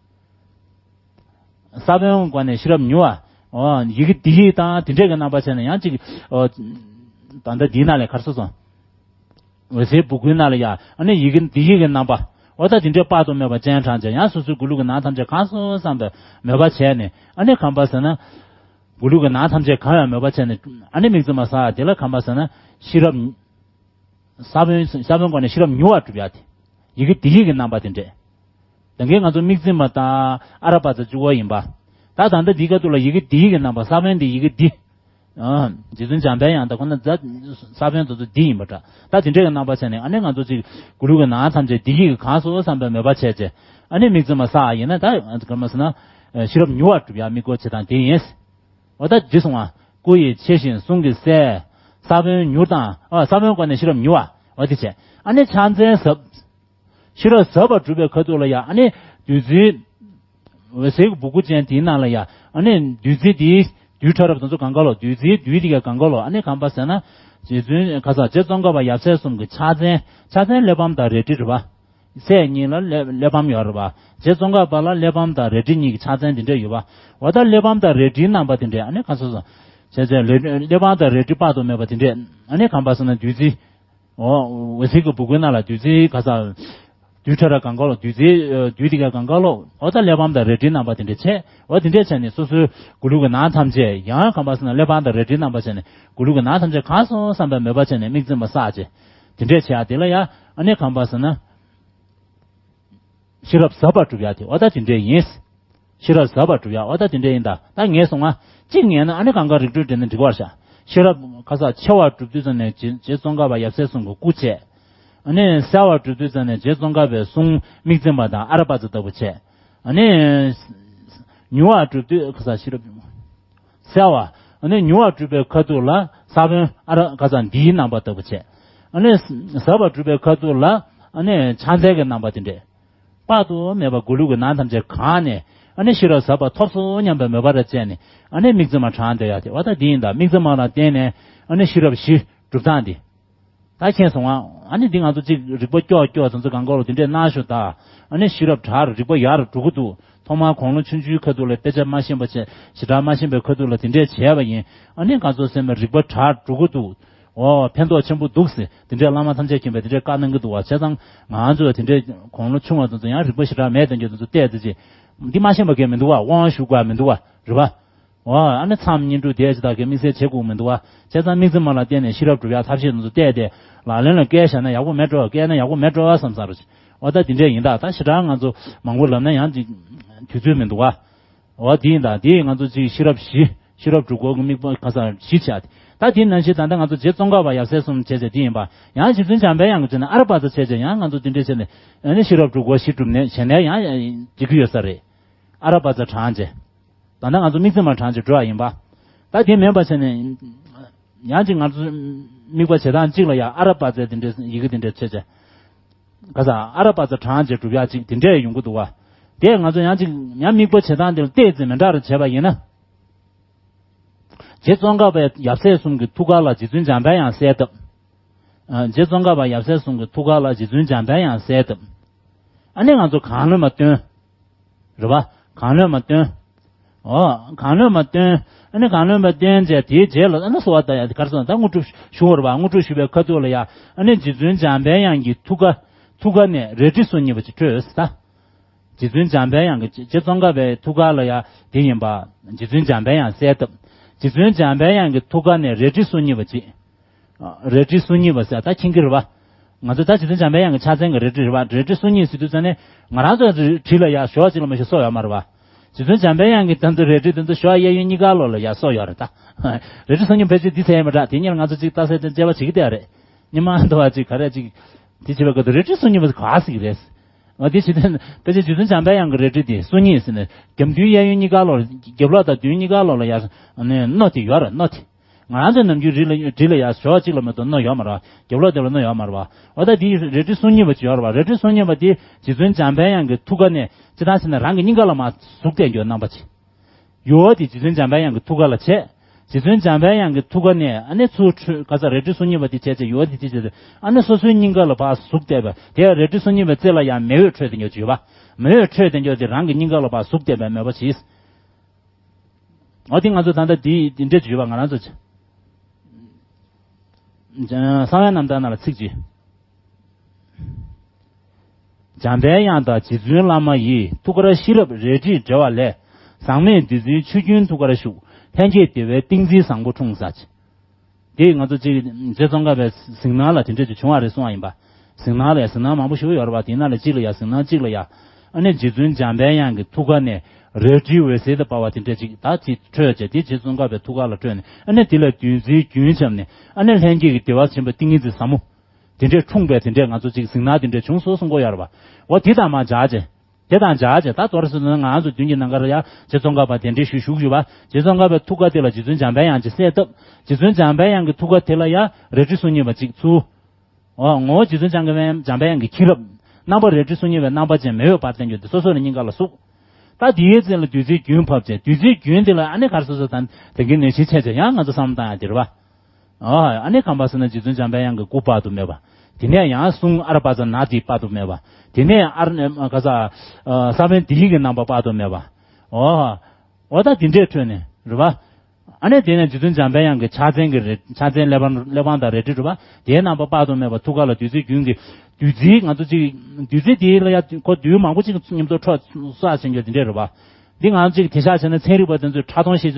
ས་བོན་སྒོ་ནས་ཤེས་རབ་མྱུར་བ། འོ། ཡི་གེ་འདི་ཡིག་དང་དེ་འདྲས་ཀྱི་རྣམ་པ་བྱས་ནས་ཡང་ཅིག་འོ། ད་ལྟ་འདིའི་ནང་ལས་ག་རེ་ཟེར་སོང་། འོད་གསལ་སྦུ་གུའི་ནང་ལ་ཡ་ཨ་ནི་ཡི་གེ་འདི་ཡིག་གི་རྣམ་པ། འོ་ད་དེ་འདྲས་དཔག་ཏུ་མེད་པ་སྤྱན་དྲངས་བྱས་ཡང་སོ་སོའི་དགུ་ལུགས་ཀྱི་ནང་ཐམས་ཅད་གང་སོང་བསམ་པའི་མོས་པ་བྱས་ནས་ཨ་ནི་གང་པ་ཟེར་ན། དགུ་ལུགས་ཀྱི་ནང་ཐམས་ཅད་གང་ཡང་མོས་པ་བྱས་ནས་ཨ་ནི་དམིགས་བརྩེ་མ་ཟེར་དེ་ལ་གང་པ་ཟེར་ན་ཤེས་རབ། ས་བོན་ས་བོན་སྒོ་ནས་ཤེས་རབ་མྱུར་བ་སྒྲུབ་ཡ་དེ། ཡི་གེ་འདི་ཡིག་གི་རྣམ་པ་དེ་འདྲས། ད་གིན་ང་ཚོ་དམིགས་བརྩེ་མ་དང་ཨ་ར་པ་ཙ་གཅིག་པོ་ཡིན་པ། ད་ད་ལྟ་འདིའི་ཁ་ཐུག་ལ་ཡི་གེ་འདི་ཡིག་གི་རྣམ་པ་ས་བོན་འདི་ཡི་གེ་འདི། ཨ། རྗེ་བཙུན་འཇམ་དཔལ་དབྱངས་དང་ཁོ་ན་ཛ། ས་བོན་དེ་ཚོ་འདི་ཡིན་པ་འདྲ། ད་དེ་འདྲས་ཀྱི་རྣམ་པ་བྱས་ནས་ཨ་ནི་ང་ཚོ་གཅིག་དགུ་ལུགས་ཀྱི་ནང་ཐམས་ཅད་འདི་ཡིག་གི་གང་སོང་བསམ་པའི་མོས་པ་བྱས་བྱས། ཨ་ནི་དམིགས་བརྩེ་མ་ཟེར་ཡིན་ན་ད་ག་མ་ཟེར་ན། ཤེས་རབ་མྱུར་བ་སྒྲུབ་ཡ་དམིགས་སྐོར་བྱེད་སྟངས་དེ་ཡིན། འོ་ད་འདི་སོང་བ། སྐུ་ཡི་ཆེ་ཞིང་གསུང་གི་གསལ། ས་བོན་མྱུར་དང་ཨ་ས་བོན་སྒོ་ནས་ཤེས་རབ་མྱུར་བ། འོ་དེ་བྱས། ཨ་ནི་ཕྱག་མཚན་ཟབ། ཤེས་རབ་ཟབ་པ་སྒྲུབ་པའི་ཁ་ཐུག་ལ་ཡ་ཨ་ནི་བདུད་རྩིའི། འོད་ཟེར་གྱི་སྦུ་གུ་ཅན་དེའི་ནང་ལ་ཡ་ཨ་ནི་བདུད་རྩི་དེའི་རྡུལ་ཕྲ་རབ་དེ་ཚོ་གང་ག་ལོ། བདུད་རྩིའི་རྡུལ་དེ་ག་གང་ག་ལོ། ཨ་ནི་གང་པ་ཟེར་ན། རྗེ་བཙུན་ག་ས་རྗེ་ཙོང་ཁ་པ་ཡབ་སྲས་གསུམ་གྱི་ཕྱག་མཚན། ཕྱག་མཚན་གླེགས་བམ་དང་རལ་གྲི་རེད་པ། སྲས་གཉིས་ལ་གླེགས་གླེགས་བམ་ཡོད་རེད་པ། རྗེ་ཙོང་ཁ་པ་ལ་གླེགས་བམ་དང་རལ་གྲི་གཉིས་ཀྱི་ཕྱག་མཚན་དེ་འདྲས་ཡོད་པ། འོ་ད་གླེགས་བམ་དང་རལ་གྲིའི་རྣམ་པ་དེ་འདྲས་ཨ་ནི་གང་སོ་སོ། བྱས་བྱས་གླེགས་གླེགས་བམ་དང་རལ་གྲི་དཔག་ཏུ་མེད་པ་དེ་འདྲས་ཨ་ནི་གང་པ་ཟེར་ན་བདུད་རྩི། འོ། འོད་ཟེར་གྱི་སྦུ་གུའི་ནང་ལ་བདུད་རྩིའི་ག་ས། རྡུལ་ཕྲ་རབ་གང་ག་ལོ། བདུད་རྩིའི་རྡུལ་དེ་ག་གང་ག་ལོ། འོ་ད་གླེགས་བམ་དང་རལ་གྲིའི་རྣམ་པ་དེ་འདྲས་བྱས། འོ་དེ་འདྲས་བྱས་ནས་སོ་སོའི་དགུ་ལུགས་ཀྱི་ནང་ཐམས་ཅད་ཡང་གང་པ་ཟེར་ན་གླེགས་བམ་དང་རལ་གྲིའི་རྣམ་པ་བྱས་ནས་དགུ་ལུགས་ཀྱི་ནང་ཐམས་ཅད་གང་སོང་བསམ་པའི་མོས་པ་བྱས་ནས་དམིགས་བརྩེ་མ་ཟེར་བྱས། དེ་འདྲས་བྱས་ཡ་དེ་ལ་ཡ་ཨ་ནི་གང་པ་ཟེར་ན། ཤེས་རབ་ཟབ་པ་སྒྲུབ་ཡ་དེ་འོ་ད་དེ་འདྲས་ཡིན། ཤེས་རབ་ཟབ་པ་སྒྲུབ་ཡ་འོ་ད་དེ་འདྲས་ཡིན་ད། ད་ངས་སོང་ང་། གཅིག་ངས་ན་ཨ་ནི་གང་ག་རིགས་འགྲོས་འདྲེན་ན་འགྲིག་པར་བྱ། ཤེས་རབ་ག་ས་ཆེ་བ་སྒྲུབ་དུས་ཙམ་ནས་རྗེ་རྗེ་ཙོང་ཁ་པ་ཡབ་སྲས་གསུམ་གྱི་སྐུ་བྱས། ཨ་ནི་གསལ་བ་སྒྲུབ་དུས་ཙམ་ནས་རྗེ་ཙོང་ཁ་པའི་གསུང་དམིགས་བརྩེ་མ་དང་ཨ་ར་པ་ཙ་ལྟ་བུ་བྱས། ཨ་ནི་མྱུར་བ་སྒྲུབ་དུས་ག་ས་ཤེས་རབ། གསལ་བ། ཨ་ནི་མྱུར་བ་སྒྲུབ་པའི་ཁ་ཐུག་ལ་ས་བོན་ཨ་ར་ག་ས་འདིའི་རྣམ་པ་ལྟ་བུ་བྱས། ཨ་ནི་ཟབ་པ་སྒྲུབ་པའི་ཁ་ཐུག་ལ་ཨ་ནི་ཕྱག་མཚན་གྱི་རྣམ་པ་དེ་འདྲས། དཔག་ཏུ་མེད་པ་མགོ་ལུག་གི་ནང་ཐམས་ཅད་གང་ནས་ཨ་ནི་ཤེས་རབ་ཟབ་པ་ཐོབ་སོང་སྙམ་པའི་མོས་པ་རེ་བྱས་ནས་ཨ་ནི་དམིགས་བརྩེ་མ་དྲངས་བསྡད་ཡ་དེ་འོ་ད་འདི་ཡིན་ད། དམིགས་བརྩེ་མ་ལ་བརྟེན་ནས་ཨ་ནི་ཤེས་རབ་བཞི་སྒྲུབ་སྟངས་འདི། ད་མཁྱེན་སོང་ང་། ཨ་ནི་འདི་ང་ཚོ་གཅིག་རིག་པ་སྐྱོ་སྐྱོ་དེ་ཚོ་གང་གོ་རུ་དེ་འདྲས་གནང་ཤོག་ད། ཨ་ནི་ཤེས་རབ་དྲག་རིག་པ་ཡར་འགྲོ་གི་འདུག་ཐོག་མར་དགུང་ལོ་ཆུང་ཆུང་ཁ་ཐུག་ལ་དཔེ་ཆ་མ་ཤེས་པ་བྱས་ཞེ་དྲག་མ་ཤེས་པའི་ཁ་ཐུག་ལ་དེ་འདྲས་བྱས་པ་ཡིན། ཨ་ནི་ང་ཚོ་སེམས་ལ་རིག་པ་དྲག་འགྲོ་གི་འདུག་འོ་ཕན་ཐོགས་ཆེན་པོ་འདུག་ཟེར་དེ་འདྲས་བླ་མ་ཐམས་ཅད་མཁྱེན་པས་དེ་འདྲས་བཀའ་གནང་གི་འདུག་བ། བྱས་ཙང་ང་ཚོ་དེ་འདྲས་དགུང་ལོ་ཆུང་བ་དེ་ཚོ་ཡང་རིག་པ་ཞེ་དྲག་མེད་དེ་འདྲས་དེ་ཚོ་བལྟས་ཏེ་ཅི། འདི་མ་ཤེས་པ་གས་མི་འདུག་བ། དབང་ཞུ་དགོས་མི་འདུག་བ། རེད་བ། འོ་ཨ་ནི་མཚམས་བསྙེན་སྒྲུབ་དེ་ཅི་ད་གས་དམིགས་བསལ་བྱེད་དགོས་མི་འདུག་བ། བྱས་ཙང་དམིགས་བརྩེ་མ་ལ་བརྟེན་ནས་ཤེས་རབ་སྒྲུབ་ཡ་ཐབས་ཤེས་དེ་ཚོ་བལྟས་ཏེ་ལག་ལེན་ལ་བཀལ་བཞག་ན་ཡག་པོ་མེད་འགྲོ། བཀལ་ན་ཡག་པོ་མེད་འགྲོ་བསམ་ས་རེད། འོ་ད་དེ་འདྲས་ཡིན་ད། ད་ཞེ་དྲག་ང་ཚོ་མང་པོ་ལབ་ན་ཡང་ཅིག་དུས་ཚོད་མི་འདུག་བ། འོ་དེ་ཡིན་ད། དེ་ཡིན་ང་ཚོ་ཅིག་ཤེས་རབ་བཞི། ཤེས་རབ་སྒྲུབ་དགོས་ཀྱི་དམིགས་པ་ཁ་སང་བཞི་བྱས་ཏེ། ད་དེ་ནང་བཞིན་ད་ལྟ་ང་ཚོ་རྗེ་ཙོང་ཁ་པ་ཡབ་སྲས་གསུམ་བྱས་བྱས་དེ་ཡིན་པ། ཡང་རྗེ་བཙུན་འཇམ་དཔལ་དབྱངས་ཀྱི་བྱས་ན་ཨ་ར་པ་ཙ་བྱས་བྱས་ཡང་ང་ཚོ་དེ་འདྲས་བྱས་ནས་ཨ་ནི་ཤེས་རབ་སྒྲུབ་དགོས་བཞི་སྒྲུབ་ནས་བྱས་ནས་ཡང་འགྲིག་གི་ཡོད་ས་རེད། ཨ་ར་པ་ཙ་དྲངས་བྱས། ད་ལྟ་ང་ཚོ་དམིགས་བརྩེ་མ་དྲངས་བྱས་འགྲོ་བ་ཡིན་པ། ད་དེ་མིན་པ་བྱས་ནས། ཡང་ཅིག་ང་ཚོ་དམིགས་པ་བྱེད་སྟངས་གཅིག་ལ་ཡང་ཨ་ར་པ་ཙའི་དེ་འདྲའི་ཡི་གེ་དེ་འདྲ་བྱས་བྱས། ག་ས་ཨ་ར་པ་ཙ་དྲངས་བྱས་སྒྲུབ་ཡག་ཅིག་དེ་འདྲས་ཡོང་གི་འདུག་བ། དེ་ང་ཚོ་ཡང་ཅིག་ཡང་དམིགས་པ་བྱེད་སྟངས་དེ་ལ་ཏོག་ཙམ་མི་འདྲ་རུ་བྱས་པ་ཡིན་ན། རྗེ་ཙོང་ཁ་པའི་ཡབ་སྲས་གསུམ་གྱི་ཐུགས་ཀ་ལ་རྗེ་བཙུན་འཇམ་དཔལ་དབྱངས་གསལ་བཏབ། ཨ། རྗེ་ཙོང་ཁ་པ་ཡབ་སྲས་གསུམ་གྱི་ཐུགས་ཀ་ལ་རྗེ་བཙུན་འཇམ་དཔལ་དབྱངས་གསལ་བཏབ། ཨ་ནི་ང་ཚོ་གང་ལོན་མ་བཏོན། རེད་བ། གང་ལོན་མ་བཏོན། འོ། གང་ལོན་མ་བཏོན། ཨ་ནི་གང་ལོན་མ་བཏོན་བྱས་དེའི་རྗེས་ལ་ཨ་ནི་གསོལ་བ་བཏབ་ཡ་དེ་ག་རེ་ཟེར་ན་ད་དངོས་གྲུབ་ཞུ་བ་རེད་བ། དངོས་གྲུབ་ཞུ་བའི་ཁ་ཐུག་ལ་ཡ་ཨ་ནི་རྗེ་བཙུན་འཇམ་དཔལ་དབྱངས་ཀྱི་ཐུགས་ཀ་ཐུགས་ཀ་ནས་རལ་གྲི་སོ་གཉིས་པ་ཅིག་འཕྲོས་ཟེར་ད། རྗེ་བཙུན་འཇམ་དཔལ་དབྱངས་ཀྱི་རྗེ་ཙོང་ཁ་པའི་ཐུགས་ཀ་ལ་ཡ་དེ་ཡིན་པ། རྗེ་བཙུན་འཇམ་དཔལ་དབྱངས་གསལ་བཏབ། རྗེ་བཙུན་འཇམ་དཔལ་དབྱངས་ཀྱི་ཐུགས་ཀ་ནས་རལ་གྲི་སོ་གཉིས་པ་ཅིག་རལ་གྲི་སོ་གཉིས་པ་ཟེར་ད་མཁྱེན་གྱི་རེད་བ། ང་ཚོ་ད་རྗེ་བཙུན་འཇམ་དཔལ་དབྱངས་ཀྱི་ཕྱག་མཚན་གྱི་རལ་གྲི་རེད་བ། རལ་གྲི་སོ་གཉིས་ཟེར་དུས་ཙ་ནས་ང་རང་ཚོ་གྲི་ལ་ཡ་ཞོ་གཅིག་ལ་མ་ཞིག་སོ་ཡོད་མ་རེད་བ། རྗེ་བཙུན་འཇམ་དཔལ་དབྱངས་ཀྱི་ད་ཚོ་རལ་གྲི་དེ་ཚོ་ཞོ་གཡས་གཡོན་གཉིས་ཀ་ལོགས་ལ་ཡ་སོ་ཡོད་རེད་ད། རལ་གྲི་སོ་གཉིས་ཕལ་ཆེར་འདི་ཚད་ཡིན་པ་འདྲ། དེ་གཉིས་ལ་ང་ཚོ་གཅིག་རྟགས་གསལ་དེ་དཔྱད་པ་བྱེད་ཀྱི་བསྡད་རེད། སྙེ་མ་འདུ་བ་གཅིག་ག་རེ་གཅིག་དེ་བྱེད་པའི་སྐབས་དུ་རལ་གྲི་སོ་གཉིས་པ་ག་ཟིག་རེད། འོ་དེ་བྱེད་དོན་དཔེ་ཆ་རྗེ་བཙུན་འཇམ་དཔལ་དབྱངས་ཀྱི་རལ་གྲི་དེ་སོ་གཉིས་ཟེར་ནས་རྒྱབ་མདུན་གཡས་གཡོན་གཉིས་ཀ་ལོག་རྒྱབ་ལོག་དང་མདུན་གཉིས་ཀ་ལོག་ལ་ཡར་ནས་སྣོ་དེ་ཡོད་རེད། སྣོ་དེ། ང་རང་ཚོའི་ནམ་རྒྱུན་རི་ལ་རི་ལ་ཡར་ཞོགས་གཅིག་ལ་མ་གཏོགས་སྣོ་ཡོད་མ་རེད་བ། རྒྱབ་ལོག་དེ་ལ་སྣོ་ཡོད་མ་རེད་བ། འོ་ད་དེའི་རལ་གྲི་སོ་གཉིས་པ་ཅིག་ཡོད་རེད་བ། རལ་གྲི་སོ་གཉིས་པ་དེ་རྗེ་བཙུན་འཇམ་དཔལ་དབྱངས་ཀྱི་ཐུགས་ཀ་ནས་ཅི་ལྟར་བྱས་ན་རང་གི་སྙིང་ག་ལ་མར་ཟུག་བསྡད་རྒྱུ་རྣམ་པ་ཅིག་ཡོ་དེ་རྗེ་བཙུན་འཇམ་དཔལ་དབྱངས་ཀྱི་ཐུགས་ཀ་ལ་བྱས། རྗེ་བཙུན་འཇམ་དཔལ་དབྱངས་ཀྱི་ཐུགས་ཀ་ནས་ཨ་ནི་ཚུར་འཕྲོས་ག་ས་རལ་གྲི་སོ་གཉིས་པ་དེ་བྱས་བྱས་ཡོ་དེ་དེ་བྱས་བྱས་ཨ་ནི་སོ་སོའི་སྙིང་ག་ལ་ཕར་ཟུག་བསྡད་པ་དེ་རལ་གྲི་སོ་གཉིས་པའི་རྩེ་ལ་ཡང་མེ་འོད་འཕྲོས་དེ་འགྱོ་བྱས་ཡོད་པ། མེ་འོད་འཕྲོས་དེ་འགྱོ་དེ་རང་གི་སྙིང་ག་ལ་ཕར་ཟུག་བསྡད་པའི་མོས་པ་བྱས། འོ་དེ་ང་ཚོ་ད་ལྟ་དེ་དེ་འདྲས་བྱས་ཡོད་པ་ང་རང་ཚོ་གསང་བའི་རྣམ་ཐར་ནང་ལ་ཚིག་ཅིག་འཇམ་དཔལ་དབྱངས་དང་རྗེ་བཙུན་བླ་མ་ཡི། ཐུགས་ཀར་ཤེས་རབ་རལ་གྲིས་བྲེལ་བ་ལས། ཟག་མེད་བདུད་རྩིའི་ཆུ་རྒྱུན་ཐུགས་ཀར་ཞུགས། ལྷན་སྐྱེས་བདེ་བའི་ཏིང་འཛིན་བཟང་པོ་འཁྲུངས་ཟེར། དེ་ང་ཚོ་ཅིག་རྗེ་ཙོང་ཁ་པའི་གཟིགས་སྣང་ལ་དེ་འདྲས་ཅིག་བྱུང་བ་རེད་གསུང་བ་ཡིན་པ། གཟིགས་སྣང་ལ་ཡ་གཟིགས་སྣང་མང་པོ་ཞིག་ཡོད་རེད་པ། དེ་ནང་ལ་གཅིག་ལ་ཡ་གཟིགས་སྣང་གཅིག་ལ་ཡ། ཨ་ནི་རྗེ་བཙུན་འཇམ་དཔལ་དབྱངས་ཀྱི་ཐུགས་ཀ་ནས་རལ་གྲིའི་འོད་ཟེར་དང་འབར་བ་དེ་འདྲས་ཅིག་ད་ཅིག་འཕྲོས་བྱས་དེ་རྗེ་ཙོང་ཁ་པའི་ཐུགས་ཀ་ལ་འཕྲོས་ནས་ཨ་ནི་དེ་ལ་བདུད་རྩིའི་རྒྱུན་བྱབས་ནས་ཨ་ནི་ལྷན་སྐྱེས་ཀྱི་བདེ་བ་ཆེན་པོ་ཏིང་ངེ་འཛིན་ཟབ་མོ། དེ་འདྲས་འཁྲུངས་པའི་དེ་འདྲས་ང་ཚོ་ཅིག་གཟིགས་སྣང་དེ་འདྲས་བྱུང་སོང་གསུང་གི་ཡོད་རེད་པ། འོ་དེ་དང་མ་སྦྱར་བྱས། དེ་དང་སྦྱར་བྱས་ད་མདོར་ཟེར་ན་ང་ཚོ་མདུན་གྱི་ནང་ཁར་ཡ་རྗེ་ཙོང་ཁ་པ་གདན་འདྲེན་ཞུས་བཞུགས་ཡོད་པ། རྗེ་ཙོང་ཁ་པའི་ཐུགས་ཀ་དེ་ལ་རྗེ་བཙུན་འཇམ་དཔལ་དབྱངས་ཀྱིས་གསལ་བཏབ། རྗེ་བཙུན་འཇམ་དཔལ་དབྱངས་ཀྱི་ཐུགས་ཀ་དེ་ལ་ཡ་རལ་གྲི་སོ་གཉིས་པ་གཅིག་ཚུར། འོ་ངོ་བོ་རྗེ་བཙུན་འཇམ་དཔལ་འཇམ་དཔལ་དབྱངས་ཀྱི་མཁྱེན་རབ། རྣམ་པ་རལ་གྲི་སོ་གཉིས་པའི་རྣམ་པ་ཅན་མེ་འོད་འབར་བསྟན་རྒྱུ་དེ་སོ་སོ་ལ་སྙིང་ག་ལ་ཟུག་ད་དེའི་རྩེ་ལ་བདུད་རྩིའི་རྒྱུན་ཕབ་བྱས་བདུད་རྩིའི་རྒྱུན་དེ་ལ་ཨ་ནི་གར་སོ་སོ་དང་དེ་གའི་ནད་གཞི་ཆེ་ཆེ་ཡང་ང་ཚོ་བསམ་བློ་བཏང་ཡ་དེ་རེད་པ། ཨ་ཨ་ནི་གང་པ་ཟེར་ན་རྗེ་བཙུན་འཇམ་དཔལ་དབྱངས་ཀྱི་སྐུ་དཔག་ཏུ་མེད་པ། དེ་ནས་ཡང་གསུང་ཨ་ར་པ་ཙ་ན་དེ་དཔག་ཏུ་མེད་པ། དེ་ནས་ཨ་ར་ནས་ག་ས་ས་བོན་དེ་ཡི་གི་རྣམ་པ་དཔག་ཏུ་མེད་པ། ཨོ། ཨོ་ད་དེ་འདྲས་འཕྲོས་ནས་རེད་པ། ཨ་ནི་དེ་ནས་རྗེ་བཙུན་འཇམ་དཔལ་དབྱངས་ཀྱི་ཕྱག་མཚན་གྱི་རལ་ཕྱག་མཚན་གླེགས་བམ་གླེགས་བམ་དང་རལ་གྲི་རེད་པ། དེའི་རྣམ་པ་དཔག་ཏུ་མེད་པ་ཐུགས་ཀ་ལ་བདུད་རྩིའི་རྒྱུན་གྱི་བདུད་རྩི་ང་ཚོ་ཅིག་བདུད་རྩི་དེ་ལ་ཡ་ཁོ་བདུད་མང་པོ་ཅིག་མཉམ་དུ་འཕྲོ་བསགས་ཟིན་རྒྱུ་དེ་འདྲས་རེད་པ། འདི་ང་ཚོ་ཅིག་དེང་སང་བྱས་ན་ཚན་རིག་པ་དེ་ཚོས་ཕྲ་མཐོང་ཤེས་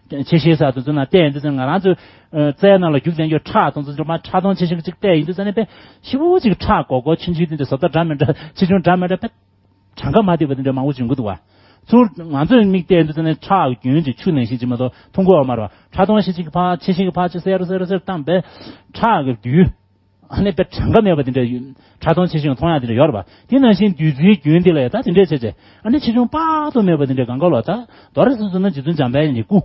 བྱ་ཆེ་ཤེལ་ཟེར་དེ་ཚོ་ནང་བལྟས་ཡིན་དུས་ཙང་ང་རང་ཚོ་རྩ་ཡ་ནང་ལ་རྒྱུག་ལྡན་རྒྱུ་ཁྲག་དེ་ཚོ་ཅིག་མ་ཕྲ་མཐོང་ཆེ་ཤེལ་ཅིག་བལྟས་ཡིན་དུས་ཙང་ནས་དཔེ་ཞེ་པོ་ཅིག་ཁྲག་སྒོར་སྒོར་ཆུང་ཆུང་དེ་འདྲ་བཟོ་ལྟ་འདྲ་མི་འདྲ་ཆེ་ཆུང་འདྲ་མི་འདྲ་དཔེ་གྲངས་ཀ་མ་བདེ་བ་དེ་འདྲ་མང་པོ་བྱུང་གི་འདུག་བ། ཚུར་ང་ཚོས་མིག་བལྟས་ཡིན་དུས་ཙང་ནས་ཁྲག་རྒྱུན་གྱི་ཆུ་ནང་བཞིན་ཅིག་མ་གཏོགས་མཐོང་གི་ཡོད་མ་རེད་བ། ཕྲ་མཐོང་ཤེས་བྱ་ཅིག་ཕར་ཆེ་ཤེལ་གྱི་ཕར་ཅིག་སེར་སེར་སེར་བཏང་བས་ཁྲག་གི་རྒྱུན། ཨ་ནི་དཔེ་གྲངས་ཀ་མེད་པ་དེ་འདྲ་ཡོད། ཕྲ་མཐོང་ཆེ་ཆུང་མཐོང་ཡག་དེ་འདྲ་ཡོད་རེད་པ། དེ་ནང་བཞིན་བདུད་རྩིའི་རྒྱུན་དེ་ལ་ཡང་ད་དེ་འདྲས་བྱས་བྱས་ཨ་ནི་ཆེ་ཆུང་དཔག་ཏུ་མེད་པ་དེ་འདྲས་གང་ག་ལོ་ད་མདོར་ཙམ་ཟེར་ན་རྗེ་བཙུན་འཇམ་དཔལ་དབྱངས་ཀྱི་སྐུ།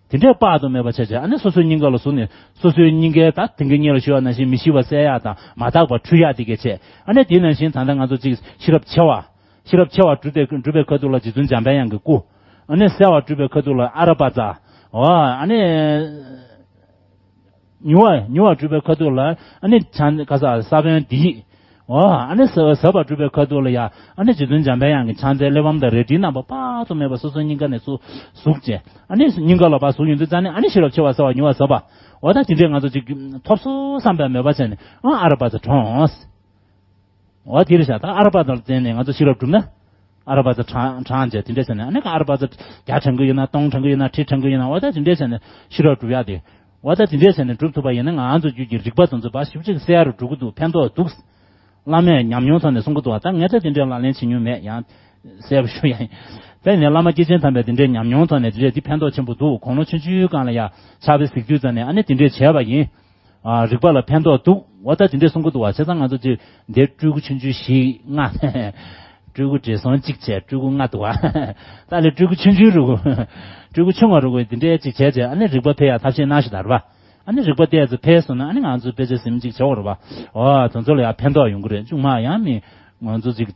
དེ་འདྲས་དཔག་ཏུ་མེད་པ་བྱས་བྱས་ཨ་ནི་སོ་སོའི་སྙིང་ག་ལ་ཟུག་ནས་སོ་སོའི་སྙིང་གའི་ད་དེང་གི་སྙིང་ལ་ཞུ་བ་ནང་བཞིན་མི་ཤི་བ་གསལ་ཡག་དང་མ་དག་པ་འཁྲུད་ཡག་དེ་གས་བྱས་ཨ་ནི་དེ་ནང་བཞིན་ད་ལྟ་ང་ཚོ་ཅིག་ཤེས་རབ་ཆེ་བ། ཤེས་རབ་ཆེ་བ་སྒྲུབ་པའི་སྒྲུབ་པའི་ཁ་ཐུག་ལ་རྗེ་བཙུན་འཇམ་དཔལ་དབྱངས་ཀྱི་སྐུ། ཨ་ནི་གསལ་བ་སྒྲུབ་པའི་ཁ་ཐུག་ལ་ཨ་ར་པ་ཙ། འོ་ཨ་ནི། མྱུར་བ་མྱུར་བ་སྒྲུབ་པའི་ཁ་ཐུག་ལ་ཨ་ནི་ཕྱག་ག་ས་ས་བོན་འདི་ཡིས། འོ་ཨ་ནི་ཟབ་ཟབ་པ་སྒྲུབ་པའི་ཁ་ཐུག་ལ་ཡ་ཨ་ནི་རྗེ་བཙུན་འཇམ་དཔལ་དབྱངས་ཀྱི་ཕྱག་མཚན་གླེགས་བམ་དང་རལ་གྲིའི་རྣམ་པ་དཔག་ཏུ་མེད་པ་སོ་སོའི་སྙིང་ག་ནས་སུ་ཟུག་བྱས་ཨ་ནི་སྙིང་ག་ལ་ཕར་ཟུག་ཡོང་དུས་ཙང་ནས་ཨ་ནི་ཤེས་རབ་ཆེ་བ་གསལ་བ་མྱུར་བ་ཟབ་པ། འོ་ད་དེ་འདྲས་ང་ཚོ་ཅིག་ཐོབ་སོང་བསམ་པའི་མོས་པ་བྱས་ནས་ཨ་ཨ་ར་པ་ཙ་དྲོངས། འོ་དེ་རེད་ཤག་ད་ཨ་ར་པ་ཙ་ལ་བརྟེན་ནས་ང་ཚོ་ཤེས་རབ་སྒྲུབ་ན། ཨ་ར་པ་ཙ་དྲངས་དྲངས་བྱས་དེ་འདྲས་བྱས་ནས་ཨ་ནི་ཨ་ར་པ་ཙ་བརྒྱ་དྲངས་གི་ཡོད་ན་སྟོང་དྲངས་གི་ཡོད་ན་ཁྲི་དྲངས་གི་ཡོད་ན་འོ་ད་དེ་འདྲས་བྱས་ནས་ཤེས་རབ་སྒྲུབ་ཡག་དེ། འོ་ད་དེ་འདྲས་བྱས་ནས་སྒྲུབ་ཐུབ་པ་ཡིན་ན་ང་ཚོ་རྒྱུད་ཀྱི་རིག་པ་དེ་ཚོ་བ་ཞིབ་ཅིག་གསལ་རུ་འགྲོ་གི་འདུག་ཕན་ཐོགས་འདུག་བླ་མས་ཉམས་མྱོང་ཐོག་ནས་གསུང་གི་འདུག་བ། ད་ངས་ད་དེ་འདྲའི་ལག་ལེན་བྱེད་མྱོང་མེད། ཡང་གསལ་པོ་ཞུ་ཡ་ཡིན། དཔེར་ན་བླ་མ་སྐྱེས་ཆེན་དམ་པས་དེ་འདྲའི་ཉམས་མྱོང་ཐོག་ནས་དེ་འདྲའི་འདི་ཕན་ཐོགས་ཆེན་པོ་འདུག་དགུང་ལོ་ཆུང་ཆུང་སྒང་ལ་ཡ་ཕྱག་དཔེ་གཟིགས་དུས་ཙམ་ནས་ཨ་ནི་དེ་འདྲའི་བྱས་པ་ཡིན། ཨ་རིག་པ་ལ་ཕན་ཐོགས་འདུག་འོ་ད་དེ་འདྲའི་གསུང་གི་འདུག་བ། བྱས་ཙང་ང་ཚོ་ཅིག་འདིར་སྤྲུལ་སྐུ་ཆུང་ཆུང་བཞི་ལྔ། སྤྲུལ་སྐུ་བགྲེས་སོང་གཅིག་བྱས་སྤྲུལ་སྐུ་ལྔ་འདུག་བ། ད་ལས་སྤྲུལ་སྐུ་ཆུང་ཆུང་རུ་གུ། སྤྲུལ་སྐུ་ཆུང་བ་རུ་གུ་དེ་འདྲའི་ཅིག་བྱས་བྱས་ཨ་ནི་རིག་པ་འཕེལ་ཡག་ཐབས་ཤེས་གནང་ཞིག་ད་རེད་པ། ཨ་ནི་རིག་པ་ཏོག་ཙམ་འཕེལ་སོང་ན་ཨ་ནི་ང་ཚོ་དཔེ་ཆ་ཟིན་ཅིག་བྱེད་དགོས་རེད་པ། འོ་དེ་ཚོ་ལ་ཡང་ཕན་ཐོགས་ཡོང་གི་རེད། ཅུང་མ་ཡང་མི་ང་ཚོ་ཅིག་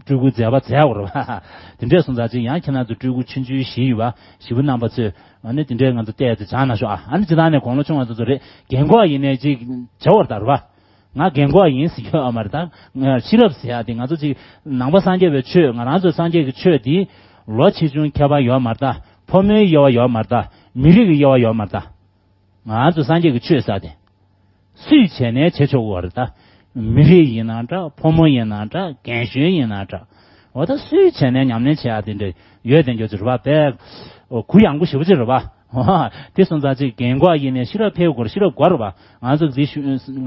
སྤྲུལ་སྐུ་མཛད་པ་མཛད་དགོས་རེད་པ། དེ་འདྲས་སོང་ཙང་ཅིག་ཡང་ཁྱེད་རང་ཚོ་སྤྲུལ་སྐུ་ཆུང་ཆུང་བཞི་ཡོད་པ་བཞི་པོ་རྣམ་པ་ཚོས་ཨ་ནི་དེ་འདྲས་ང་ཚོ་ཏོག་ཙམ་སྦྱང་གནང་ཤོག་ཨ་ནི་སྤྱིར་བཏང་ནས་དགུང་ལོ་ཆུང་བ་ཚོ་ཚོ་རེད། རྒན་གོག་ཡིན་ནའི་ཅིག་བྱེད་དགོས་རེད་ད་རེད་པ། ང་རྒན་གོག་ཡིན་ཟེར་གྱི་ཡོད་མ་རེད་ད། ཤེས་རབ་ཟེར་ཡག་དེ་ང་ཚོ་ཅིག་ནང་པ་སངས་རྒྱས་པའི་ཆོས་ང་རང་ཚོའི་སངས་རྒྱས་ཀྱི་ཆོས་དེ་ལོ་ཆེ་ཆུང་ཁྱད་པར་ཡོད་མ་རེད་ད། ཕོ་མོའི་དབྱེ་བ་ཡོད་མ་རེད་ད། མི་རིགས་ཀྱི་དབྱེ་བ་ཡོད་མ་རེད་ད། ང་ཚོ་སངས་རྒྱས་ཀྱི་ཆོས་ཟེར་དེ། སུས་བྱས་ནའི་བྱེད་ཆོག་གི་རེད་ད། མི་རིགས་ཡིན་ན་འདྲ་ཕོ་མོ་ཡིན་ན་འདྲ་རྒན་གཞོན་ཡིན་ན་འདྲ། འོ་ད་སུས་བྱས་ནའི་ཉམས་ལེན་བྱེད་ཡག་དེ་འདྲ་ཡོད་དེ་འགྱོ་ཅིག་རེད་པ། དཔེ་གུ་ཡངས་པོ་ཞེ་པོ་ཅིག་རེད་པ། དེ་སོང་ཙང་ཅིག་རྒན་གོག་ཡིན་ནའི་ཤེས་རབ་འཕེལ་དགོས་རེད། ཤེས་རབ་དགོས་རེད་པ། ང་ཚོ་འདི་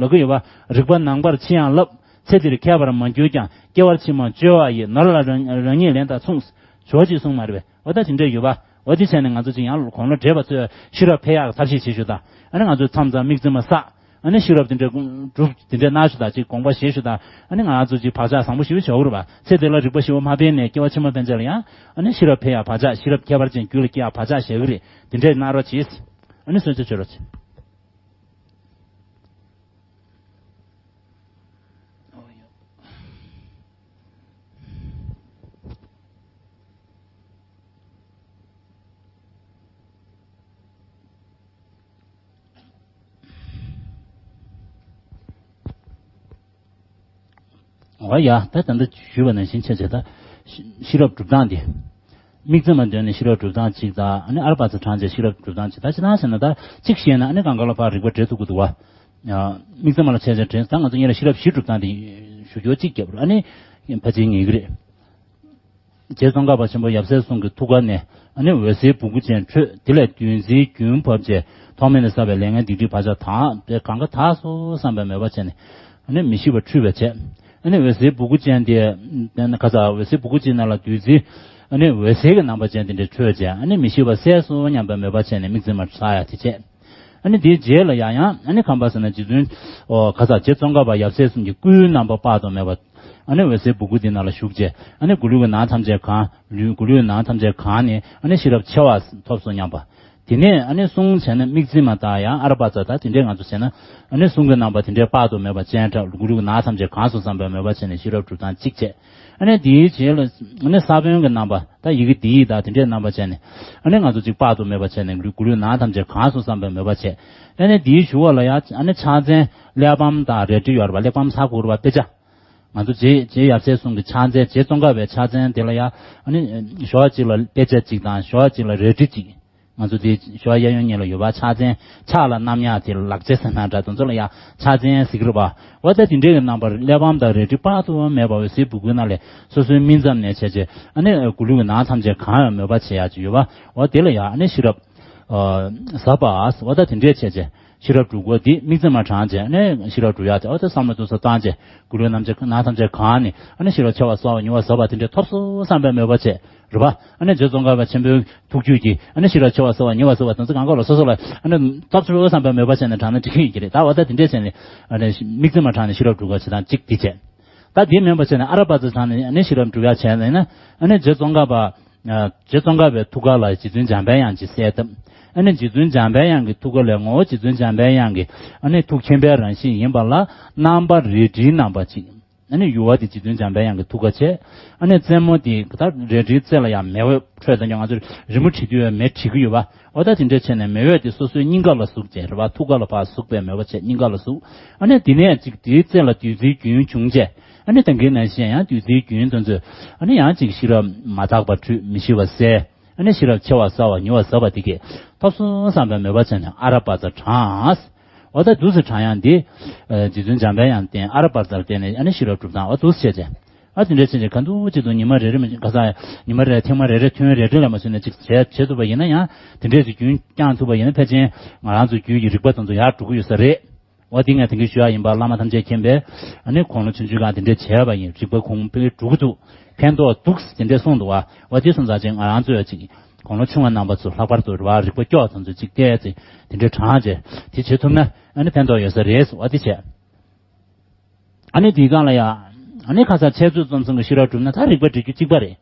ལབ་ཀྱི་ཡོད་པ། རིག་པ་ནང་པར་ཕྱིན་ཡང་བསླབ། ཚེ་འདིར་མཁས་པར་མ་གྱུར་ཀྱང་། སྐྱེ་བར་ཕྱི་མ་བཅོལ་བ་ཡི། ནོར་ལ་རང་རང་ཉིད་ལེན་དང་མཚུངས། ཇོ་བོ་རྗེས་གསུངས་མ་རེད་པས། འོ་ད་དེ་འདྲ་ཡོད་པ། འོ་དེ་བྱས་ནས་ང་ཚོ་ཅིག་ཡང་དགུང་ལོ་བགྲེས་པ་ཚོས་ཤེས་རབ་འཕེལ་ཡག་ཐབས་ཤེས་བྱེད་ཤོག་ད། ཨ་ནི་ང་ཚོས་མཚམས་མཚམས་དམིགས་བརྩེ་མ་བསགས། ཨ་ནི་ཤེས་རབ་དེ་འདྲའི་སྒྲུབ་དེ་འདྲའི་གནང་ཞུ་དང་གཅིག་དགོངས་པ་བཞེས་ཞུ་དང་། ཨ་ནི་ང་རང་ཚོ་གཅིག་བག་ཆགས་བཟང་པོ་ཞེ་པོ་ཅིག་ཡོད་རེད་པ། ཚེ་འདི་ལ་རིག་པ་ཞེ་པོ་མ་འཕེལ་ནས་སྐྱེ་བ་ཕྱི་མ་ཕན་ཆད་ལ་ཡང་ཨ་ནི་ཤེས་རབ་འཕེལ་ཡག་བག་ཆགས། ཤེས་རབ་ཁྱད་པར་ཅན་རྒྱུད་ལ་སྐྱེ་ཡག་བག་ཆགས་བཞག་གི་རེད། དེ་འདྲས་གནང་རོགས་གྱིས། ཨ་ནི་གསོལ་ཇ་མཆོད་རོགས་གྱིས། འོ་ཡ། ད་ད་ལྟ་ཞུས་པ་ནང་བཞིན་བྱས་བྱས། ད་ཤེས་རབ་སྒྲུབ་སྟངས་དེ། དམིགས་བརྩེ་མ་འདོན་ནས་ཤེས་རབ་སྒྲུབ་སྟངས་གཅིག་དང་། ཨ་ནི་ཨ་ར་པ་ཙ་དྲངས་བྱས་ཤེས་རབ་སྒྲུབ་སྟངས་གཅིག། ད་ཅི་ལྟར་ཟེར་ན། ད་གཅིག་བཤད་ན་ཨ་ནི་གང་ག་ལ་ཕར་རིག་པ་འགྲེལ་ཐུབ་ཀྱི་འདུག་བ། དམིགས་བརྩེ་མ་ལ་བྱས་བྱས་འགྲེལ། ད་ང་ཚོ་ཉིད་ལ་ཤེས་རབ་བཞི་སྒྲུབ་སྟངས་དེ་ཞུ་རྒྱུ་གཅིག་བརྒྱབ་རོགས། ཨ་ནི་ཕལ་ཆེར་ངེས་ཀྱི་རེད། རྗེ་ཙོང་ཁ་པ་ཆེན་པོ་ཡབ་སྲས་གསུམ་གྱི་ཐུགས་ཀ་ནས་ཨ་ནི་འོད་ཟེར་སྦུ་གུ་ཅན་འཕྲོས། དེ་ལས་བདུད་རྩིའི་རྒྱུན་བབས་བྱས། ཐོག་མེད་ནས་བསགས་པའི་ལས་ངན་སྡིག་སྒྲིབ་བག་ཆགས་དག་པས་གང་ག་དག་སོང་བསམ་པའི་མོས་པ་བྱས་ནས། ཨ་ནི་མི་ཤིགས་པ་འཁྲུས་པ་བྱས། ཨ་ནི་འོད་ཟེར་སྦུ་གུ་ཅན་དེ། ཨ་ནི་ཁ་ས་འོད་ཟེར་སྦུ་གུ་ཅན་ནང་ལ་བདུད་རྩི། ཨ་ནི་འོད་ཟེར་གྱི་རྣམ་པ་ཅན་དེ་འདྲ་འཕྲོས་བྱས། ཨ་ནི་མི་ཤིགས་པ་བསལ་སོང་སྙམ་པའི་མོས་པ་བྱས་ནས་དམིགས་བརྩེ་མར་བྱ་ཡ་དེ་བྱས། ཨ་ནི་དེའི་རྗེས་ལ་ཡང་ཡང་ཨ་ནི་གང་པ་ཟེར་ན། རྗེ་བཙུན། ཨོ། ཁ་ས་རྗེ་ཙོང་ཁ་པ་ཡབ་སྲས་གསུམ་གྱི་སྐུའི་རྣམ་པ་དཔག་ཏུ་མེད་པ། ཨ་ནི་འོད་ཟེར་སྦུ་གུ་འདི་ནང་ལ་ཞུགས་བྱས། ཨ་ནི་མགུ་ལུས་ཀྱི་ནང་ཐམས་ཅད་གང་། ལུས། མགུ་ལུས་ཀྱི་ནང་ཐམས་ཅད་གང་ནས་ཨ་ནི་ཤེས་རབ་ཆེ་བ་ཐོབ་སོང་སྙམ་པ། དེ་ནས་ཨ་ནི་བསྲུང་བྱས་ན་དམིགས་བརྩེ་མ་དང་ཡང་ཨ་ར་པ་ཙ། ད་དེ་འདྲས་ང་ཚོ་བྱས་ན། ཨ་ནི་བསྲུང་གི་རྣམ་པ་དེ་འདྲས་དཔག་ཏུ་མེད་པ་སྤྱན་དྲངས། མགུ་ལུས་ཀྱི་ནང་ཐམས་ཅད་གང་སོང་བསམ་པའི་མོས་པ་བྱས་ནས་ཤེས་རབ་སྒྲུབ་སྟངས་གཅིག་བྱས། ཨ་ནི་དེའི་རྗེས་ལ་ཨ་ནི་ས་བོན་གྱི་རྣམ་པ། ད་ཡི་གེ་འདི་ཡིས་ད་དེ་འདྲའི་རྣམ་པ་བྱས་ནས། ཨ་ནི་ང་ཚོ་གཅིག་དཔག་ཏུ་མེད་པ་བྱས་ནས་མགུ་ལུས་ནང་ཐམས་ཅད་གང་སོང་བསམ་པའི་མོས་པ་བྱས། ཨ་ནི་འདིའི་གཞུག་བ་ལ་ཡང་ཨ་ནི་ཕྱག་མཚན་གླེགས་བམ་དང་རལ་གྲི་ཡོད་རེད་པ། གླེགས་བམ་ཟེར་དགོས་རེད་པ། དཔེ་ཆ། ང་ཚོ་རྗེ་རྗེ་ཡབ་སྲས་གསུམ་གྱི་ཕྱག་མཚན། རྗེ་ཙོང་ཁ་པའི་ཕྱག་མཚན་དེ་ལ་ཡང་ཨ་ནི་ཞོར་གཅིག་ལ་དཔེ་ཆ་གཅིག་དང་ཞོར་གཅིག་ལ་རལ་གྲི་གཅིག། ང་ཚོ་དེ་ཞོར་གཡས་གཡོན་གཉིས་ལ་ཡོད་པ། ཕྱག་མཚན་ཕྱག་ལ་བསྣམས་ཡག་དེ་ལག་ཆས་ཟེར་ན་འདྲ། དེ་ཚོ་ལ་ཡང་ཕྱག་མཚན་ཟེར་གྱི་རེད་པ། འོ་ད་དེ་འདྲའི་གི་རྣམ་པར་གླེགས་བམ་དང་རལ་གྲི་དཔག་ཏུ་མེད་པ་འོད་ཟེར་སྦུ་གུའི་ནང་ལས་སོ་སོའི་སྨིན་མཚམས་ནས་བྱས་བྱས། ཨ་ནི་མགུ་ལུས་ཀྱི་ནང་ཐམས་ཅད་གང་ཡང་མོས་པ་བྱེད་ཡག་ཅིག་ཡོད་པ། འོ་དེ་ལ་ཡང་ཨ་ནི་ཤེས་རབ་ཨ་ཟབ་པ། འོ་ད་དེ་འདྲས་བྱས་བྱས་ཤེས་རབ་སྒྲུབ་དགོས། དེ་དམིགས་བརྩེ་མ་དྲངས་བྱས་ཨ་ནི་ཤེས་རབ་སྒྲུབ་ཡག་དེ། འོ་ད་བསམ་བློ་ཏོག་ཙམ་བཏང་བྱས་མགུ་ལུས་ནང་ཐམས་ཅད་གང་ནས་ཨ་ནི་ཤེས་རབ་ཆེ་བ་གསལ་བ་མྱུར་བ་ཟབ་པ་དེ་འདྲས་ཐོབ་སོང་བསམ་པའི་མོས་པ་བྱས། རེད་པ། ཨ་ནི་རྗེ་ཙོང་ཁ་པ་ཆེན་པོའི་ཐུགས་རྒྱུད་ཀྱི་ཨ་ནི་ཤེས་རབ་ཆེ་བ་གསལ་བ་མྱུར་བ་ཟབ་པ་དེ་ཚོ་གང་ག་ལ་སོ་སོ་ལ་ཨ་ནི་ཐོབ་ཆོག་བསམ་པའི་མོས་པ་བྱས་ནས་དྲངས་ན་འགྲིག་གི་ཡོད་ཀྱི་རེད། ད་འོ་ད་དེ་འདྲས་བྱས་ནས་ཨ་ནི་དམིགས་བརྩེ་མ་དྲངས་ནས་ཤེས་རབ་སྒྲུབ་དགོས་བྱེད་སྟངས་གཅིག་དེ་བྱས། ད་དེ་མིན་པ་བྱས་ནས་ཨ་ར་པ་ཙ་དྲངས་ནས་ཨ་ནི་ཤེས་རབ་སྒྲུབ་ཡག་བྱས་ནས་ན། ཨ་ནི་རྗེ་ཙོང་ཁ་པ། ཨ། རྗེ་ཙོང་ཁ་པའི་ཐུགས་ཀ་ལ་རྗེ་བཙུན་འཇམ་དཔལ་དབྱངས་ཀྱིས་གསལ་བཏབ། ཨ་ནི་རྗེ་བཙུན་འཇམ་དཔལ་དབྱངས་ཀྱི་ཐུགས་ཀ་ལས་ངོ་བོ་རྗེ་བཙུན་འཇམ་དཔལ་དབྱངས་ཀྱི་ཨ་ནི་ཐུགས་མཁྱེན་པའི་རང་བཞིན་ཡིན་པ་ལ་རྣམ་པ་རལ་གྲིའི་རྣམ་པ་ཅིག། ཨ་ནི་ཡུ་བ་དེ་རྗེ་བཙུན་འཇམ་དཔལ་དབྱངས་ཀྱི་ཐུགས་ཀ་བྱས། ཨ་ནི་རྩེ་མོ་དེ་ད་རལ་གྲིའི་རྩེ་ལ་ཡང་མེ་འོད་འཕྲོས་དང་། ང་ཚོ་རི་མོ་བྲིས་དུས་མེ་བྲིས་ཀྱི་ཡོད་པ། འོ་ད་དེ་འདྲ་བྱས་ནས་མེ་འོད་དེ་སོ་སོའི་སྙིང་ག་ལ་ཟུག་བྱས་རེད་པ། ཐུགས་ཀ་ལ་ཕར་ཟུག་པའི་མོས་པ་བྱས་སྙིང་ག་ལ་ཟུག། ཨ་ནི་དེ་ནས་ཅིག་དེའི་རྩེ་ལ་བདུད་རྩིའི་རྒྱུན་བྱུང་བྱས། ཨ་ནི་ད་གིན་ནང་བཞིན་ཡང་བདུད་རྩིའི་རྒྱུན་དེ་ཚོས་ཨ་ནི་ཡང་ཅིག་ཤེས་རབ་མ་དག་པ་འཁྲུད། མི་ཤེས་པ་བསལ། ཨ་ནི་ཤེས་རབ་ཆེ་བ་གསལ་བ་མྱུར་བ་ཟབ་པ་དེ་གས་ཐོབ་སོང་བསམ་པའི་མོས་པ་བྱས་ནས་ཨ་ར་པ་ཙ་དྲངས། འོ་ད་འདུག་སེ་དྲངས་ཡག་འདི། ཨ། རྗེ་བཙུན་འཇམ་དཔལ་དབྱངས་བསྟེན། ཨ་ར་པ་ཙར་བརྟེན་ནས་ཨ་ནི་ཤེས་རབ་སྒྲུབ་སྟངས། འོ་འདུག་སེ་བྱས་བྱས། ཨ་དེ་འདྲས་བྱས་བྱས་ག་འདུག་ཅིག་འདུག་ཉི་མ་རེ་རེ་མ་ག་ས་ཉི་མ་རེ་ཐེངས་མ་རེ་རེ་ཐུན་རེ་རེ་ལ་མ་སོན་ནས་ཅིག་བྱས་བྱེད་ཐུབ་པ་ཡིན་ན་ཡང་། དེ་འདྲས་ཀྱི་རྒྱུན་བསྐྱངས་ཐུབ་པ་ཡིན་ན་ཕལ་ཆེར་ང་རང་ཚོའི་རྒྱུད་ཀྱི་རིག་པ་དེ་ཚོ་ཡར་འགྲོ་གི་ཡོད་ས་རེད། འོ་དེ་ངས་དེང་གི་ཞུ་ཡག་ཡིན་པ། བླ་མ་ཐམས་ཅད་མཁྱེན་པས་ཨ་ནི་དགུང་ལོ་ཆུང་ཆུང་སྒང་དེ་འདྲས་བྱས་པ་ཡིན། རིག་པ་གོང་འཕེལ་འགྲོ་གི་འདུག་ཕན་ཐོགས་འདུག་དེ་འདྲས་གསུངས་འདུག་བ། འོ་དེ་སོང་ཙང་ཅིག་ང་རང་ཚོས་ཅིག་དགུང་ལོ་ཆུང་བ་རྣམ་པ་ཚོ་ལྷག་པར་དུ་རེད་པ། རིག་པ་སྐྱོ་བ་དེ་ཚོ་ཅིག་བལྟས་ཚེ་དེ་འདྲས་དྲངས་བྱས་དེ་བྱེད་ཐུབ་ན་ཨ་ནི་ཕན་ཐོགས་ཡོད་ས་རེད། འོ་དེ་བྱས། ཨ་ནི་དེའི་སྒང་ལ་ཡ། ཨ་ནི་ཁ་སང་འཆད་རྩོད་རྩོམ་གསུམ་གྱི་ཤེས་རབ་སྒྲུབ་ན་ད་རིག་པ་འགྲིག་རྒྱུ་གཅིག་པ་རེད།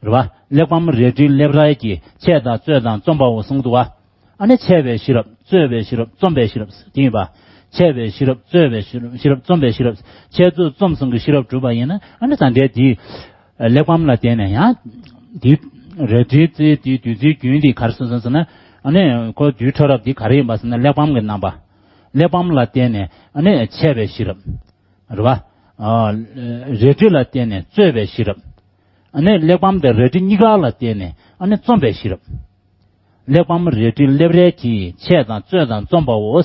རེད་པ། གླེགས་བམ་རལ་གྲི་སླེབས་རལ་གྱིས། འཆད་དང་རྩོད་དང་རྩོམ་པའོ་གསུངས་འདུག་བ། ཨ་ནི་འཆད་པའི་ཤེས་རབ། རྩོད་པའི་ཤེས་རབ། རྩོམ་པའི་ཤེས་རབ་དེ་ཡིན་པ། འཆད་པའི་ཤེས་རབ། རྩོད་པའི་ཤེས་རབ། ཤེས་རབ། རྩོམ་པའི་ཤེས་རབ། འཆད་རྩོད་རྩོམ་གསུམ་གྱི་ཤེས་རབ་སྒྲུབ་པ་ཡིན་ན་ཨ་ནི་ད་ལྟའི་དེའི་གླེགས་བམ་ལ་བརྟེན་ནས་ཡང་། དེའི་རལ་གྲིའི་རྩེ་དེའི་བདུད་རྩིའི་རྒྱུན་དེ་ག་རེ་སོང་ཟེར་ན། ཨ་ནི་ཁོ་རྡུལ་འཕྲོ་རབ་དེ་ག་རེ་ཡིན་པ་ཟེར་ན་གླེགས་བམ་གྱི་རྣམ་པ། གླེགས་བམ་ལ་བརྟེན་ནས་ཨ་ནི་འཆད་པའི་ཤེས་རབ། རེད་པ། ཨ། རལ་གྲི་ལ་བརྟེན་ནས་རྩོད་པའི་ཤེས་རབ། ཨ་ནི་གླེགས་བམ་དང་རལ་གྲི་གཉིས་ཀ་ལ་བརྟེན་ནས་ཨ་ནི་རྩོམ་པའི་ཤེས་རབ། གླེགས་བམ་རལ་གྲི་སླེབས་རལ་གྱིས། འཆད་དང་རྩོད་དང་རྩོམ་པའོ།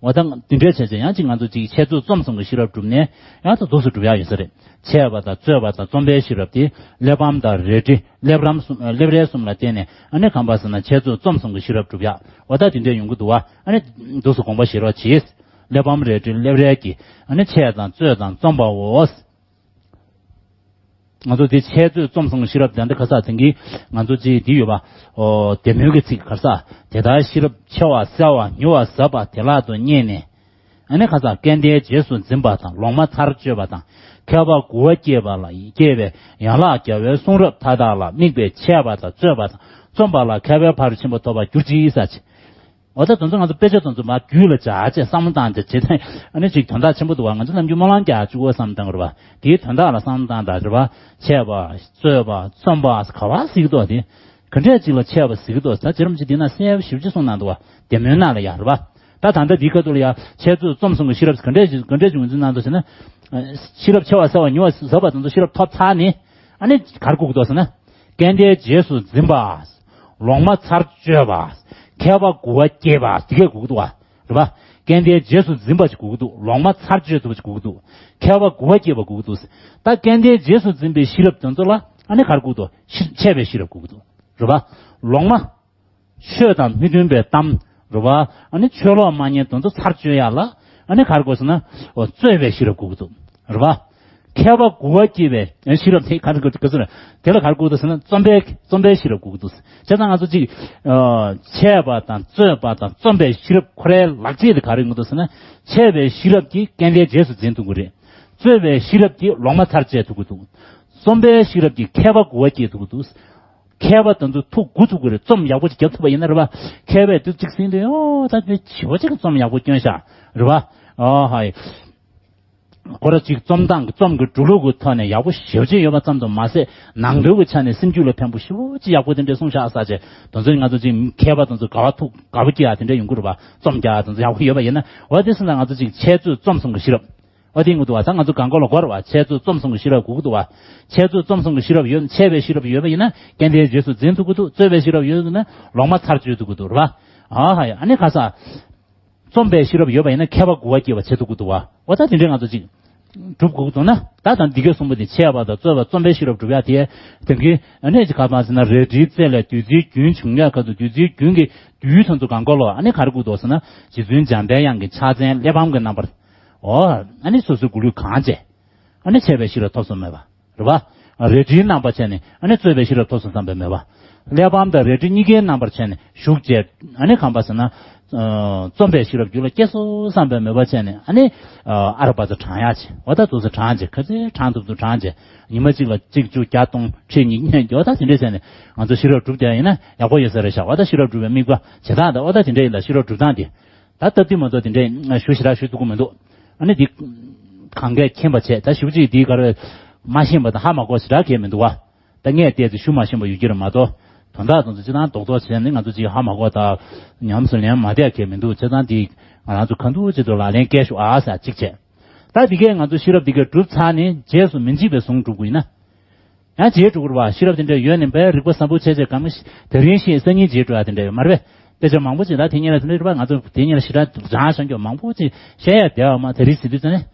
འོ་ད་འདི་འདྲས་བྱས་བྱས་ཡང་ཅིག་ང་ཚོ་ཅིག་འཆད་རྩོད་རྩོམ་གསུམ་གྱི་ཤེས་རབ་བསྒྲུབས་ནས་ཡང་ད་འདུག་སེ་སྒྲུབ་ཡག་ཡོད་ས་རེད། འཆད་པ་དང་རྩོད་པ་དང་རྩོམ་པའི་ཤེས་རབ་དེ་གླེགས་བམ་དང་རལ་གྲི་སླེབས་རམ་གསུམ། སླེབས་རལ་གསུམ་ལ་བརྟེན་ནས་ཨ་ནི་གང་པ་ཟེར་ན་འཆད་རྩོད་རྩོམ་གསུམ་གྱི་ཤེས་རབ་སྒྲུབ་ཡག་འོ་ད་དེ་འདྲས་ཡོང་གི་འདུག་བ། ཨ་ནི་འདུག་སེ་དགོངས་པ་བཞེས་རོགས་གྱིས། གླེགས་བམ་རལ་གྲི་སླེབས་རལ་གྱིས། ཨ་ནི་འཆད་དང་རྩོད་དང་རྩོམ་པའོ། ང་ཚོ་འདི་འཆད་རྩོད་རྩོམ་གསུམ་ཤེས་རབ་དེ་འདྲ་ག་ས་དེང་གི་ང་ཚོ་ཅིག་འདི་ཡོད་པ། ཨོ་བདེ་སྨོན་གྱི་ཚིག་ག་ས། དེ་ལྟར་ཤེས་རབ་ཆེ་བ་གསལ་བ་མྱུར་བ་ཟབ་པ་བདེ་བླག་ཏུ་རྙེད་ནས། ཨ་ནི་ཁ་སང་སྐལ་ལྡན་རྗེས་སུ་འཛིན་པ་དང་ལོག་སྨྲ་ཚར་གཅོད་པ་དང་མཁས་པ་མགུ་བ་སྐྱེས་པ་ལ་སྐྱེས་པའི་ཡན་ལག་བརྒྱ་པའི་གསུང་རབ་མཐའ་དག་ལ་དམིགས་པའི་འཆད་པ་དང་རྩོད་པ་དང་རྩོམ་པ་ལ་མཁས་པའི་ཕ་རོལ་ཕྱིན་པ་ཐོབ་པར་གྱུར་ཅིག་ཟེར་ཅིག་འོ་ད་དེ་ཚོ་ང་ཚོ་དཔེ་ཆ་དེ་ཚོ་མར་རྒྱུད་ལ་སྦྱར་བྱས་བསམ་བློ་བཏང་བྱས་བྱེད་ཐེངས་ཨ་ནི་ཅིག་དོན་དག་ཆེན་པོ་འདུག་བ། ང་ཚོ་ནམ་རྒྱུན་སྨོན་ལམ་རྒྱག་བཅུག་གོ་བསམ་བཏང་གི་རེད་བ། དེའི་དོན་དག་ལ་བསམ་བློ་བཏང་དང་རེད་བ། འཆད་པ་རྩོད་པ་རྩོམ་པ་ག་བ་ཟེར་གི་འདུག་དེ་ག་འདྲས་ཅིག་ལ་འཆད་པ་ཟེར་གི་འདུག་ད་རྗེ་རིན་པོ་ཆེ་འདི་ན་གསལ་པོ་ཞེ་པོ་ཅིག་གསུངས་གནང་འདུག་བ། བདེ་སྨོན་ནང་ལ་ཡ་རེད་བ། ད་ད་ལྟ་འདིའི་ཁ་ཐུག་ལ་ཡ་འཆད་རྩོད་རྩོམ་གསུམ་གྱི་ཤེས་རབ་ག་འདྲས་ཅིག་ག་འདྲས་ཅིག་ངོས་འཛིན་གནང་འདུག་ཟེར་ན། ཤེས་རབ་ཆེ་བ་གསལ་བ་ཉུང་བ་ཟབ་པ་དེ་ཚོ་ཤེས་རབ་ཐོབ་ཚར་ནས་ཨ་ནི་ག་རེ་དགོས་ཀྱི་འདུག་ཟེར་ན། སྐལ་ལྡན་རྗེས་སུ་འཛིན་པ། ལོག་སྨྲ་ཚར་གཅོད་པ། མཁས་པ་མགུ་བ་སྐྱེས་པ་དེ་གས་དགོས་ཀྱི་འདུག་བ། རེད་པ། སྐལ་ལྡན་རྗེས་སུ་འཛིན་པ་ཞིག་དགོས་ཀྱི་འདུག་ལོག་སྨྲ་ཚར་གཅོད་ཐུབ་པ་ཞིག་དགོས་ཀྱི་འདུག་མཁས་པ་མགུ་བ་སྐྱེས་པ་དགོས་ཀྱི་འདུག་ད་སྐལ་ལྡན་རྗེས་སུ་འཛིན་པའི་ཤེས་རབ་དེ་ཚོ་ལ་ཨ་ནི་ག་རེ་དགོས་ཀྱི་འདུག་ཤེས་འཆད་པའི་ཤེས་རབ་དགོས་ཀྱི་འདུག་རེད་པ། ལོག་སྨྲ། ཆོས་དང་མི་མཐུན་པའི་གཏམ། རེད་པ། ཨ་ནི་ཆོས་ལོག་སྨྲ་མཁན་དེ་ཚོ་ཚར་གཅོད་ཡ་ལ་ཨ་ནི་ག་རེ་དགོས་ཟེར་ན། འོ་རྩོད་པའི་ཤེས་རབ་དགོས་ཀྱི་འདུག་རེད་པ། མཁས་པ་མགུ་བ་སྐྱེས་པའི་ཤེས་རབ་དེ་ག་རེ་དགོས་ཀྱི་ཟེར་ན། དེ་ལ་ག་རེ་དགོས་ཀྱི་འདུག་ཟེར་ན། རྩོམ་པའི་རྩོམ་པའི་ཤེས་རབ་དགོས་ཀྱི་འདུག་བྱས་ཙང་ང་ཚོ་གཅིག་འཆད་པ་དང་རྩོད་པ་དང་རྩོམ་པའི་ཤེས་རབ་ཁོ་རའི་ལག་རྗེས་དེ་ག་རེ་ཡོང་གི་འདུག་ཟེར་ན། འཆད་པའི་ཤེས་རབ་ཀྱིས་སྐལ་ལྡན་རྗེས་སུ་འཛིན་ཐུབ་ཀྱི་རེད། རྩོད་པའི་ཤེས་རབ་ཀྱིས་ལོག་སྨྲ་ཚར་གཅོད་ཐུབ་ཀྱི་འདུག་རྩོམ་པའི་ཤེས་རབ་ཀྱིས་མཁས་པ་མགུ་བ་སྐྱེད་ཐུབ་ཀྱི་འདུག་མཁས་པ་དེ་ཚོ་ཐུགས་མགུ་ཚུགས་ཀྱི་རེད། རྩོམ་ཡག་པོ་ཅིག་རྒྱབ་ཐུབ་པ་ཡིན་ན་རེད་པ། མཁས་པས་དུས་གཅིག་ཟིན་དུས་ཨོ་ད་དེ་ཞེ་པོ་ཅིག་གི་རྩོམ་ཡག་པོ་བསྐྱོན་ཤག་རེད་པ། ཨོ་ཧའི། ཁོ་ར་ཅིག་རྩོམ་སྟངས་ཀྱི་རྩོམ་གྱི་འགྲོ་ལུགས་ཀྱི་ཐོག་ནས་ཡག་པོ་ཞེ་པོ་ཅིག་ཡོད་པ་ཙམ་དུ་མ་ཟད། ནང་དོན་གྱི་ཆ་ནས་སེམས་རྒྱུད་ལ་ཕན་པོ་ཞེ་པོ་ཅིག་ཡག་པོ་དེ་འདྲས་གསུངས་ཤག་ཟེར་བྱས། དེ་ཚོ་ང་ཚོ་ཅིག་མཁས་པ་དེ་ཚོ་དགའ་བ་ཐུགས་དགའ་པོ་སྐྱེ་ཡག་དེ་འདྲས་ཡོང་གི་རེད་པ། རྩོམ་རྒྱག་ཡག་དེ་ཚོ་ཡག་པོ་ཡོད་པ་ཡིན་ན། འོ་དེ་སོང་ཙང་ང་ཚོ་ཅིག་འཆད་རྩོད་རྩོམ་གསུམ་གྱི་ཤེས་རབ། ཨོ་དེ་ཡིན་གྱི་འདུག་བ། ད་ང་ཚོ་གང་གོ་ལ་གོ་རེད་བ། འཆད་རྩོད་རྩོམ་གསུམ་གྱི་ཤེས་རབ་དགོས་ཀྱི་འདུག་བ། འཆད་རྩོད་རྩོམ་གསུམ་གྱི་ཤེས་རབ་ཡོད། འཆད་པའི་ཤེས་རབ་ཡོད་པ་ཡིན་ན་སྐལ་ལྡན་རྗེས་སུ་འཛིན་ཐུབ་ཀྱི་འདུག་རྩོད་པའི་ཤེས་རབ་ཡོད་ན་ལོག་སྨྲ་ཚར་གཅོད་ཐུབ་ཀྱི་འདུག་རེད་བ། ཨ་ཧ་ཡ། ཨ་ནི་ཁ་སང་རྩོམ་པའི་ཤེས་རབ་ཡོད་པ་ཡིན་ན་མཁས་པ་མགུ་བ་སྐྱེ་བ་བྱེད་ཐུབ་ཀྱི་འདུག་བ། འོ་ད་དེ་འདྲའི་ང་ཚོ་ཅིག་སྒྲུབ་དགོས་ཀྱི་འདུག་ན། ད་ད་འདི་གའི་གསུངས་པ་དེ་འཆད་པ་དང་རྩོད་པ་རྩོམ་པའི་ཤེས་རབ་སྒྲུབ་ཡ་དེ། དེང་གི་ཨ་ནི་ཅིག་ག་པར་ཟེར་ན། རལ་གྲིའི་རྩེ་ལས་བདུད་རྩིའི་རྒྱུན་བྱུང་ཡ་ཁ་ཐུག་བདུད་རྩིའི་རྒྱུན་གྱི་བདུད་དོན་ཚོ་གང་གོ་ལོ། ཨ་ནི་ག་རེ་དགོས་འདུག་ཟེར་ན། རྗེ་བཙུན་འཇམ་པའི་དབྱངས་ཀྱི་ཕྱག་མཚན་གླེགས་བམ་གྱི་རྣམ་པར། ཨོ། ཨ་ནི་སོ་སོའི་མགོ་ལུས་གང་བྱས། ཨ་ནི་འཆད་པའི་ཤེས་རབ་ཐོབ་སོང་མེད་པ། རེད་པ། རལ་གྲིའི་རྣམ་པ་བྱས་ནས་ཨ་ནི་རྩོད་པའི་ཤེས་རབ་ཐོབ་སོང་བསམ་པའི་མོས་པ། གླེགས་བམ་དང་རལ་གྲི་གཉིས་ཀའི་རྣམ་པར་བྱས་ནས་ཞུགས་བྱས། ཨ་ནི་གང་པ་ཟེར་ན། ཨ་རྩོམ་པའི་ཤེས་རབ་རྒྱུད་ལ་སྐྱེས་སོང་བསམ་པའི་མོས་པ་བྱས་ནས་ཨ་ནི། ཨ་ར་པ་ཙ་བགྲང་ཡག་བྱས། འོ་ད་དུས་ཚོད་བགྲང་བྱས། ག་ཚོད་བགྲང་ཐུབ་ཐུབ་བགྲང་བྱས། ཉི་མ་གཅིག་ལ་གཅིག་བཅུ་བརྒྱ་སྟོང་ཁྲི་ཉིས་ཉིས་བརྒྱ། འོ་ད་དེ་འདྲས་བྱས་ནས་ང་ཚོ་ཤེས་རབ་སྒྲུབ་བསྡད་ཡིན་ན་ཡག་པོ་ཡོད་ས་རེད་ཤག་འོ་ད་ཤེས་རབ་སྒྲུབ་པའི་དམིགས་པ་བྱེད་སྟངས་དང་། འོ་ད་དེ་འདྲས་ཡིན་ད་ཤེས་རབ་སྒྲུབ་སྟངས་དེ། ད་སྟབས་བདེ་མ་གཏོགས་དེ་འདྲས་ཞུ་ཞེ་དྲག་ཞུ་ཐུབ་ཀྱི་མི་འདུག་ཨ་ནི་འདི་གང་གས་མཁྱེན་པ་བྱས། ད་ཞུ་ཅིག་འདི་ག་རེ་མ་ཤེས་པ་དང་ཧ་མ་གོ་ཞེ་དྲག་གས་མི་འདུག་བ། ད་ངས་བལྟས་ཚེ་ཞུ་མ་ཤེས་པ་ཡོད་ཀྱི་རེད་མ་གཏོགས། དོན་དག་དེ་ཚོ་སྤྱིར་བཏང་རྡོག་རྡོག་བྱས་ནས་ང་ཚོ་ཅིག་ཧ་མ་གོ་དང་ཉམས་སུ་ལེན་མ་བསྡད་གས་མི་འདུག་བྱས་ཙང་འདི་ང་རང་ཚོ་ག་འདུག་ཅིག་ཏུ་ལག་ལེན་བཀལ་ཤོག་ཨ་ཟེར་གཅིག་བྱས། ད་འདི་གས་ང་ཚོ་ཤེས་རབ་འདི་གས་གྲུབ་ཚར་ནས་རྗེས་སུ་མི་འཇིགས་པའི་ཟུང་འགྲུབ་དགོས་ཡིན་ན། ཡང་རྗེས་འགྲོ་དགོས་རེད་བ། ཤེས་རབ་དེ་འདྲ་ཡོད་ནས་བས་རིག་པ་བཟང་པོ་བྱས་བྱས་གང་། དེ་རིང་ཤེས་སང་ཉིན་རྗེས་འགྲོ་ཡ་དེ་འདྲ་ཡོད་མ་རེད་པས། དཔེ་ཆ་མང་པོ་ཅིག་ད་དེ་ཉིན་ལ་དེ་འདྲ་རེད་བ། ང་ཚོ་དེ་ཉིན་ལ་ཞེ་དྲག་སྦྱང་ཤོང་རྒྱུ་མང་པོ་ཅིག་བཤད་ཡ་བསྡད་བ། མ་དེ་རིང་ཟེར་དུས་ཙམ་ནས་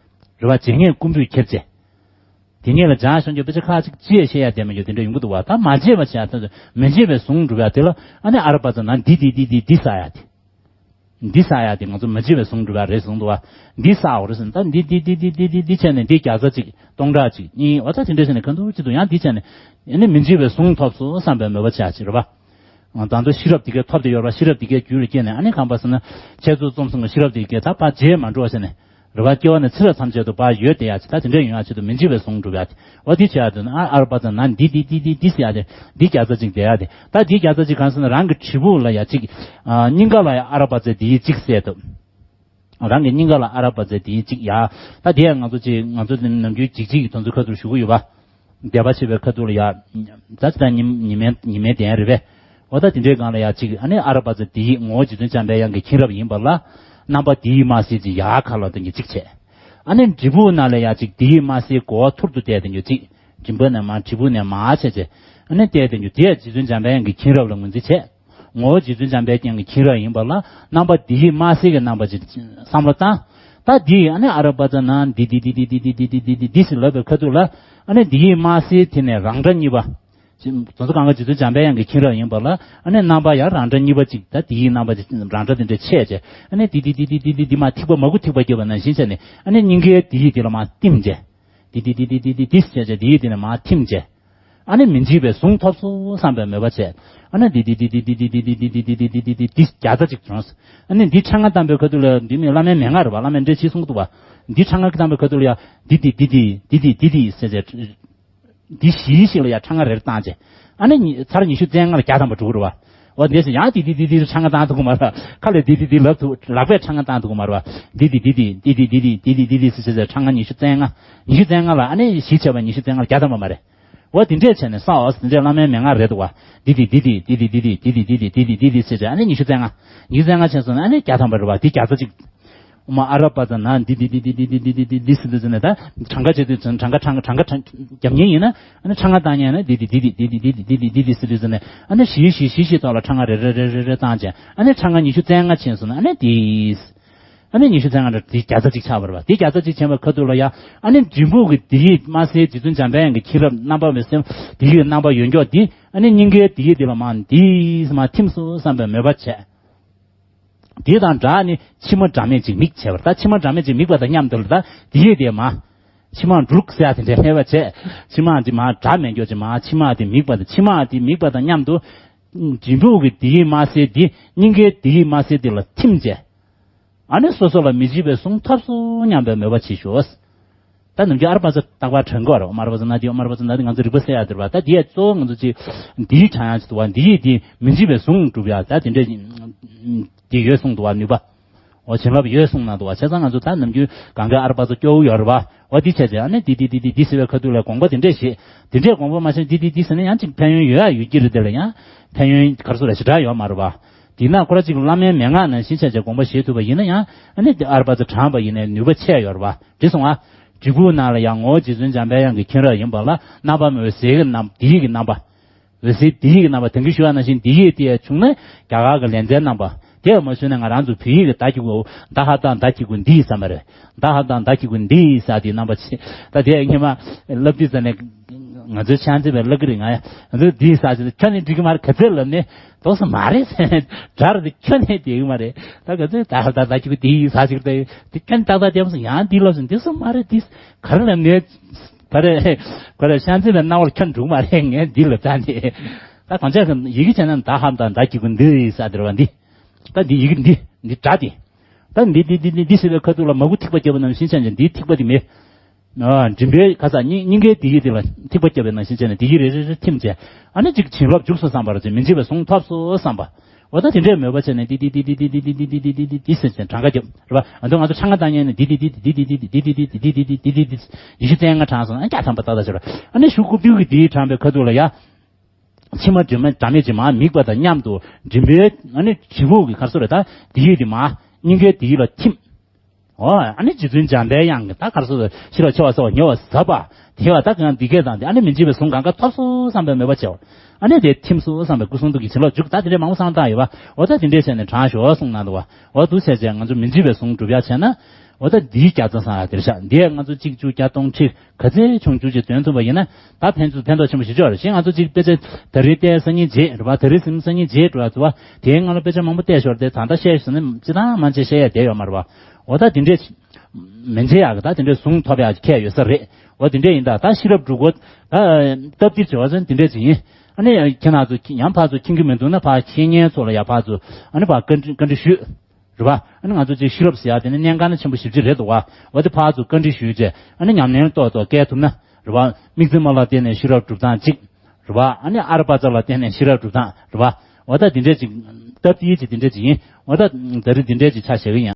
རེད་བ། རྗེས་ངས་རྐུན་པོས་ཁྱེར་བྱས། དེ་ཉིན་ལ་སྦྱང་ཤོང་རྒྱུ་དཔེ་ཆ་ཁག་ཅིག་ཅི་ཡང་བཤད་ཡ་བསྡད་མེད་རྒྱུ་དེ་འདྲ་ཡོང་གི་འདུག་བ། ད་མ་བརྗེད་པ་བྱས་ཡ་དེ་ཚོ་མི་བརྗེད་པའི་ཟུང་འགྲུབ་ཡ་དེ་ལ་ཨ་ནི་ཨ་ར་པ་ཙ་ན་འདི་འདི་འདི་འདི་འདི་ཟེར་ཡ་དེ། འདི་ཟེར་ཡ་དེ་ང་ཚོ་མི་བརྗེད་པའི་ཟུང་འགྲུབ་ཡ་རེད་གསུངས་འདུག་བ། འདི་ཟེར་བ་རེད་ཟེར་ན་ད་འདི་འདི་འདི་འདི་འདི་འདི་འདི་བྱས་ནས་འདི་བརྒྱ་རྩ་གཅིག་སྟོང་ཕྲག་གཅིག་གཉིས་འོ་ད་དེ་འདྲ་བྱས་ནས་ག་འདུག་ཅི་འདུག་ཡང་འདི་བྱས་ནས་ཨ་ནི་མི་བརྗེད་པའི་ཟུང་ཐོབ་སོང་བསམ་པའི་མོས་པ་བྱེད་ཡ་ཅིག་རེད་བ། ད་དུང་ཤེས་རབ་འདི་གས་ཐོབ་བསྡད་ཡོད་རེད་བ། ཤེས་རབ་འདི་གས་རྒྱུད་ལ་སྐྱེས་ནས་ཨ་ནི་གང་པ་ཟེར་ན་འཆད་རྩོད་རྩོམ་གསུམ་གྱི་ཤེས་རབ་འདི་གས་ད་ཕར་བརྗེད་མ་འགྲོ་བ་བྱས་ནས། རེད་བ། སྐྱེ་བ་ནས་ཚེ་རབས་ཐམས་ཅད་དུ་ཕར་ཡོད་བསྡད་ཡ་ཅིག་ད་དེ་འདྲ་ཡོང་ཡ་ཆེད་དུ་མི་འཇིགས་པའི་ཟུང་འགྲུབ་ཡ་དེ། འོ་དེ་བྱེད་ཡ་དེ་ན་ཨ་ར་པ་ཙ་ན་འདི་འདི་འདི་འདི་འདི་ཟེར་ཡ་དེ་འདི་བརྒྱ་རྩ་གཅིག་བསྡད་ཡ་དེ། ད་འདི་བརྒྱ་རྩ་གཅིག་གང་ཟེར་ན་རང་གི་དྲིལ་བུ་ལ་ཡ་གཅིག་ཨ་སྙིང་ག་ལ་ཡ་ཨ་ར་པ་ཙ་འདི་གཅིག་གསལ་འདུག་རང་གི་སྙིང་ག་ལ་ཨ་ར་པ་ཙ་འདི་གཅིག་ཡ། ད་དེ་ཡ་ང་ཚོ་ཅིག་ང་ཚོ་ནམ་རྒྱུན་འཇིགས་འཇིགས་ཀྱི་དོན་ཚོ་ཁ་ཐུག་ཞུ་གི་ཡོད་པ། འདས་པ་ཕྱི་པའི་ཁ་ཐུག་ལ་ཡ། ད་ཅི་ད་ཉི་ཉི་མའི་ཉི་མའི་གདན་རེད་པས། འོ་ད་དེ་འདྲའི་སྒང་ལ་ཡ་གཅིག་ཨ་ནི་ཨ་ར་པ་ཙ་དེ་ཡི་ངོ་བོ་རྗེ་བཙུན་འཇམ་པའི་དབྱངས་ཀྱི་མཁྱེན་རབ་ཡིན་པ་ལ། རྣམ་པ་དེ་ཡི་དམར་སེར་གྱི་ཡར་ཁ་ལ་དེ་གཉིས་གཅིག་བྱས། ཨ་ནི་དྲིལ་བུ་ནང་ལ་ཡ་གཅིག་དེ་ཡི་དམར་སེར་མགོ་བ་ཐུར་དུ་བལྟས་དེ་གཉིས་གཅིག་མགྲིན་པ་ནས་མར་དྲིལ་བུ་ནས་མར་བྱས་བྱས། ཨ་ནི་བལྟས་དེ་གཉིས་དེ་ཡ་རྗེ་བཙུན་འཇམ་པའི་དབྱངས་ཀྱི་མཁྱེན་རབ་ལ་ངོས་འཛིན་བྱས། ངོ་བོ་རྗེ་བཙུན་འཇམ་པའི་དབྱངས་ཀྱི་མཁྱེན་རབ་ཡིན་པ་ལ་རྣམ་པ་འདི་ཡི་དམར་སེར་གྱི་རྣམ་པ་ཅིག་བསམ་བློ་བཏང་། ད་འདི་ཡི་ཨ་ནི་ཨ་ར་པ་ཙ་ན་འདི་འདི་འདི་ཟེར་ལབ་པའི་ཁ་ཐུག་ལ་ཨ་ནི་འདི་ཡི་དམར་སེར་དེ་ནས་རང་སྒྲ་གཉིས་པ། དེ་ཚོ་གང་ག་རྗེ་བཙུན་འཇམ་པའི་དབྱངས་ཀྱི་མཁྱེན་རབ་ཡིན་པ་ལ་ཨ་ནི་རྣམ་པ་ཡང་རང་སྒྲ་གཉིས་པ་ཅིག་ད་འདི་ཡི་རྣམ་པ་ཅིག་རང་སྒྲ་དེ་འདྲ་ཆད་བྱས་ཨ་ནི་འདི་འདི་མར་ཐིགས་པ་མ་གུ་ཐིགས་པ་བརྒྱབ་པ་ནང་བཞིན་བྱས་ནས་ཨ་ནི་སྙིང་གའི་འདི་ཡི་དེ་ལ་མར་བསྟིམ་བྱས། འདི་འདི་ཟེར་བྱས་འདི་ཡི་དེ་ནས་མར་ཐིམ་བྱས། ཨ་ནི་མི་འཇིགས་པའི་གཟུངས་ཐོབ་སོང་བསམ་པའི་མོས་པ་བྱས། ཨ་ནི་འདི་འདི་འདི་འདི་བརྒྱ་རྩ་གཅིག་བྱུང་། ཨ་ནི་འདི་ཕྲེང་བ་བཏང་པའི་ཁ་ཐུག་ལ་འདི་མི་བླ་མའི་མན་ངག་རེད་པ། བླ་མའི་འགྲེལ་བྱེད་གསུང་གི་འདུག་པ། འདི་ཕྲེང་བ་བཏང་པའི་ཁ་ཐུག་ལ་ཡ་འདི་འདི་འདི་འདི་འདི་འདི་འདི་ཟེར་བྱས། འདི་བཞི་ཞིག་ལ་ཡ་ཕྲེང་བ་རེ་རེ་བཏང་བྱས། ཨ་ནི་ཚར་ཉི་ཤུ་རྩ་ལྔ་ལ་བརྒྱ་ཐམ་པ་འགྲོ་གི་རེད་པ། འོ་འདི་ཡང་འདི་འདི་འདི་འདི་ཕྲེང་བ་བཏང་ཐུབ་ཀྱི་མ་རེད། ཁ་ལས་འདི་འདི་འདི་ལབ་ཐུབ། ལག་པས་ཕྲེང་བ་བཏང་ཐུབ་ཀྱི་མ་རེད་པ། འདི་འདི་འདི་འདི་འདི་འདི་འདི་འདི་འདི་འདི་འདི་ཟེར་བྱས་ཕྲེང་བ་ཉི་ཤུ་རྩ་ལྔ། ཉི་ཤུ་རྩ་ལྔ་ལ་ཨ་ནི་བཞི་བྱས་པ་ཉི་ཤུ་རྩ་ལྔ་ལ་བརྒྱ་ཐམ་པ་མ་རེད། འོ་དེ་འདྲས་བྱས་ནས་ས་འོ་དེ་འདྲས་བླ་མའི་མན་ངག་རེད་འདུག་པ། འདི་འདི་འདི་འདི་ཟེར་བྱས་ཨ་ནི་ཉི་ཤུ་རྩ་ལྔ། ཉི་ཤུ་རྩ་ལྔ་བྱས་སོང་ན་ཨ་ནི་བརྒྱ་ཐམ་པ་རེད་པ། འདི་བརྒྱ་རྩ་གཅིག། མ་ཨ་ར་པ་ཙ་ན་འདི་འདི་འདི་འདི་ཟེར་དུས་ཙམ་ནས་ད་གྲངས་ཀ་བྱེད་དུས་ཙམ་གྲངས་ཀ་གྲངས་ཀ་གྲངས་ཀ་རྒྱབ་མཁན་ཡིན་ན་ཨ་ནི་ཕྲེང་བ་བཏང་མཁན་ན་འདི་འདི་འདི་འདི་ཟེར་དུས་ཙམ་ནས་ཨ་ནི་བཞི་བཞི་བཞི་བཞི་ཐོག་ལ་ཕྲེང་བ་རེ་རེ་རེ་རེ་རེ་བཏང་བྱས་ཨ་ནི་ཕྲེང་བ་ཉི་ཤུ་རྩ་ལྔ་བྱས་སོང་ན་ཨ་ནི་འདི། ཨ་ནི་ཉི་ཤུ་རྩ་ལྔ་འདྲ་དེ་བརྒྱ་རྩ་གཅིག་ཆགས་པ་རེད་པ། དེ་བརྒྱ་རྩ་གཅིག་བྱས་པའི་ཁ་ཐུག་ལ་ཡ། ཨ་ནི་འབྲིང་པོ་གི་དེ་ཡིས་མ་ཟད་རྗེ་བཙུན་འཇམ་དཔལ་དབྱངས་ཀྱི་མཁྱེན་རབ་རྣམ་པ་མེད་སེམས་དེ་ཡི་རྣམ་པ་ཡོད་མགྱོགས་དེ་ཨ་ནི་སྙིང་གའི་དེ་ཡི་དེ་ལ་མ་འདི་མ་ཐིམ་སོང་བསམ་པའི་མོས་པ་བྱས། དེ་དང་སྦྲགས་ནི་མཆི་མ་འབྲལ་མེད་ཅིག་མིག་བྱས་པ་རེད། ད་མཆི་མ་འབྲལ་མེད་ཅིག་མིག་པ་དང་མཉམ་དུ་ལ་ད་དེ་ཡི་དེ་མ། མཆི་མ་འབྲུག་ཟེར་ཡ་དེ་འདྲའི་སླེབས་པ་བྱས། མཆི་མ་དེ་མ་འབྲལ་མེད་མགྱོགས་ཅིག་མ་མཆི་མ་དེ་མིག་པ་དང་མཆི་མ་དེ་མིག་པ་དང་མཉམ་དུ། འབྲིང་པོ་གི་དེ་ཡིས་མ་ཟད་དེ་སྙིང་གའི་དེ་ཡིས་མ་ཟད་དེ་ལ་ཐིམ་བྱས། ཨ་ནི་སོ་སོ་ལ་མི་འཇིགས་པའི་གཟུངས་ཐོབ་སོང་སྙམ་པའི་མོས་པ་བྱེད་ཤོག། ད་ནམ་རྒྱུན་ཨ་ར་པ་ཙ་རྟག་པར་དྲན་དགོས་རེད། ཨོཾ་ཨ་ར་པ་ཙ་ན་དྷཱིཿ་ཨོཾ་ཨ་ར་པ་ཙ་ན་དྷཱིཿ་ང་ཚོ་རིག་པ་གསལ་ཡག་འདུག་པ། ད་དེ་ཡ་གཙོ་བོ་ང་ཚོ་ཅིག་འདིའི་བྱང་ཡག་ཅིག་འདུག་པ། འདིའི་དེ་མི་འཇིགས་པའི་གཟུངས་སྒྲུབ་ཡག་ད་དེ་འདྲས་དེ་ཡོད་གསུངས་འདུག་པ། ནུས་པ་འོ་བྱིན་རླབས་ཡོད་གསུངས་གནང་འདུག་པ། བྱས་ཙང་ང་ཚོ་ད་ནམ་རྒྱུན་གང་ག་ཨ་ར་པ་ཙ་སྐྱོ་བོ་ཡོད་རེད་པ། འོ་འདི་བྱས་ཙང་ཨ་ནི་འདི་འདི་འདི་འདི་འདི་ཟེར་བའི་ཁ་ཐུག་ལ་དགོངས་པ་དེ་འདྲས་བཞེས། དེ་འདྲས་དགོངས་པ་མ་བཞེས་འདི་འདི་འདི་ཟེར་ན་ཡང་ཅིག་ཕན་ཡོན་ཡོད་ཡ་ཡོད་ཀྱི་རེད། དེ་ལ་ཡང་ཕན་ཡོན་ག་རེ་ཟེར་ར་ཞེ་དྲག་ཡོད་མ་རེད་པ། དེས་ན་ཁོ་རང་ཅིག་བླ་མའི་མན་ངག་ནང་བཞིན་བྱས་ཙང་དགོངས་པ་བཞེས་ཐུབ་པ་ཡིན་ན་ཡང་ཨ་ནི་ཨ་ར་པ་ཙ་བགྲངས་པ་ཡིན་ནའི་ནུས་པ་ཆེ་ཡོད་རེད་པ། འགྲིག་སོང་ཨ། བྲིས་སྐུ་ནང་ལ་ཡང་ངོ་བོ་རྗེ་བཙུན་འཇམ་དཔལ་དབྱངས་ཀྱི་མཁྱེན་རབ་ཡིན་པ་ལ་རྣམ་པ་མེད་པའི་ཟས་ཀྱི་རྣམ་དེ་ཡིས་ཀྱི་རྣམ་པ། འོད་ཟེར་དེ་ཡིས་ཀྱི་རྣམ་པ་དེང་གི་ཞུ་བ་ནང་བཞིན་དེ་ཡིས་དེ་བྱུང་ན་རྒྱ་གར་གྱི་ལེ་ཚན་རྣམ་པ་དེ་མ་ཞུ་ན་ང་རང་ཚོ་བོད་ཡིག་གི་ད་ཀྱི་གུ་ད་ཧ་དང་ད་ཀྱི་གུ་འདི་ཡིས་བསམ་པ་རེད། ད་ཧ་དང་ད་ཀྱི་གུ་འདི་ཡིས་ས་དེ་རྣམ་པ་ཆེ། ད་དེ་སྔོན་མ་བསླབ་དུས་ཙམ་ནས་ང་ཚོའི་ཤང་ཚན་པས་བསླབ་ཀྱི་རེད། ང་ང་ཚོས་འདི་ཡིས་ས་ཅི་ཁྱོད་ནི་འགྲིག་གི་མ་རེད། ག་ཚོད་ལབ་ནས་དོགས་སུ་མ་རེད་ཟེར་འདྲ་རེད། ཁྱོད་ནི་འགྲིག་གི་མ་རེད། ད་ག་ཚོད་ད་ཧ་དང་ད་ཀྱི་གུ་འདི་ཡིས་ས་ཅིག་ད་དེ་ཁྱོད་ནི་ཏག་ཏག་བསྡད་མ་སོང་། ཡང་འདི་ལབ་སོང་། འདི་སུ་མ་རེད། འདི་ག་རེ་ལབ་ནས། ག་རེ། ག་རེ་ཤང་ཚན་པའི་རྣ་བར་ཁྱོད་འགྲོ་གི་མ་རེད། ངས་འདི་ལ་བལྟས་ནས། ད་གང་ཅག་གི་ཡི་གེ་བྱས་ན་ད་ཧ་དང་ད་ཀྱི་གུ་འདི་ཡིས་ས་དེ་རེད་པ། འདི། ད་འདི་ཡི་གེ་འདི་འདི་སྒྲ་དེ། ད་འདི་འདི་འདི་འདི་འདི་ཟེར་བའི་ཁ་ཐུག་ལ་མ་གུ་ཐིགས་པ་བརྒྱབ་པ་ནང་བཞིན་བྱས་ནས་འདིའི་ཐིགས་པ་དེ་མེད། ཨ་མགྲིན་པའི་ཁ་ས་སྙིང་སྙིང་གའི་དེ་ཡིས་དེ་ལ་ཐིགས་པ་བརྒྱབ་པའི་ནང་བཞིན་བྱས་ནས་དེ་ཡིས་རེ་རེ་རེ་ཐིམ་བྱས། ཨ་ནི་ཅིག་བྱིན་རླབས་འཇུག་སོང་བསམ་པ་རེད། མི་འཇིགས་པའི་གཟུངས་ཐོབ་སོང་བསམ་པ། འོ་ད་དེ་འདྲའི་མོས་པ་བྱས་ནས་འདི་འདི་འདི་ཟེར་བྱས་གྲངས་ཀ་བརྒྱབ་རེད་པ། ཨ་འདུག་ང་ཚོ་ཕྲེང་བ་བཏང་མཁན་ནི་འདི་འདི་འདི་འདི་ཉི་ཤུ་རྩ་ལྔ་བགྲངས་སོང་། ཨ་བརྒྱ་ཐམ་པ་ཏག་ཏག་བྱས་རེད། ཨ་ནི་ཤུག་ཀུ་པིའུ་གི་འདིའི་བགྲངས་པའི་ཁ་ཐུག་ལ་ཡ། མཆི་མ་འབྲལ་མེད་འབྲལ་མེད་ཅིག་མར་དམིགས་པ་དང་མཉམ་དུ་མགྲིན་པའི་ཨ་ནི་དྲིལ་བུ་གི་ག་རེ་ཟེར་རེད། ད་འདི་ཡིས་དེ་མར་སྙིང་གའི་འདི་ཡིས་ལ་ཐིམ། འོ་ཨ་ནི་རྗེ་བཙུན་འཇམ་པའི་དབྱངས་ཀྱི་ད་ག་རེ་ཟེར་ཤེས་རབ་འཆང་བ་སོགས་ཉེ་བར་ཟབ་པ་དེ་བ་ད་གང་འདི་སྐད་དང་དེ་ཨ་ནི་མི་འཇིགས་པའི་གཟུངས་གང་ག་ཐོབ་སོང་བསམ་པའི་མོས་པ་བྱས། ཨ་ནི་དེ་ཐིམ་སོང་བསམ་པའི་སྐུ་གསུང་ཐུགས་ཀྱི་བྱིན་རླབས་འཇུག་ད་དེ་འདྲའི་མང་པོ་བསམ་བཏང་ཡོད་པ། འོ་ད་དེ་འདྲའི་བྱས་ནས་བགྲངས་ཤོག་གསུངས་གནང་འདུག་པ། འོ་འདུག་བྱས་བྱས་ང་ཚོ་མི་འཇིགས་པའི་གཟུངས་སྒྲུབ་ཡག་བྱས་ན། འོ་ད་འདིའི་བརྒྱ་རྩ་བསགས་ཡག་དེ་རེད་ཤག་འདི་ང་ཚོ་གཅིག་བཅུ་བརྒྱ་སྟོང་ཁྲི་ག་ཚོད་བྱུང་བཅུག་ཅིག་འདོན་ཐུབ་པ་ཡིན་ན་ད་ཕན་ཚུན་ཕན་ཐོགས་ཆེན་པོ་ཞིག་ཆགས་རེད། ཅེས་ང་ཚོ་གཅིག་དཔེ་ཆ་ད་རེས་བལྟས་སང་ཉིན་རྗེས་རེད་པ། ད་རེས་ཟིན་སང་ཉིན་རྗེས་འགྲོ་ཡག་འདུག་པ། དེའི་སྔ་ལ་དཔེ་ཆ་མང་པོ་བལྟས་ཞོར་དེ་ད་ལྟ་བཤད་ཟེར་ན་ཅི་ཐང་མ་བྱེད་བཤད་ཡག་བསྡད་ཡོད་མ་རེད་པ། འོ་ད་དེ་འདྲས་མི་འཇིགས་ཡག་གི་ད་དེ་འདྲས་གཟུངས་ཐོབ་ཡག་གི་ཁྱད་ཡོད་ས་རེད། འོ་དེ་འདྲས་ཡིན་ད་ད་ཤེས་རབ་སྒྲུབ་དགོས་ད་སྟབས་བདེ་བྱེད་པ་ཚོ་དེ་འདྲས་ཅིག་ཡིན། ཨ་ནི་ཁྱེད་རང་ཚོ་ཡང་ཕར་ཚུར་མཁྱེན་གྱི་མི་འདུག་ན་ཕར་མཁྱེན་མཁན་ཚོ་ལ་ཡ་ཕར་ཚུར་ཨ་ནི་ཕར་བཀའ་འདྲི་བཀའ་འདྲི་ཞུས། རེད་པ། ཨ་ནི་ང་ཚོ་ཅིག་ཤེས་རབ་ཟེར་ཡག་དེ་ནི་གནད་འགག་ནི་ཆེན་པོ་ཞེ་པོ་ཅིག་རེད་འདུག་པ། འོ་དེ་ཕར་ཚུར་བཀའ་འདྲི་ཞུས་བྱས་ཨ་ནི་ཉམས་ལེན་ཏོག་ཏོག་བཀལ་ཐུབ་ན་རེད་པ། དམིགས་བརྩེ་མ་ལ་བརྟེན་ནས་ཤེས་རབ་སྒྲུབ་སྟངས་གཅིག་རེད་པ། ཨ་ནི་ཨ་ར་པ་ཙ་ལ་བརྟེན་ནས་ཤེས་རབ་སྒྲུབ་སྟངས་རེད་པ། འོ་ད་དེ་འདྲས་ཅིག་སྟབས་བདེ་ཅིག་དེ་འདྲས་ཅིག་ཡིན། འོ་ད་ད་རེས་དེ་འདྲས་ཅིག་ཆ་བཞག་གི་ཡིན།